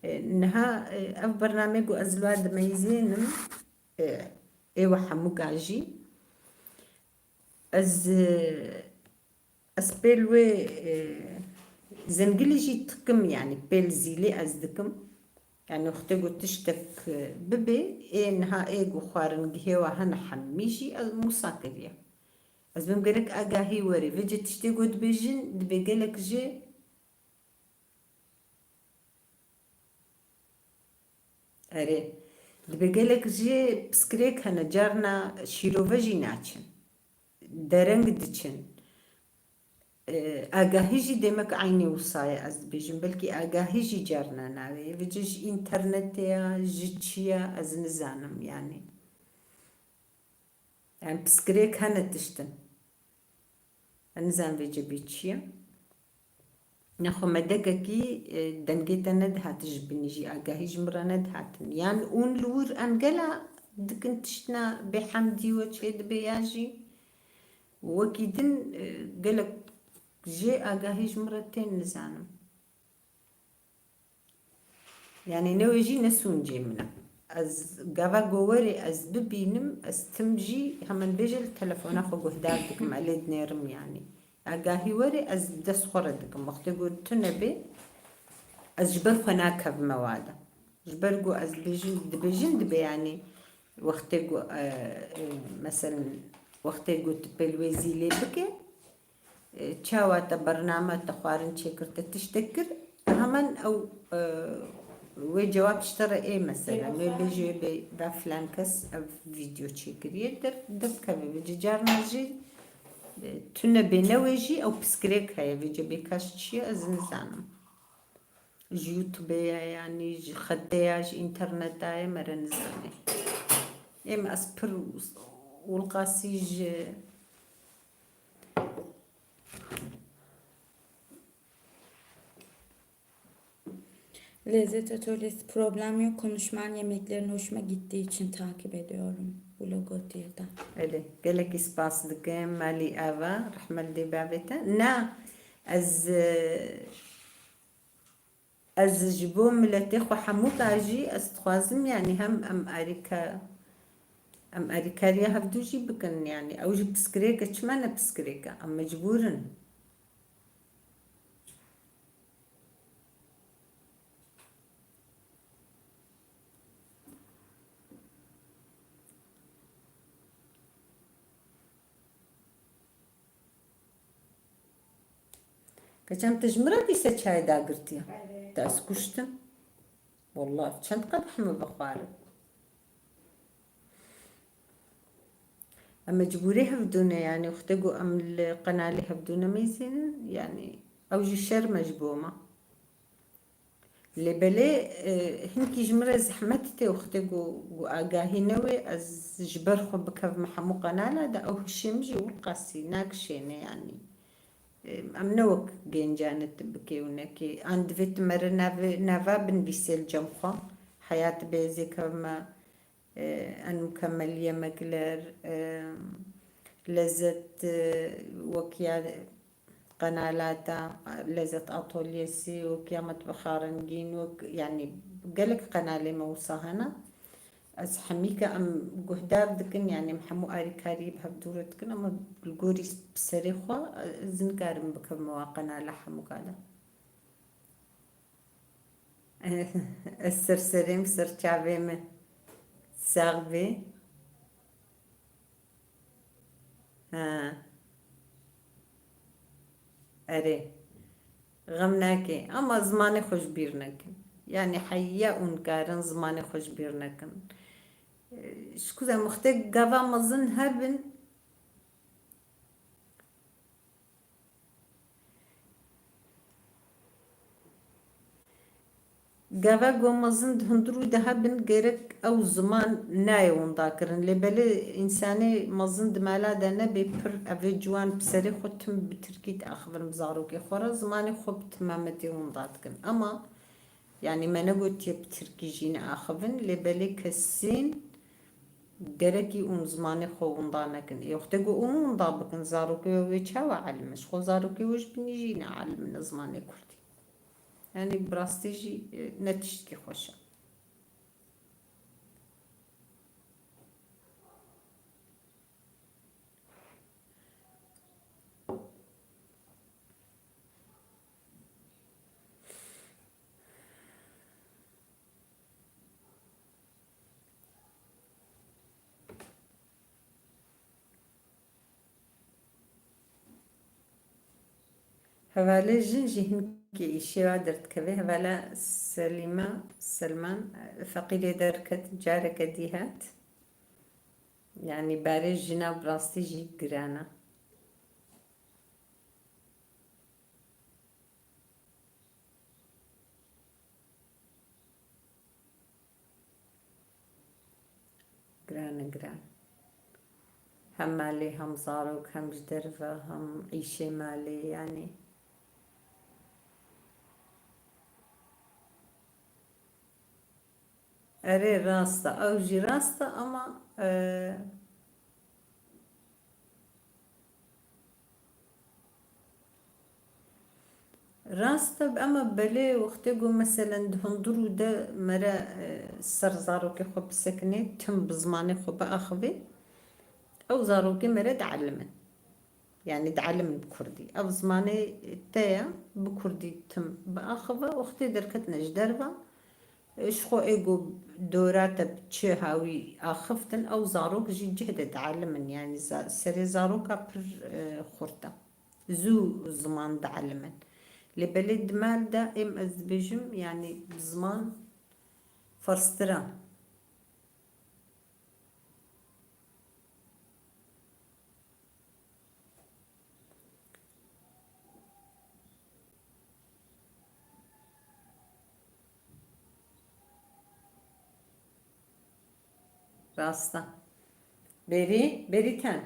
E, niha, e, ev bernamê ku ez li we dimeyzênim, e, ê we hemûka jî. Ez, e, ez pêl wê, e, zengilî jî dikim, yanî pêl zîlê ez dikim. Yanî wextê ku tiştek, e, bibê, ê niha ê ku xwaringihê we hene hemî jî ez mûsa kiriye. Ez bim gerek agahî werê. Vêce tiştê ku dibêjin, dibê gelek jê Erê. Dibê gelek jê piskirêk hene, carna şîrove jî naçin. Dereng diçin. E, agahî jî demek eynî wisa ye, ez dibêjim. Belkî agahî jî carna nayê. Vêce ji înternetê ya, ji çi ya, ez nizanim yanî. Yanî piskirêk hene tiştin. Ez nizanim vêce bê çi ye. Nexwe medekekî, e, dengê te nedihat ji binî jî, agahî ji min re nedihatin. Yan hûn li wir en gela dikin tiştna bêhemdî we çêdibe ya jî wekî din, e, gelek jê agahî ji min re tên nizanim. Yanî ne wê jî ne sûncê min e. Ez gava ku werê ez bibînim, ez tim jî hemen bêje li telefona xwe guhdar dikim, elê dinêrim yanî. Agahî werê ez dest xwe re dikim. Wextê ku tune bê, ez ji ber xwe nakevime wade. Ji ber ku ez dibêjim, dibêjin dibe yanî wextê ku, e, e, meselen wextê ku tu pêl wê zîlê bike, E, çawa te bername, te xwarin çêkir, te tiştek kir, hemen ew, e, wê cewab ji te re ê mesela. Wê bêjê wê bê, ba filan kes ev vîdeo çêkiriye, der, derkeve. Vêce carna jî, e, tune bê ne wê jî ew piskirêk heye. Vêce bê kaş çi ye, ez nizanim. Ji YouTube ye, yanî ji xetê ya, ji înterneta ye, mere nizanê. Êm ez pir wilqasî ji Lezzet Atölyesi problem yok. Konuşman yemeklerin hoşuma gittiği için takip ediyorum. Vlog diye de. Belê, gelekî spas dikim malî ava, rehmet dê bavê te. Na, ez, e, ez ji bo miletê xwe hemûka jî ez dixwazim, yanî hem em arîka-, em arîkariya hevdû jî bikin, yanî ew jî piskirêk e, çima ne piskirêk e? Em mecbûr in. Keçan tu ji min re dîse çayê dagirtiye. Erê. Te ez kuştim. Wallah, çend qedeh min vexwarin. Em mecbûrê hevdû ne, yanî wextê ku em li qenalê hevdû nemeyzînin, yanî ew jî şerm e ji bo me. Lê belê, e, hinkî ji min re zehmet tê wextê ku, ku agahî newê, ez ji ber xwe bikevime hemû qenala de, ew hişê min jî wilqasî nakişêne yanî. E, em ne wek gencan e tu bikê û nekê. An divê tu mere navê, nava binivîsê li cem xwe. Heya tu bê ez ê kevime, e, en mukemmelî yemekler, e, lezzet, e, wek ya qenalata, lezzet atolyesi, wek ya metbexa rengîn, wek, yanî gelek qenalê me wisa hene. Ez hemî ke em guhdar dikin, yanî em hemû alîkariyê bi hev dû re dikin, ama li gorî serê xwe ez nikarim bikevime wa qenala hemû gala. Ez ser serê min, ser çavê min sax bê. Ha. Erê. Xem nake. Ama zimanê xwe ji bîr nekin. Yanî heya hûn karin zimanê xwe ji bîr nekin. Ji ku em wextê gava mezin hebin, Gava ku mezin di hundir û de hebin, gerek ew ziman nayê winda kirin. Lê belê însanê mezin di mala de nebê pir, ev ê ciwan bi serê xwe tim bi tirkî diaxivin bi zarokê xwe re, zimanê xwe bi timametê winda dikin. Ema Yanî me negotiye bi tirkî jî neaxivin, lê belê kesên gerekî hûn zimanê xwe winda nekin. Ê wextê ku hûn winda bikin, zarokê wê çawa elime? Ji xwe zarokê wê ji binî jî neelimine zimanê kurdî. Yanî bi rastî jî, e, ne tiştkî xweş e. Hevalê jin jî hinkî îşê wa derdikeve. Hevala Selîma Selman, feqîrê derket, careke dî hat. Yanî barê jina bi rastî jî giran e. Giran e, giran. Hem malê, hem zarok, hem ji derve, hem îşê malê, yanî. Erê, rast e. Ew jî rast e ama, e, rast e, ema belê wextê ku meselen di hundir û de mere, e, ser zarokê xwe bisekinê, tim bi zimanê xwe biaxivê, ew zarokê mere dielimin. Yanî dielimin bi kurdî. Ev zimanê te ye, bi kurdî tim biaxive, wextê derketine ji derve, ji xwe ê ku dora te bi çi hawî axiftin, ew zarok jî cih de dielimin. Yanî za-, serê zaroka pir, e, xurt e. Zû ziman dielimin. Lê belê di mal de êm ez dibêjim, yanî bi ziman ferztir e. Rast e. Berî, berî ten.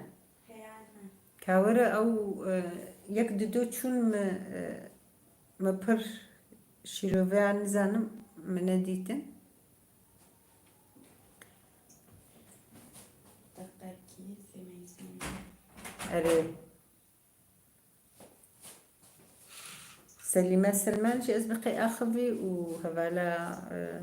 Heyal me. Kawere ew, e, yek dido çûn me, e, me pir şîroveyan nizanim, me nedîtin. Deqekî, semeyî, semeyî. Erê. Selîme Selman jî ez bi qey axivî û hevala, e,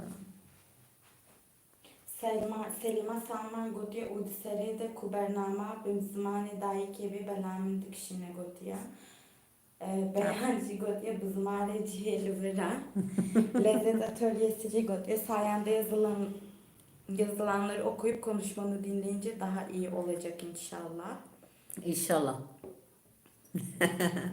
Selma, Selîma Salman gotiye û di serê de ku bernama bi zimanê dayikê bê bela min dikişîne gotiye. E, Beyan jî gotiye bi zimanê cihê li vir e. Lezzet Atölyesi jî gotiye sayende yazılan, yazılanları okuyup konuşmanı dinleyince daha iyi olacak inşallah. İnşallah.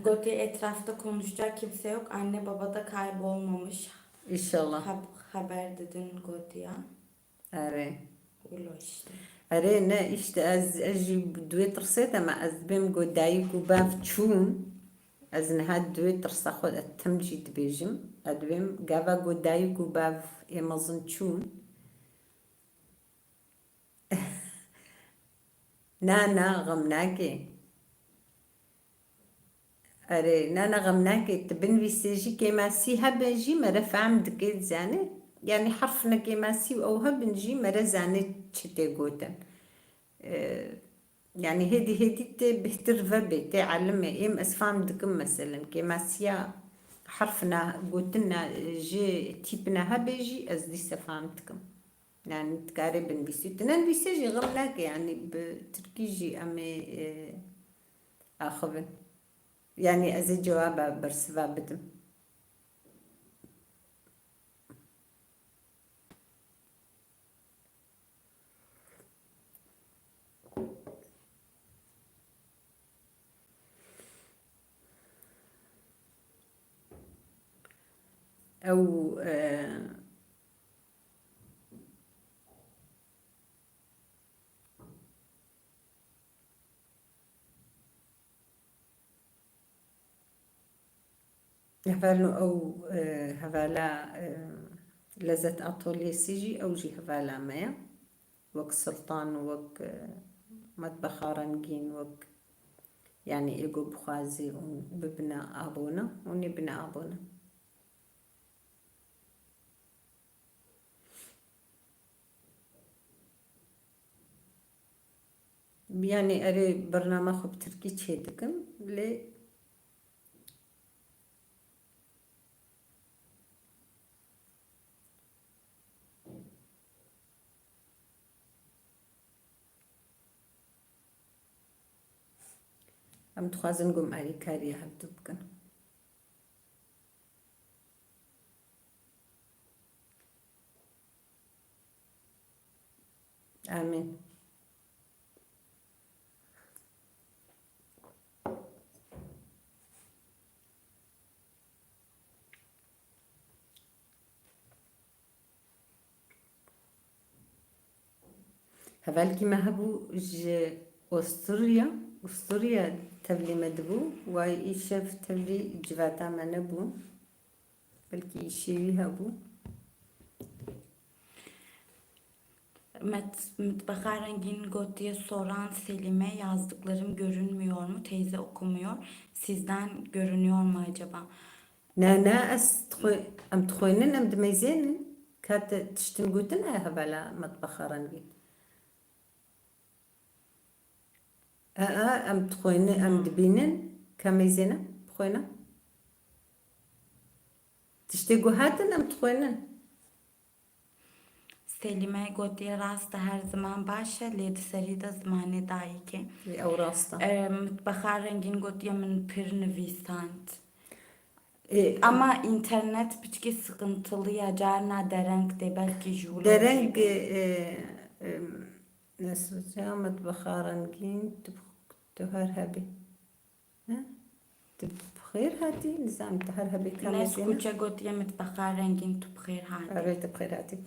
Gotiye etrafta konuşacak kimse yok. Anne baba da kaybolmamış. İnşallah. Hab-, haber dedin gotiye. Erê. Wilo işte. Erê, ne, işte ez, ez jî di wê tirsê de me, ez dibêm ku dayik û bav çûn, ez niha di wê tirsa xwe de tim jî dibêjim. Edwin, gava ku dayik û bav ê mezin çûn. Na, na, xem nake. Erê, na, na, xem nake. Tu binivîsê jî kêmasî hebe jî me re fehm dike, dizane. Yanî herfine kêmasî û ew hebin jî me re zane çi tê gotin. Ee, Yanî hêdî hêdî tê bêhtir vebê, tê elimê. Êm ez fehm dikim meselen. Kêmasiya herfina gotina ji tîpina hebê jî ez dîse fehm dikim. Yanî dikarê binivîsî. Tu nenivîsê jî xem nake. Yanî bi tirkî jî em ê, e, axivin. Yanî ez ê cewaba bersiva bidim. Ew, e, Hevalno ew, e, hevala, e, Lezet Atolyesi jî, ew jî hevala me ye. Wek Sultan, wek, e, Metbexa Rengîn, wek, yanî êgo bixwazî hûn bibine abone, hûn ê bine abone. Yanî erê bernama xwe bi tirkî çê dikim, lê em dixwazin ku em alîkariya hevdu bikin. Amîn. Hevalkî me hebû ji Osturya, Usturya tevlî me dibû, way îşev tevlî civata me nebû. Belkî îşê wî hebû. Met-, Mitbexa Rengîn gotiye, Soran Selîme, yazdıklarım görünmüyor mu? Teyze okumuyor. Sizden görünüyor mu acaba? Ne, ne, ez dixwe-, em dixwînin, em dimeyzênin. Ka te tiştin gotin e hevala Mitbexa Rengîn. E, e, em dixwînin, em dibînin. Ka meyzêne, bixwîne. Tiştê ku hatin, em dixwînin. Selîme gotiye, rast e, her ziman baş e, lê di serî de zimanê dayikê. Lê ew rast e. E, Mitbexa Rengîn gotiye, min pir nivîsand. E, ama internet piçkî sıkıntılı ya, carna dereng tê, belkî ji wilo dereng, jî be. E, e, Nesûca Mitbexa Rengîn, tu, tu her hebî. He? Tu bi xêr hatî, nizam tu her hebî kamê. Neskuçe gotiye, Mitbexa Rengîn, tu bi xêr hatî. Erê, tu bi xêr hatî.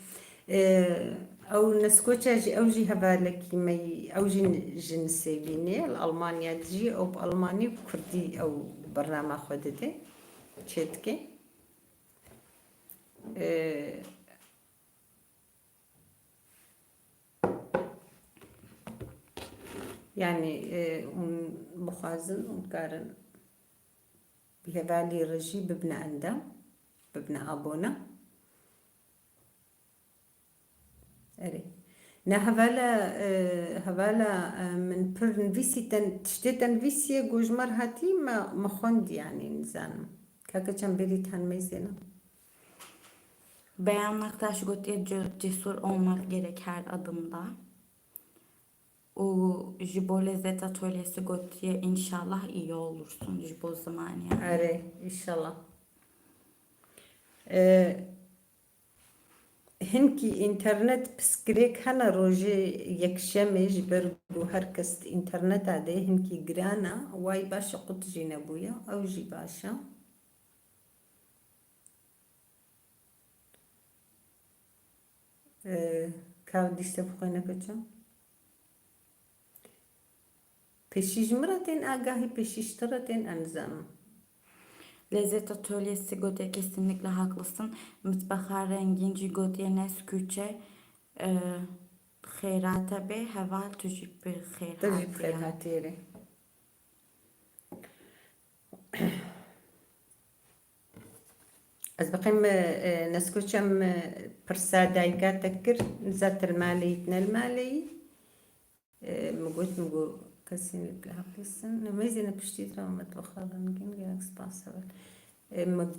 Ee, ew Neskuçe jî, ew jî hevalekî me yî, ew jî ji Nisêbînê, li Almanya dijî, ew bi Almanî û Kurdî ew bernama xwe dide, çêdike. Ee, Yanî, e, hûn bixwazin, hûn dikarin bi hevalî re jî bibine endam, bibine abone. Erê. Ne hevala, e, hevala, e, min pir nivîsî ten, tiştê te nivîsiye, ku ji me re hatî, me, me xwendî, yanî, nizanim. Kake çend bêrî ten meyzêne. Beyan Aktaş gotiye, "Ce-, cesur olmak gerek her adımda." Û ji bo Lezzet Atölyesi gotiye, "İnşallah iyi olursun." Ji bo zimanê, yani. Erê, înşallah. Ee, hinkî înternet pirsgirêk hene rojê yekşemê, ji ber ku her kes di înterneta de, hinkî giran e, way baş e qut jî nebûye, ew jî baş e. Ee, ka dîse bixwe neke çi? Pêşî ji min re tên agahî, pêşî ji te re tên, ez nizanim. Lezzet Atölyesi gotiye, kesinlikle haklısın. Mitbexa Rengîn jî gotiye, Neskûçe, e, xêrate bê, heval tu jî bi xêr Tu jî bi xêr hatiye. Hatî erê. Ez biqîm, e, Neskûçe, em, e, pirsa dayika te kir, niza tu li malê yî, tu ne li malê yî. E, min got, min got, kesinlikle haklısın. Mêzêne piştî te mitbexa Rengîn, gelek spas heval. E, min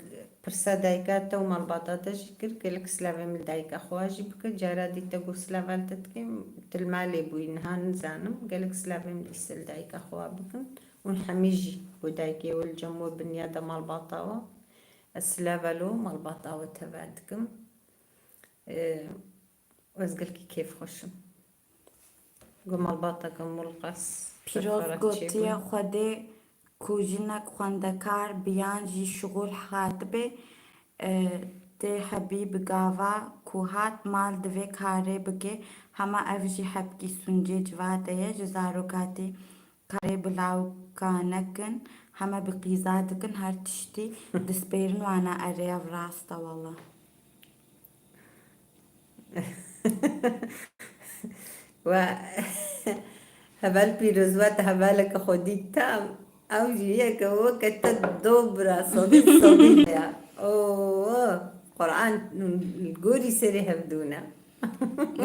pirsa dayika te û malbata te jî kir, gelek silavê min li dayika xwe jî bike. Cara dî te got silava li te dikim, tu li malê bûyî, niha nizanim. Gelek silavê min îse li dayika xwe bikin. Hûn hemî jî ku dayikê we li cem we, binyada malbata we. Ez silava li we, malbata we teva dikim. E, ez gelkî kêfxweş im. Got malbateke mûlqes, Pîroz gotiye, Xwedê ku jinek xwendekar biyan jî şixul hatibe, e, tê hebî bi gava ku hat mal divê karê bike, hema ev jî hebkî suncê civate ye, ji zarokatî karê bi lawika nekin, heme bi qîza dikin, her tiştî dispêrin wana, erê ev rast e wela. Wa heval pîroz, wa te hevaleke xwedî tam, ew jî yeke weke te dobra sedî sedî ya. Oo, Quran li gorî serê hevdû ne.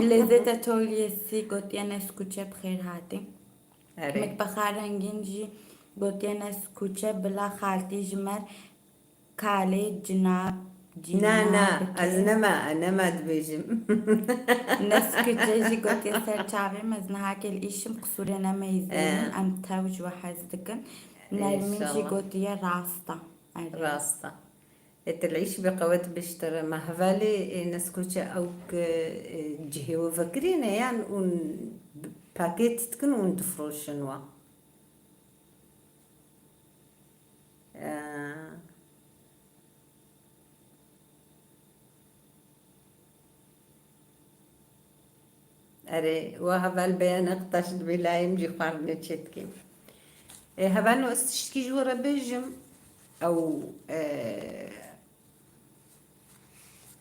Lezzet Atölyesi gotiye, Neskûçe bi xêr hatî. Erê. Mitbexa Rengîn jî gotiye, Neskûçe bila xaltî ji me kalê cina, Na, cîna na, bike. Ez nema, nema dibêjim. Neskûçe jî gotiye, ser çavê me, ez niha kê li îşim, qisûrê nemeyîzînin, Eh. em tev ji we hez dikin. Nermîn jî İnşallah. Gotiye, rast e. Erê. Rast e. Ê, tu li îş bê qewet biştere. Me hevalê, ê, Neskûçe ew ki, ê, cihê we vekirîne yan ûn pakêt dikin ûn difroşin we? Ee, Erê, wa heval Beyan Aktaş dibê layê min jî xwarinê çêdikê. Ê, hevalno, ez tiştkî ji we re bêjim. Ew, e,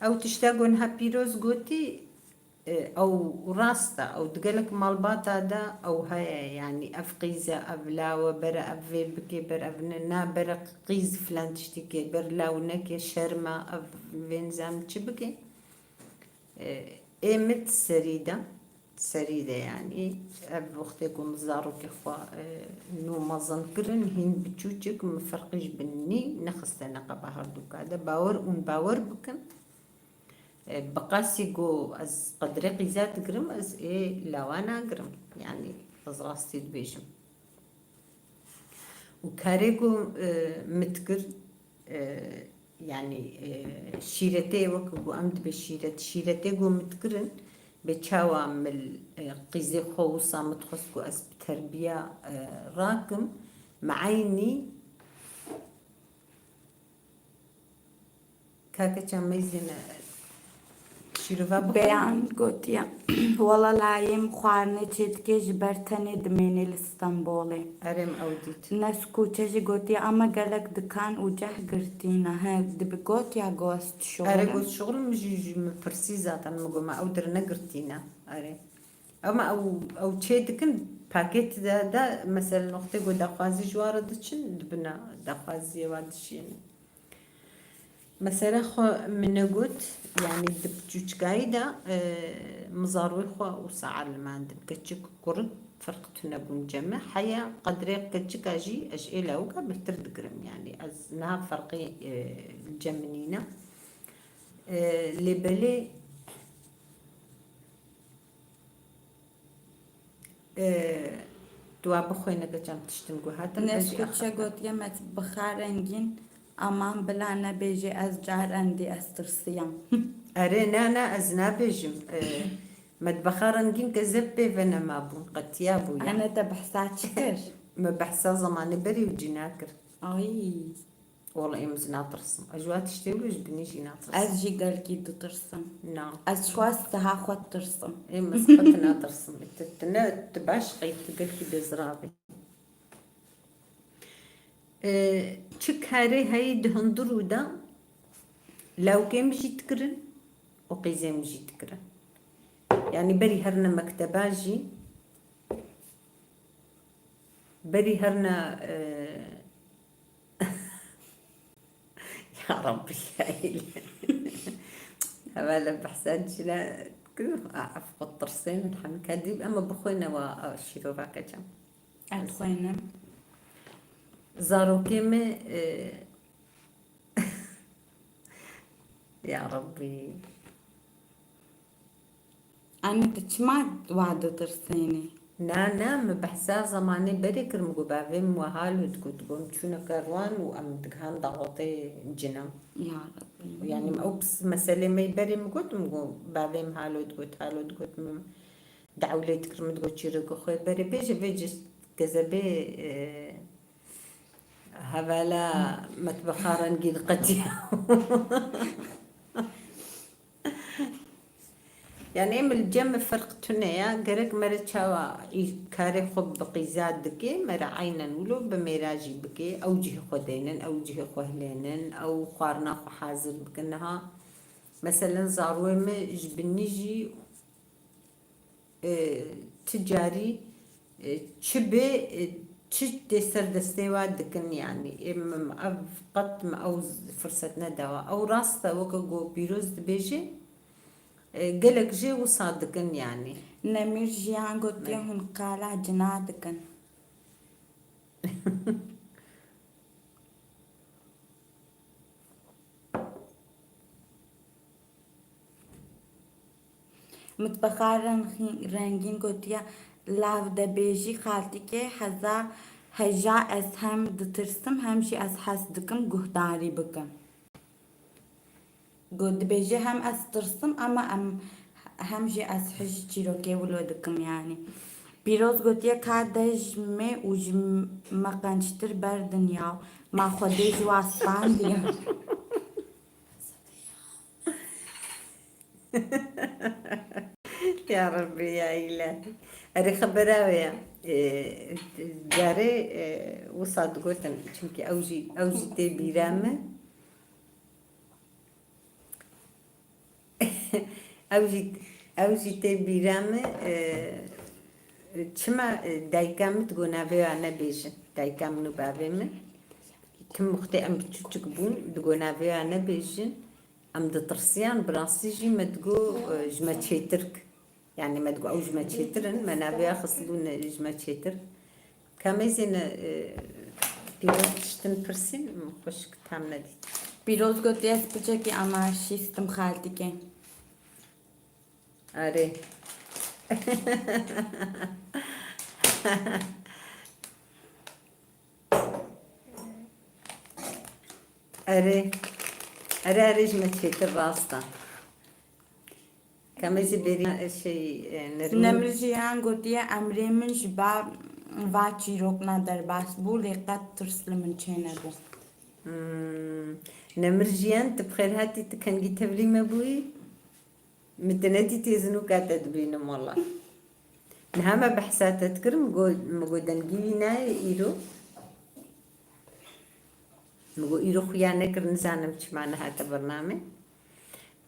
ew tişta ku niha Pîroz gotî, e, ew rast e. Ew di gelek malbata de ew heye, yanî ev qîz e, ev law e, bere ev vê bike, ber ev ne, na bere qîz filan tiştî ke, ber law neke, şerm e, ev vê nizam çi bike. E, ê min serî de, serî de yanî, ev wextê ku min zarokê xwe, e, nû mezin kirin, hîn biçûçik, min ferqî ji bin nî nexiste neqeba herdûka de. Bawer ûn bawer bikin, e, bi qasî ku ez qedrê qîza digirim, ez ê lawa nagirim. Yanî, ez rastî dibêjim. Û karê ku, e, min dikir, e, yanî, e, şîretê, wek ku em dibê şîret, şîretê ku min dikirin, bê çawa min, e, qîzê xwe wisa min dixwest ku ez bi terbiya, e, rakim, min eynî Kake çend meyzîne şîrova bixwe. Beyan gotiye, Wela layê min xwarinê çêdike, ji ber tenê dimêne li Stenbolê. Erê, min ew dît. Neskûçe jî gotiye, Ama gelek dikan û ceh girtî ne. He, dibi gotiya gost şoxir. Erê, gost şoxir, min jî, jî min pirsî zaten, min got, Me ew dir negirtî ne. Erê. Ama ew, ew çê dikin, pakêt de, de, mesela, noqtê ku daxwazî ji wa re diçin, dibine daxwaziyê wa dişînin. Mesela xwe min negot, yanî di piçûçikayî de, e, min zarwê xwe wisa elimandim. Keçik kurik ferq tune bûn cem me. Heya qedrê keçika jî ez ê lawika bêhtir digirim. Yanî ez niha ferqê, e, li cem min nîne. E, lê belê, Ee, tu wa bixwîne, ke çend tiştin ku hatin, ez jî Neskûçe axivim. Gotiye, Mitbexa Rengîn, aman bila nebêjê ez carendî ez tirsiyam. Erê, ne, ne, ez nabêjim. Ee, Mitbexa Rengîn ke zeb pê ve nema bûn, qetiya bû ya. Ene te behsa çi kir? Me behsa zemanê berê û cîna kir. Ay. Wela em ez natirsim. Ez ji wa tiştê wilo ji binî jî natirsim. Ez jî gelkî ditirsim. Na. Ez ji xwe siha xwe ditirsim. Em ez qet natirsim. Tu, tu ne, tu baş qey, tu gelkî bezirabî. E, çi karê heyî di hundirû de lawkê min jî dikirin û qîzê min jî dikirin. Yanî berî herine mekteba jî, berî herine, e, ya Rabbî, ya îlahi. Hevala behsa çi ne, af xwe tirsê min hemî kadî, ema bixwîne wa, a, şîrove qeçem. Ez xwînim. Zarokê me, e, ya Rabbî. Anî tu çima wa ditirsênî? Na, na, min behsa zemanê berê kir, min got, bavê min we halo digot, got, em çûne kerwan û em digihan dawetê cinan. Ya Rabbî. Yanî ew pis meselê me berê min got, min got, bavê min halo digot, halo digot, min dawlê dikir, min digot, çîroka xwe berê bêje, vê ci kezebê, e, hevala metbexa rengîn qetiya. Yanî em li cem ferq tune ya, gerek mere çawa î karê xwe bi qîza dike, mere eynen wilo bi mêra jî bike, ew cihê xwe deynin, ew cihê xwe hilênin, ew xwarina xwe hazir bikin. Niha meselen zarwê me ji binî jî, e, ti carî, e, çi bê, e, çi tê ser destê wa dikin, yanî. Ê, min ev qet min ew firset nedawa. Ew rast e, weke ku Pîroz dibêje, e, gelek jê wisa dikin, yanî. Nemîr Jiyan gotiye, hûn qala cina dikin. Mitbexa rengîn, rengîn gotiye, lav de bêjî xaltîkê heza, heja ez hem ditirsim hem jî ez hez dikim guhdarî bikim. Got, dibêje hem ez tirsim ama em, hem jî ez hej çîrokê wilo dikim yanî. Pîroz gotiye, ka dej me û ji me qençtir ber dinya, ma Xwedê ji wa standiye. Ya Rabbî, ya îlahî. Erê, xebera wê ya. E, carê, e, wisa digotin, çimkî ew jî, ew jî tê bîra min. Ew jî, ew jî tê bîra min, e, çima, e, dayika min digo navê ya nebêjin. Dayika min û bavê min. Tim wextê em biçûçik bûn, digo navê ya nebêjin. Em ditirsiyan, bi rastî jî me digo, e, ji me çêtir k-, yanî me digo ew ji me çêtir in, me navê ya xistibûn ji me çêtir. Ka me zî ne, e, pîroz tiştin pirsîn, min xweşik tam nedît. Pîroz gotiye, ez piçekî anarşîst im xaltîkê. Erê. Erê. Erê, erê, ji me çêtir rast e. Ka me zî bêrî, e, şey, e, Nermîn. Nemir Jiyan gotiye, emrê min ji ba-, va çîrokna derbas bû, lê qet tirs li min çênebû. Hmm. Nemir Jiyan, tu bi xêr hatî, tu kengî tevlî me bûyî? Min te nedîtî, ez nûka te dibînim wela. Niha me behsa te dikir, min got, min got dengî wî nayê îro. Min got îro xuya nekir, nizanim çima nehate bernamê.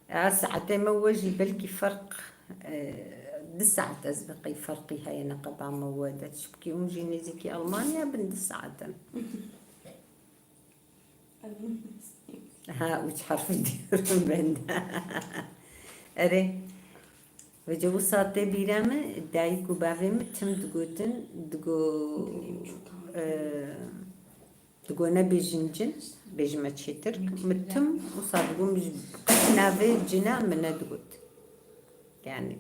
Ya saetê me we jî belkî ferq, e, du saet ez bi qey ferqî heye neqeba me we de. Çimkî hûn jî nêzîkî Almanya bin, du saet in. Ha, üç harfi diyorum ben de. Erê. Vêca wisa tê bîra min, dayik û bavê min tim digotin, digo, e, digo nebêjin cin, bêjime çêtir. Min tim wisa digo, min ji navê cina min nedigot. Yani,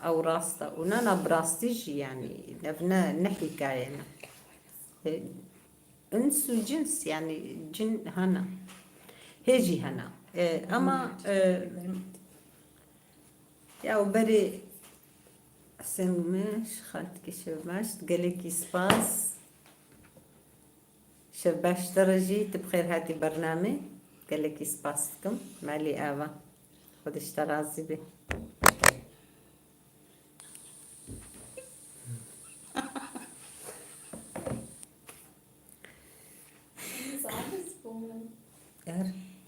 ew rast e. Û nana bi rastî jî, yani, ev ne, ne hîkaye ne. E, Ins û cins, yani cin hene. Hê jî hene. E, ama, e, ya û berê Husên Gumêş, xaltikê Şevbaş, gelekî spas. Şevbaş te re jî, tu bi xêr hatî bernamê. Gelekî spas dikim. Malî ava. Xwedê ji te razî be.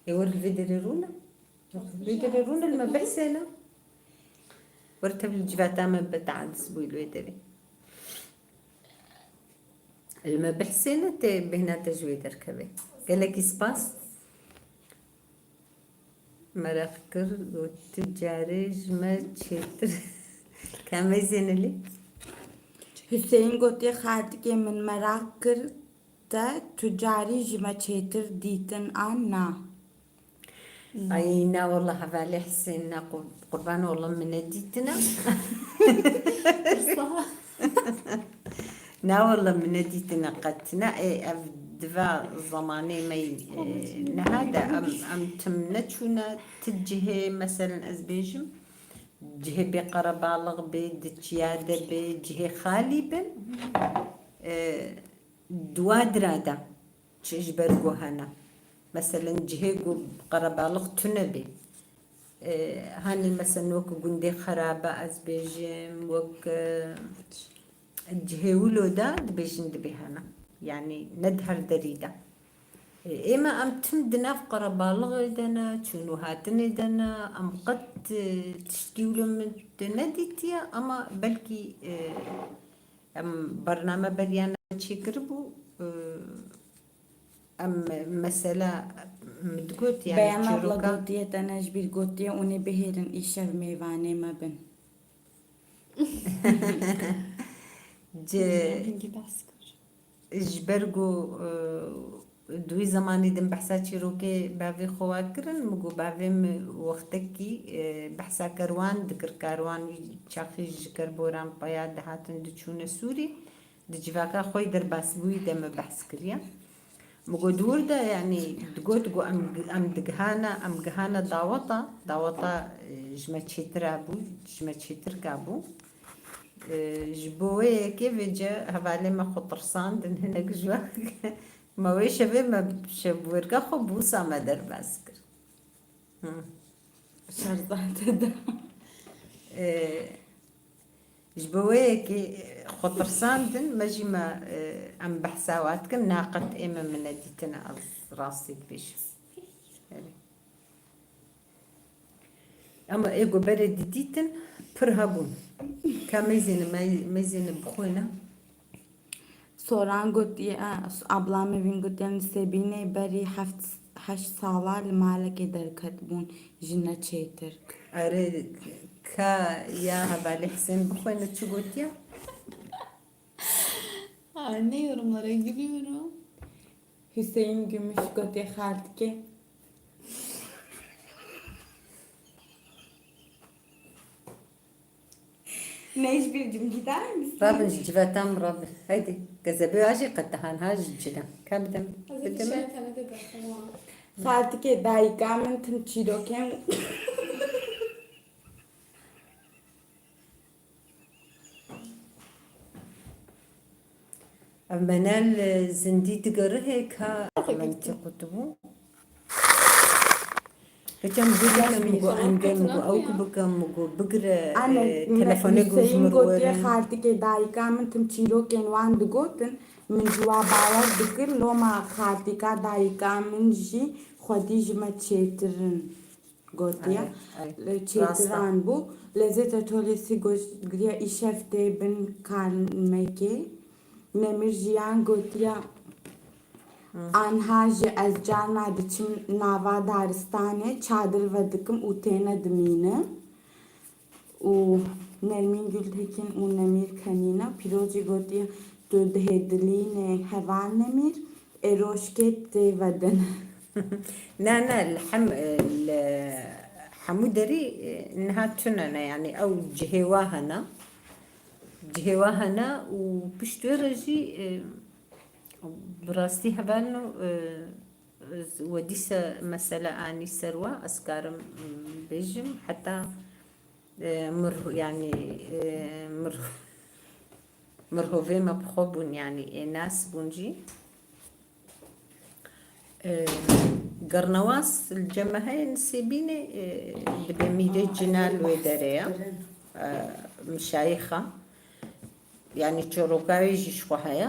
Ê, wir li vê derê rûne. Vê derê rûne, li me behsêne. Wir tev li civata me bide, aciz bûyî li wê derê. Li me behsêne, tê bêhna te ji wê derkeve. Gelekî spas. Meraq kir, got, tu carê ji me çêtir. Ka meyzêne lê. Hüseyin gotiye, xaltikê min meraq kir, te tu carî ji me çêtir dîtin an na? Ay, na wallah, hevalê Hüseyin, na qu-, qurban, wallah min nedîtine. Na wallah, min nedîtine qet. Na, ê, ev diva zamanê me, ê, niha de em, em tim neçûne ti cihê, meselen ez bêjim, cihê bê qerebalix bê, di çiya de bê, cihê xalî bin. Ê, Di wa dira de çi ji ber ku hene. Meselen, cihê ku qerebalix tune bê. E, hanî, meselen, wek gundê xerabe ez bêjim, wek, e, cihê wilo de dibêjin dibê hene. Yanî ne di her derî de. E, ê me, em tim di nav qerebalixê de ne, çûn û hatinê de ne, em qet, e, tiştkî wilo min tu nedîtiye, ama belkî, e, Em bername beriya me çêkiribû, e, em mesela min digot, yani Beyan abla çîroka gotiye, te ne ji bîr gotiye, hûn ê bihêlin îşev mêvanê me bin. Ci-, Hingî behs kir. Ji ber ku, e, Di wî zemanî de min behsa çîrokê bavê xwe wa kirin, min got, bavê min wextekî, e, behsa kerwan dikir, kerwan wî çaxî ji kerboran peya dihatin diçûne Sûrî, di civaka xwe yî derbasbûyî de min behs kiriye. Min got, di wir de, yanî, digot ku em, em digihane, em gihane daweta, daweta, e, ji me çêtir a bû, ji me çêtirka bû. E, ji bo wê yekê vêce hevalê me xwe tirsandin hinek ji we. Me wê şevê me şevbûrka xwe bi wisa me derbas kir. Hı. Şerzade de. Ee, ji bo wê yekê, e, xwe tirsandin, me jî me, e, em behsa wa dikin, na qet ê me min nedîtine, ez rastî dibêjim. Erê. Ama ê ku berê didîtin pir hebûn. Ka meyzêne, mey-, meyzêne bixwêne. Soran gotiye, e, abla Mevîn gotiye, li Sebînê berî heft, heşt sala li malekê derketibûn, ji neçêtir. Erê, ka ya hevalê Hisên bixwêne çi gotiye? Anne yorumlara gülüyorum. Hüseyin Gümüş gotiye, xaltikê. Ne, ji bîr cimgî der misin? Rabin ji civata min rabin. Haydi. Kezebê a jî qet dihan ha ji cile. Ka bidem. Bidem. Xaltikê dayika min tim çîrokên Ev Menel, e, zindî digerihê ka Tabii ki. Ew min çi qutibû? Geçen bir gün mi go ende mi go ew ku bikim mi go bigire, Anne, e, me-, telefonê go Hüseyin ji min gotiye, werin. Xaltikê dayika min tim çîrokên wan digotin, min ji wa bawer dikir, loma xaltika dayika min jî xwedî ji me çêtir in. Gotiye, Ay, ay. Li Rast e. Çêtiran bû. Lezet Atölyesi gotiye, îşev tê bin kalmekê. Nemir Jiyan gotiye, Hı. Anha jî ez carna diçim nava daristanê, çadir vedikim û têne dimînim. Û Nermîn Gultekin û Nemîr Kenîna Pîrozî gotiye, tu dihêdilînê heval Nemîr, ê rojkê tê vedin. Na, na, li hem, li hemû derî, e, niha tune ne, yanî ew cihê wa hene. Cihê wa hene û pişt wê re jî, e, bi rastî hevalno, e, ez we dîse mesele anî ser we, ez karim, m, bêjim, heta, e, mir-, yanî, e, mir-, mirhovê me bi xwe bûn, yanî ê nas bûn jî. E, Gernewas li cem me heye, Nisêbînê, e, dibê Mîrê Cina li wê derê ye. E, mişayîxa. Yanî çîroka wê jî ji xwe heye.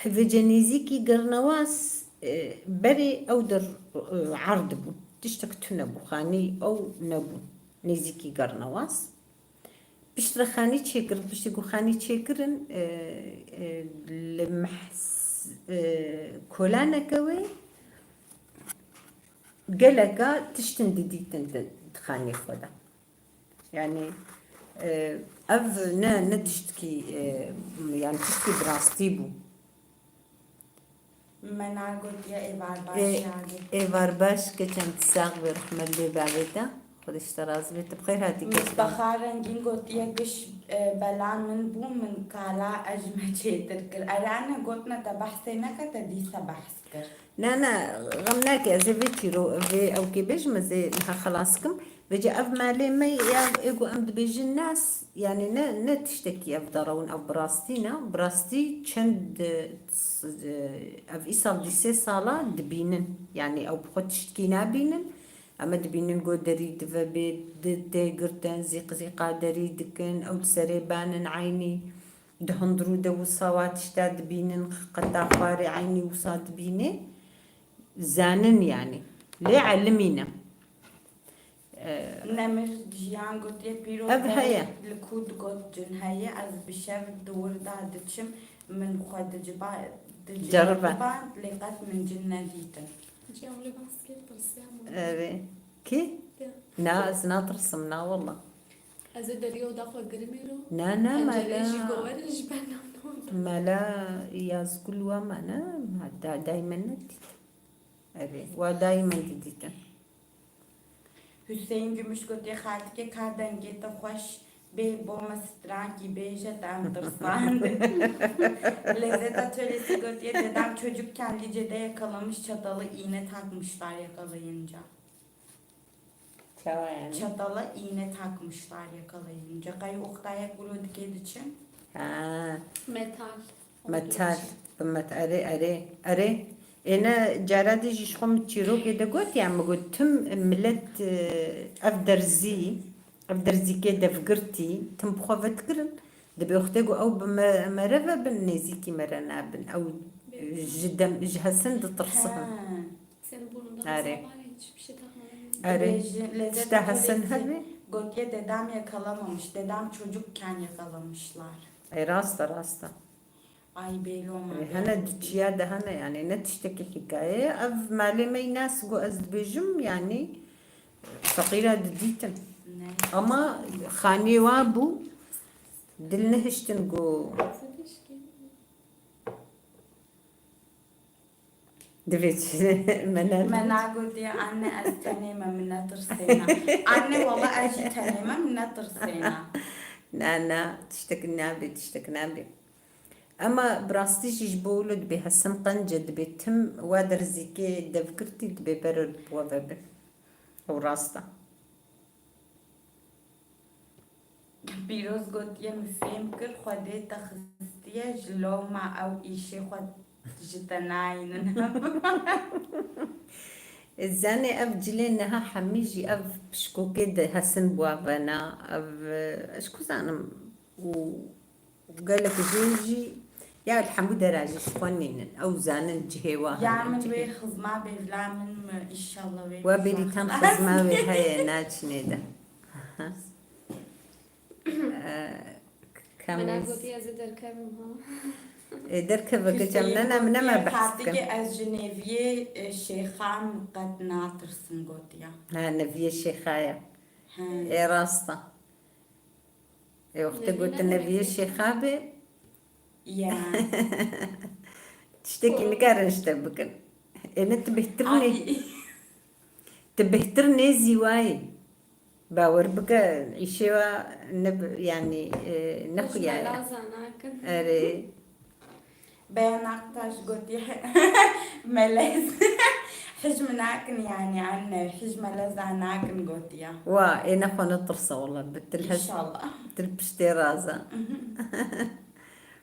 Hevêce nêzîkî Gernewas e, berê ew der, e, erd bû. Tiştek tune bû. Xanî ew nebû. Nêzîkî Garnewaz. Piştre xanî çêkirin, piştî ku xanî çêkirin, e, e, li mehs-, e, kolaneke wê geleka tiştin didîtin di, di xanê xwe de. Yani, e, ev ne, ne tiştkî, e, yani tiştkî bi rastî bû. Me nagotiye êvar baş Ê-, nagê. Êvar baş, keçem tu sax be, rehmet bê bavê te. Xwedê ji te razî be, tu bi xêr hatî keçem. Misbaxa Rengîn gotiye giş, e, bela min bû, min kala ez ji me çêtir kir. Erê, anne gotine te behsê neke, te dîsa behs kir. Na, na, xem nake, ez ê vê çîro-, vê ewkê bêjim, ez ê niha xelas kim. Vêca ev malê me ya ê ku em dibêjin nas, yani ne, ne tiştekî ev derewin, ev bi rastî ne. Bi rastî çend, e, s-, e, ev îsal dî sê sala dibînin. Yani ew bi xwe tiştkî nabînin. Em ê dibînin ku derî dive bê di-, tê girtin, zîq zîqa derî dikin, ew li serê banin eynî. Di hundirû de wisa wa tişta dibînin, qeta xwarê eynî wisa dibînê. Zanin yani. Lê elimî ne. Ee, Nemir Jiyan gotiye, pîroz Ev heye. Li ku digot cin heye, ez bi şev di wir de diçim, min xwe diciba-, Ceriba. Diceriba, lê qet min cin nedîtin. Cem li baskê tirsiya min. Erê. Kî? Ya. Na, ez natirsim, na walla. Ez ê derî oda xwe girimî ro. Na, na, Pencereyê mala. Jî gowerê ji ber navnava. Mala Yazgul wa me ne, ma da-, daymen nedît. Erê, wa daymen didîtin. Hüseyin Gümüş gotiye, xaltikê ka dengê te xweş bê bo me strankî bêje, te em tirsandin. Lezeta Çolesi gotiye, dedem çocukken Lice'de yakalamış çatalı, iğne takmışlar yakalayınca. Çawa yani? Çatala iğne takmışlar yakalayınca. Qey oxtayek wilo dikê diçin? Ha. Metal. Metal. Bi met-, erê, erê, erê. Êne cara dî jî ji xwe min çîrokê de got, ya min got, tim millet, e, ev derzî, ev derzîkê devgirtî, tim bi xwe vedikirin. Dibê wextê ku ew bi me, mere ve bin, nêzîkî mere nabin. Ew ji dem, ji hesin ditirsin. Ha. Senin burnunda Erê. Mesela var ya, hiçbir şey takmadın. Erê. Dibêjin, Lezeta Tişta hesin Çolesi hebe? Gotiye, dedem yakalamamış. Dedem çocukken yakalamışlar. Ey, rast e, rast e. Ay, bêlo ma Ê, bêlo. Hene di çiya de hene, yani ne tiştekî hikaye ye. Ev malê me yî nas ku ez dibêjim, yani feqîra didîtin. Ne? Ama xaniyê wa bû, dil nehiştin ku Divê çi? Me ne Me nagotiye, anne, ez tenê me, min netirsêna. Anne, wala ez jî tenê me, min netirsêna. Na, na, tiştek nabê, tiştek nabê. Ema bi rastî jî ji bo wilo dibê hesin qenc e, dibê tim wa derzîkê devgirtî dibê ber bi we ve bin. Ew rast e. Pîroz gotiye, min fêm kir, Xwedê te xistiye ji loma ew îşê xwe ji te nayînin. Zanê ev cilê niha hemî jî ev pişkokê de hesin bûa vena, ev, ez ku zanim, û Gelek jê jî, ya li hemû dera jî ji xwe nînin. Ew zanin cihê wa Ya hene min wê cihê. Xizma bê vila min mi, înşallah wê We bêrîtan xizma wê heye, naçinê de. Aha. Ee, Mena Kamîz. Gotî ez ê derkevim ha. Ê, derkeve Hüseyin gecem, nena, min nema gotiye, behs dikim. Xatikê ez ji neviyê, e, şêxan qet natirsim gotiya. Ha, neviyê şêxa ye. He. Ê, rast e. Ê, wextê Nevî gotin ne neviyê şêxa bê. Ya. Tiştekî nikarin ji te bikin. Ê ne tu bêhtir nê. Ay. Tu bêhtir nêzî wayî. Bawer bike, îşê wa ne bi-, yanî, e, ne xuya ye. Hişmela zanakin. Erê. Beyan Aktaş gotiye, melez. Hijm nakin yani anne, hijm meleza nakin gotiya. Wa, ê nexwe netirse wala, bi til hej-, İnşallah. Til piştê raza.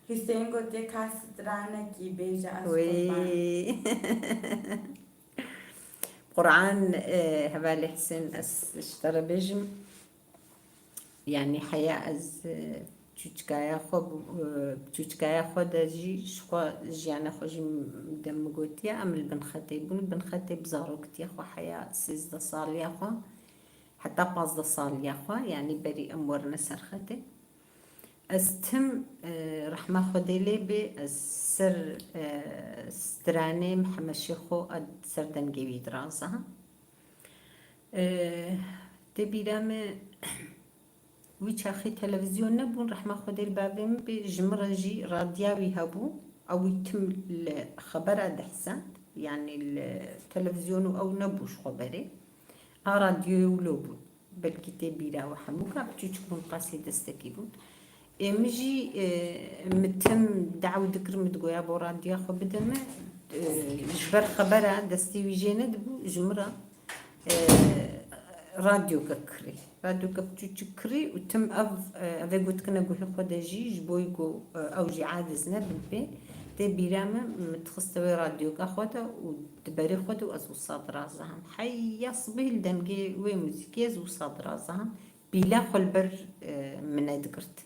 Hüseyin gotiye, ka stranekî bêje ez Wî. Qurban. Quran, e, hevalê Hüseyin, ez ji te re bêjim. Yani heya ez, e, çûçikaya xwe, e, çûçikaya xwe de jî ji xwe jiyana xwe jî dem min gotiye, em li bin xetê bûn. Li bin xetê bi zaroktiya xwe heya sêzdeh saliya xwe, heta pazdeh saliya xwe, yanî berî em werine ser xetê. Ez tim, e, rehma Xwedê lê bê, ez ser, e, stranê Mihemed Şêxo, ez ser dengê wî diraza. E, tê bîra me, wî çaxî televîzyon nebûn, rehma Xwedê li bavê min bê, ji min re jî radya wî hebû, ew wî tim li xebera dihsend, yanî li televîzyon û ew nebû ji xwe berê. A radyoyê wilo bû. Belkî tê bîra we hemûka, bi çûçik bûn, qasî destekî bûn. Ê, min jî, e, min tim daw dikir, min digoya bo radyoya xwe bide min. E, ji ber xebera destê wî jê nedibû, ji min re, e, radyoke kirî. Radyoke bi çûçik kirî û tim ev, e, ev ê gotikine guhê xwe de jî, ji bo ku, e, ew jî aciz nebin pê. Tê bîra min, min dixiste wê radyoka xwe de û di berê xwe de û ez wisa dirazahim. Heya sibê li dengê wê muzîkê ez wisa dirazahim. Pîla xwe li ber, e, min nedigirt.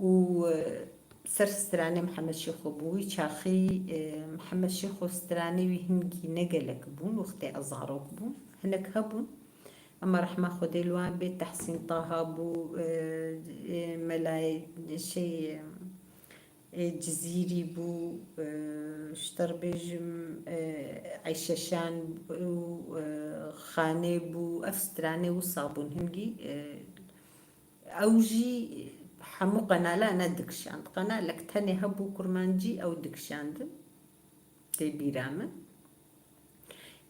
Û, e, ser stranê Mihemed Şêxo bû. Wî çaxî, e, Mihemed Şêxo stranê wî hingî ne gelek bûn, wextê ez zarok bûm. Hinek hebûn. Ema rehma Xwedê li wan bê, Tehsîn Taha bû, e, e, Melayê şey, e, Cizîrî bû, e, ji te re bêjim, e, Eyşeşan û, e, Xanê bû. Ev stranê wisa bûn hingî, e, ew jî hemû qenala nedikişand. Qenalek tenê hebû kurmancî, ew dikişandin. Tê bîra min.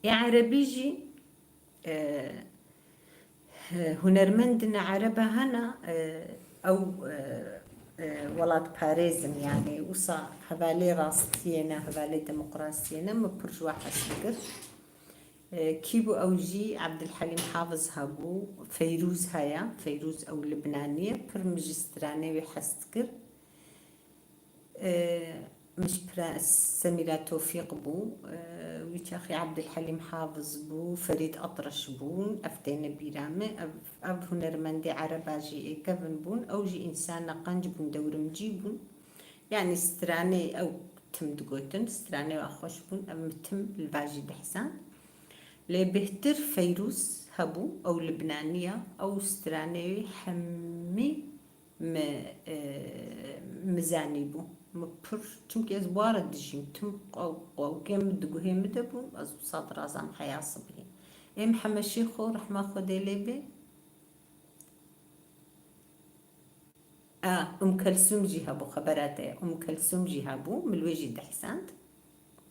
Ê erebî jî, e, e, hunermendin ereba hene, e, ew, e, e, welatparêzin, yanî wisa hevalê rastiyê ne, hevalê demokrasiyê ne, min pir ji we hez dikir. E, kî bû ew jî? Ebdilhelîm Hafiz hebû, Feyrûz heye, Feyrûz ew Libnanî ye, pir min ji stranê wî hez dikir. E, min ji pira-, Semîra Tofîq bû, e, wî çaxî Ebdilhelîm Hafiz bû, Ferîd Atreş bûn, ev têne bîra min, ev, ev hunermendê ereba jî ê kevin bûn, ew jî însana qenc bûn, dewrimcî bûn. Yanî stranê ew tim digotin, stranê wa xweş bûn, ev min tim li va jî dihsand. Lê bêhtir Feyrûz hebû, ew Libnanî ya, ew stranê wî hemî mi, e, mi zanîbû. Mi pir, çimkî ez wa re dijîm, tim qew-, qewkê min di guhê min de bûn, ez wisa dirazam heya sibhê. Ê Mihemed Şêxo, rehma Xwedê lê bê. A, Um Kelsûm jî hebû, xebera te ye. Um Kelsûm jî hebû, min li wê jî dihsand.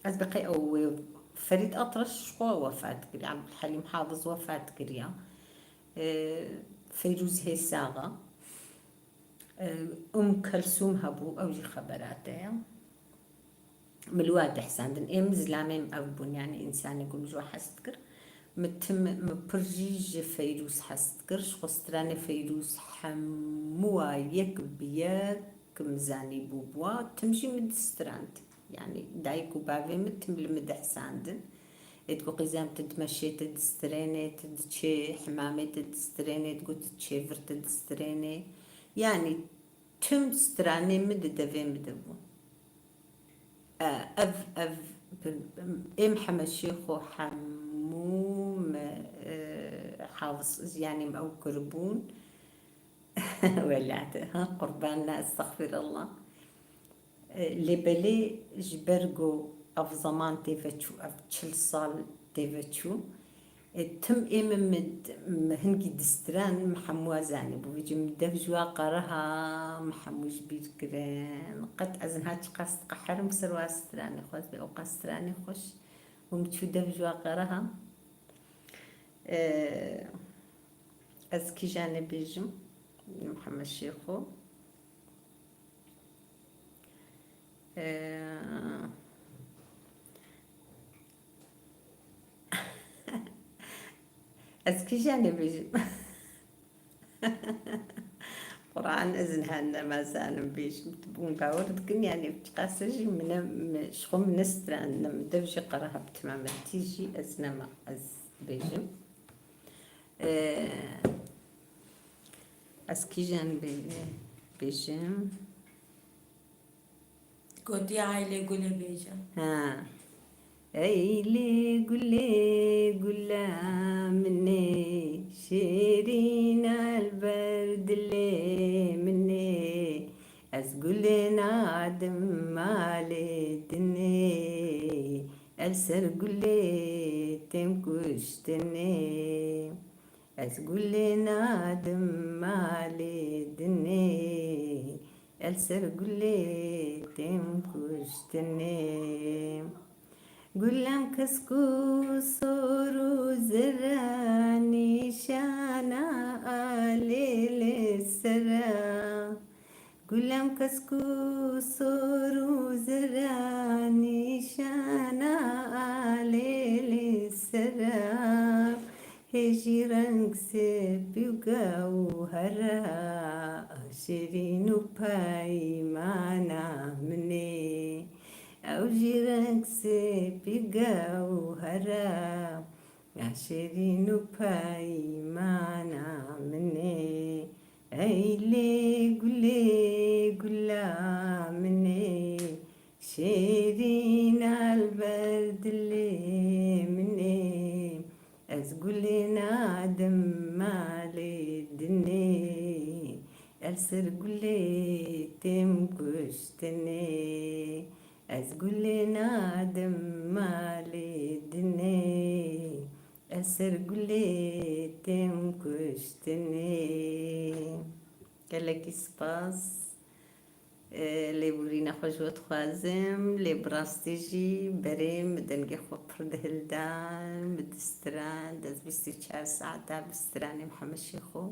Ez bi qey ew wê Ferîd Atreş ji xwe wefat kiriye, Ebdulhelîm Hafiz wefat kiriye. E, Feyrûz hê sax e. E, Um Kelsûm hebû, ew jî xebera te ye. Min li wa dihsandin. Ê min zilamê min ev bûn, yanî însanê ku min ji we hez dikir. Min tim, min pir jî ji Feyrûz hez dikir. Ji xwe stranê Feyrûz hemû wa yek bi yek min zanîbû bi wa. Tim jî min distrand. Yanî dayik û bavê min tim li min dihsandin. Ê digo, qîzem, tu dimeşê, tu distirênê, tu diçê hemamê, tu distirênê, digo, tu diçê vir, tu distirênê. Yanî tim stranê min di devê min de bû. E, ev, ev, ê Mihemed Şêxo hemû me, e, Hafiz, yanî me ew kiribûn. Welate, ha, qurban ne, estexfirullah. E, lê belê ji ber ku ev zeman tê veçû, ev çil sal tê veçû, e, tim ê min, min, min hingî distiran, min hemû wa zanîbû. Vêca min dev ji wa qeriha, min hemû ji bîr kirin. Qet ez niha çiqas diqeherim ser wa stranê xwe, ez bê ewqas stranê xweş û min çû dev ji wa qeriha. E, ez kîjanê bêjim? Mihemed Şêxo. Ee, ez kîjanê bêjim? Quran, ez niha ne zanim bêjim. Tu bûn bawer dikin, yanî çiqas jî min ne, min, ji xwe min ne strandin, min dev jî qeriha bi temametî jî ez nema ez bêjim. Ee, ez kîjan bê-, Bêjim. Gotiye, "Eylê gulê bêje." Ha. Eylê gulê gula min ê, şêrîna li ber dilê min ê. Ez gulê nadim malê dinê, el ser gulê têm kuştinê. Ez gulê nadim malê dinê, el ser gulê têm kuştinê. Gulan kesk û sor û zira, nîşana alê li sera. Gulam kesk û sor û zira, nîşana alê li sera. Hê jî reng spî û gewhera, şêrîn û peymana min ê. Ew jî reng spî û gewhera, ya şêrîn û peymana min ê. Ey lê gulê gula min ê, şêrîna li ber dilê min ê. Ez gulê nadim malê dinê, el ser gulê têm kuştinê. Ez gulê nadim malê dinê, ez ser gulê têm kuştinê. Gelekî spas. E, lêborîna xwe ji we dixwazim, lê bi rastî jî berê min dengê xwe pir dihilda, min distiran, ez bîst û çar saeta bi stranê Mihemed Şêxo.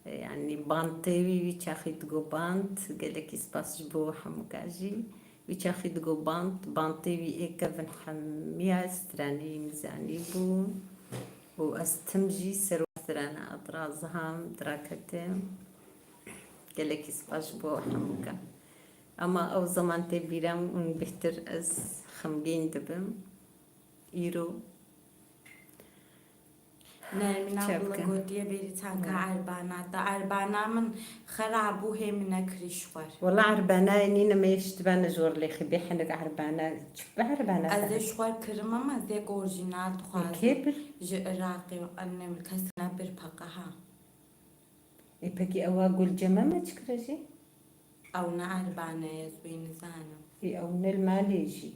E, yanî bantê wî, wî çaxî digo bant, gelekî spas ji bo hemûka jî. Wî çaxî digo bant, bantê wî ê kevin hemiya stranê min zanîbû û ez tim jî ser strana diraziham, diraketim. Gelekî spas ji bo hemûka. Ama ew zeman tê bîra min û bêhtir ez xemgîn dibim. Îro Nermîna çi bila bikim? Gotiye bêrî çaka erbana te. Erbana min xerab bû, hê min nekirî ji xwe re. Wela erbanayê nîne, me yê ji te ve ne zor lêxî bê hinek erbana. Çi bi erbana te? Ez ê ji xwe re kirim ama ez yek orjînal dixwazim. Kê bir? Ji Iraqê, annem kes ne bir peqeha. Ê, pekî ewa gul ceme me çi kire jî? Ew ne erbane ye, ez wê nizanim. Ê, ew ne li malê jî.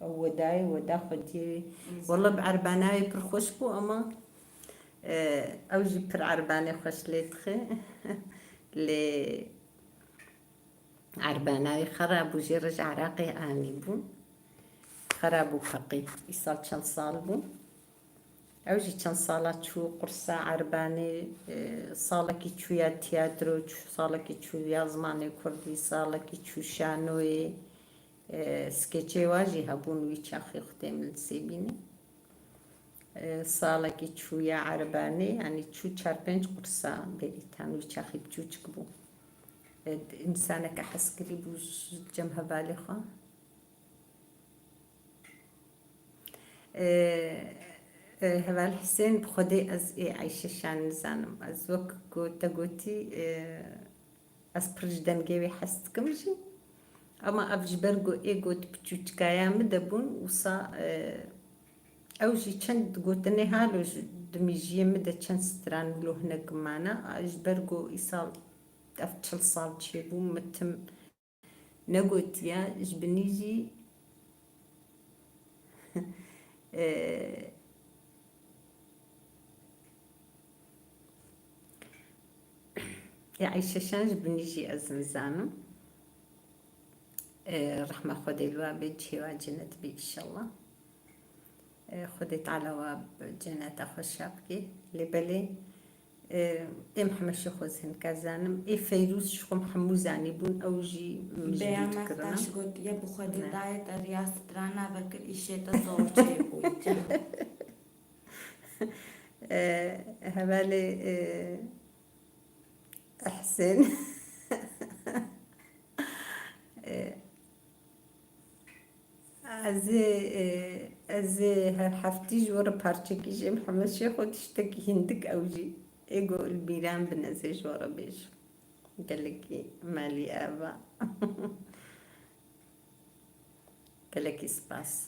Ew wedayê, weda xwediyê. Nizanim. Wela bi erbanayê pir xweş bû, ama, e, ew jî pir erbanê xweş lê dixe. Lê erbanayê xera bû, jê re ji Iraqê anî bû. Xera bû peqî. Îsal çend sal bû? Ew jî çend sala çû qursa erbanê, e, salekî çûya tiyatro, çû, salekî çûya zimanê kurdî, salekî çû şanoyê, e, skeçê wa jî hebûn wî çaxê xutê min li Sêbînê. E, salekî çûya erbanê, yanî çû çar pênc qursa bêrîtan wî çaxî biçûçik bû. E, însaneke hezkirî bû ji cem hevalê xwe. E, e, Heval Hisên, bi Xwedê ez ê Eyşeşan nizanim. Ez wek ku te gotî, e, ez pir ji dengê wê hez dikim jî. Ama ev ji ber ku ê got piçûçikaya min de bûn, wisa, e, ew jî çend gotinê halo ji, di mîjiyê min de çend stran wilo hinek mana. Ji ber ku îsal ev çil sal çêbû, min tim negotiye, ji binî jî, e, e, Eyşeşan ji binî jî ez nizanim. E, rehma Xwedê li we be, cihê we cennet be înşallah. E, Xwedê Teala we bi cenneta xwe şa bike. Lê belê, e, ê Mihemed Şêxo ez hinka zanim. Ê Feyrûz ji xwe min hemû zanîbûn, ew jî min ji bîr dikirina. Bêyana taş gotiye, bi Xwedê dayê te riya strana vekir, îşê te zor çêbû. E, hevalê, e, Ehsên. E, Ez ê, e, ez ê her heftî ji we re parçekî jê Mihemed Şêxo tiştekî hindik ew jî. Ê go li bîran bin ez ê ji we re bêjim. Gelekî malî eva. Gelekî spas.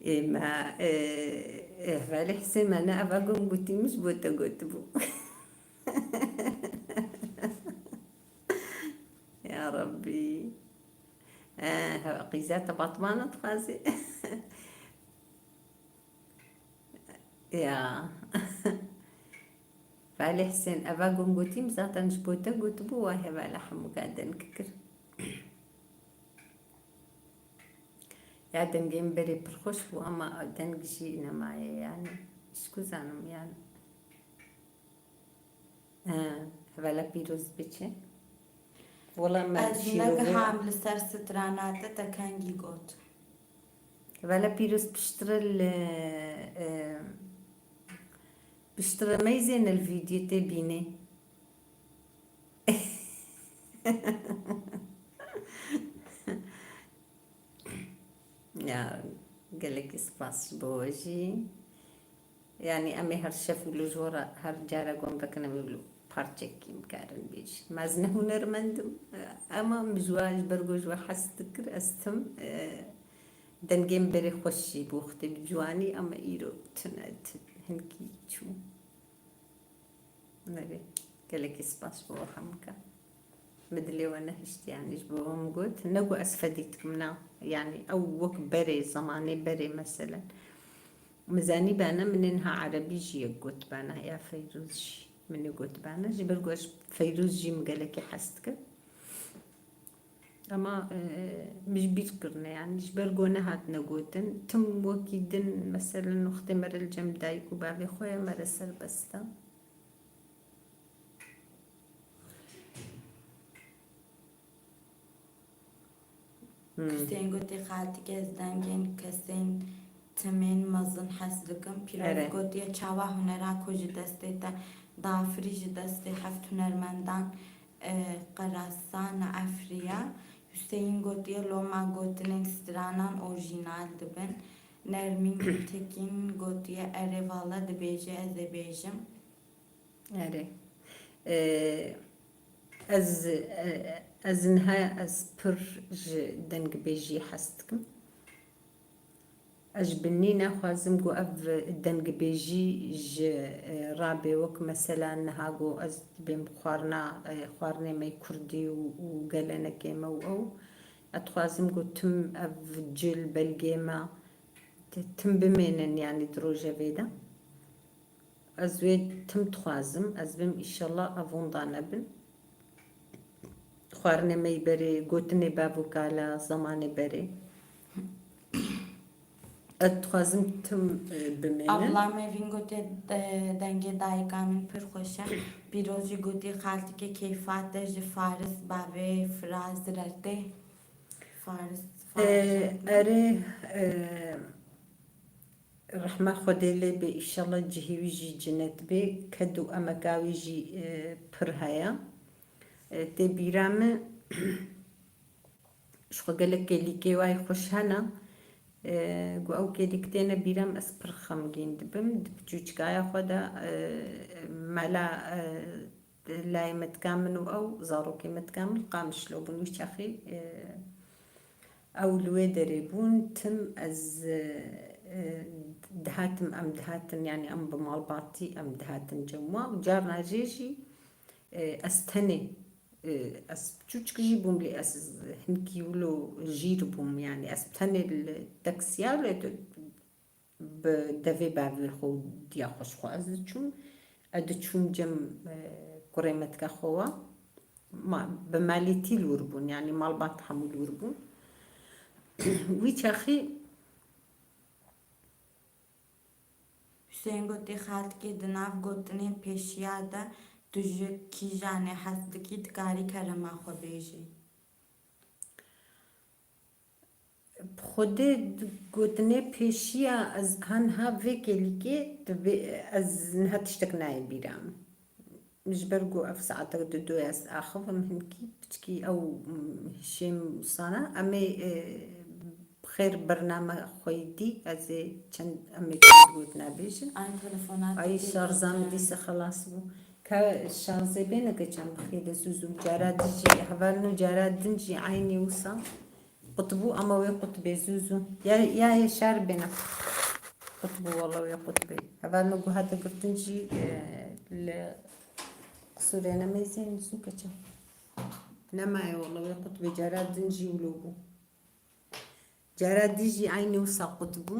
Ê me, e, e, Hevalê Hisên, me ne eva gom gotî, min ji bo te gotibû. Ya Rabbî. E, he, qîza te Batmana dixwazî. Ya. Hevalê Hisên, eva gom gotî, min zaten ji bo te gotibû, wa hevala hemûka deng kir. Ya dengê min berê pir xweş bû, ama deng jî nemaye yani. Ji ku zanim yani. He, hevala pîroz biçe. Wela me Ez şîrove negiham li ser strana te te kengî got. Hevala pîroz piştre li, e, piştre meyzên li vîdyo tê bînê. Ya, gelekî spas ji bo we jî. Yanî em ê her şev wilo ji we re her cara gom vekin, em ê wilo parçekî em karin bêjin. Ma ez ne hunermend im, ama min ji we, ji ber ku ji we hez dikir, ez tim, e, dengê min berê xweş jî bû, wextê bi ciwanî, ama îro tune, tu-, hinkî çû. Nerê. Gelekî spas ji bo we hemûka. Min dilê we nehişt, yanî ji bo we min got. Ne ku ez fedî dikim, na. Yanî ew wek berê, zemanê berê meselen. Min zanî bana, min ê niha erebî jî yek got bana, ya Feyrûz jî. Min ê got bana. Ji ber ku ez Feyrûz jî min gelekî hez dikim. Ama, e, min ji bîr kirine, yanî ji ber ku nehatine gotin. Tim wekî din, meselen, wextê me re li cem dayik û bavê xwe ye, me re serbest e. Hmm. Husên gotî, xaltike, ez dengên kesên timên mezin hez dikim. Pîroz Erê. gotiye, çawa hunera ku ji destê te dafirî, ji destê heft hunermendan, e, qerasa neafiriya. Huseyîn gotiye, loma gotinên stranan orjînal dibin. Nermîn Gultekin gotiye, erê, valla dibêje, ez ê bêjim. Erê. Ee, ez, e, ez niha ez pir ji dengbêjiyê hez dikim. Ez ji binî naxwazim ku ev dengbêjî ji, e, rabê, wek mesela niha ku ez dibêm xwarina, e, xwarinê me yê kurdî û, û gelenekê me û ew. Ez dixwazim ku tim ev cil, belgê me, ti-, tim bimênin, yanî di rojevê de. Ez wê tim dixwazim, ez bim, îşallah ev wenda nebin. Xwarinê me yî berê, gotinê bav û kala, zemanê berê. Ez dixwazim tim, e, bimênin. Abla Mevîn gotiye, e, dengê dayika min pir xweş e. Pîroz jî gotî, xaltike keyfa te ji Faris bavê Firaz re tê. Faris, Faris. E, erê, e, Rehma Xwedê lê bê, îşallah cihê wî jî cinet bê. Ked û emeka wî jî, e, pir heye. E, tê bîra min, ji xwe gelek kêlîkê wayê xweş hene. E, ku ew kêlîk têne bîra min, ez pir xemgîn dibim. Di piçûçikaya xwe de, e, mela, e, layê me dika min û ew, zarokê me dika min, Qamişlo bûn. Wî çaxî, e, ew li wê derê bûn, tim ez, e, e, dihatim, em dihatin, yanî em bi malbatî em dihatin cem wan. Carna jê jî, e, ez tenê, e, ez çûçik jî bûm, lê ez hinkî wilo jîr bûm, yanî ez tenê li taksiya li bi devê bavê xwe û diya xwe ji xwe ez diçûm. Ez diçûm cem, e, kurê me dika xwe wa. Ma, bi malêtî li wir bûn, yanî malbat hemû li wir bûn. Wî çaxî Huseyîn gotî, xaltikê, di nav gotinên pêşiya de tu ji kîjanê hez dikî, dikarî kerema xwe bêjî? Bi Xwedê, gotinê pêşiya ez, ha niha vê kêlîkê, tu vê, ez niha tiştek nayê bîra min. Ji ber ku ev saetek di doya ez axivim hinkî, piçkî ew, mm, hişê min wisa ne. Em ê, e, bi Xêr bername xweyî dî, ez ê çend emê gotina bêjim. Ay, şarja min dîse xelas bû. Ka şarjê bê neke çend bixî de zû zû. Cara din jî, hevalno cara din jî eynî wisa qut bû, ama wê qut bê zû zû. Ya, ya yê şar bêne. Qut bû wala wê qut bê. Hevalno guha de girtin jî, e, li qisûrê nemêzên zû keça. Nemaye wala wê qut bê, cara din jî wilo bû. Cara dî jî eynî wisa qut bû.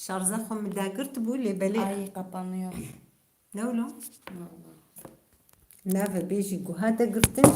Şarja xwe min dagirt bû, lê belê Ay, kapanıyor. Ne wilo? Vallahi. Nave bêjî guha de girtin.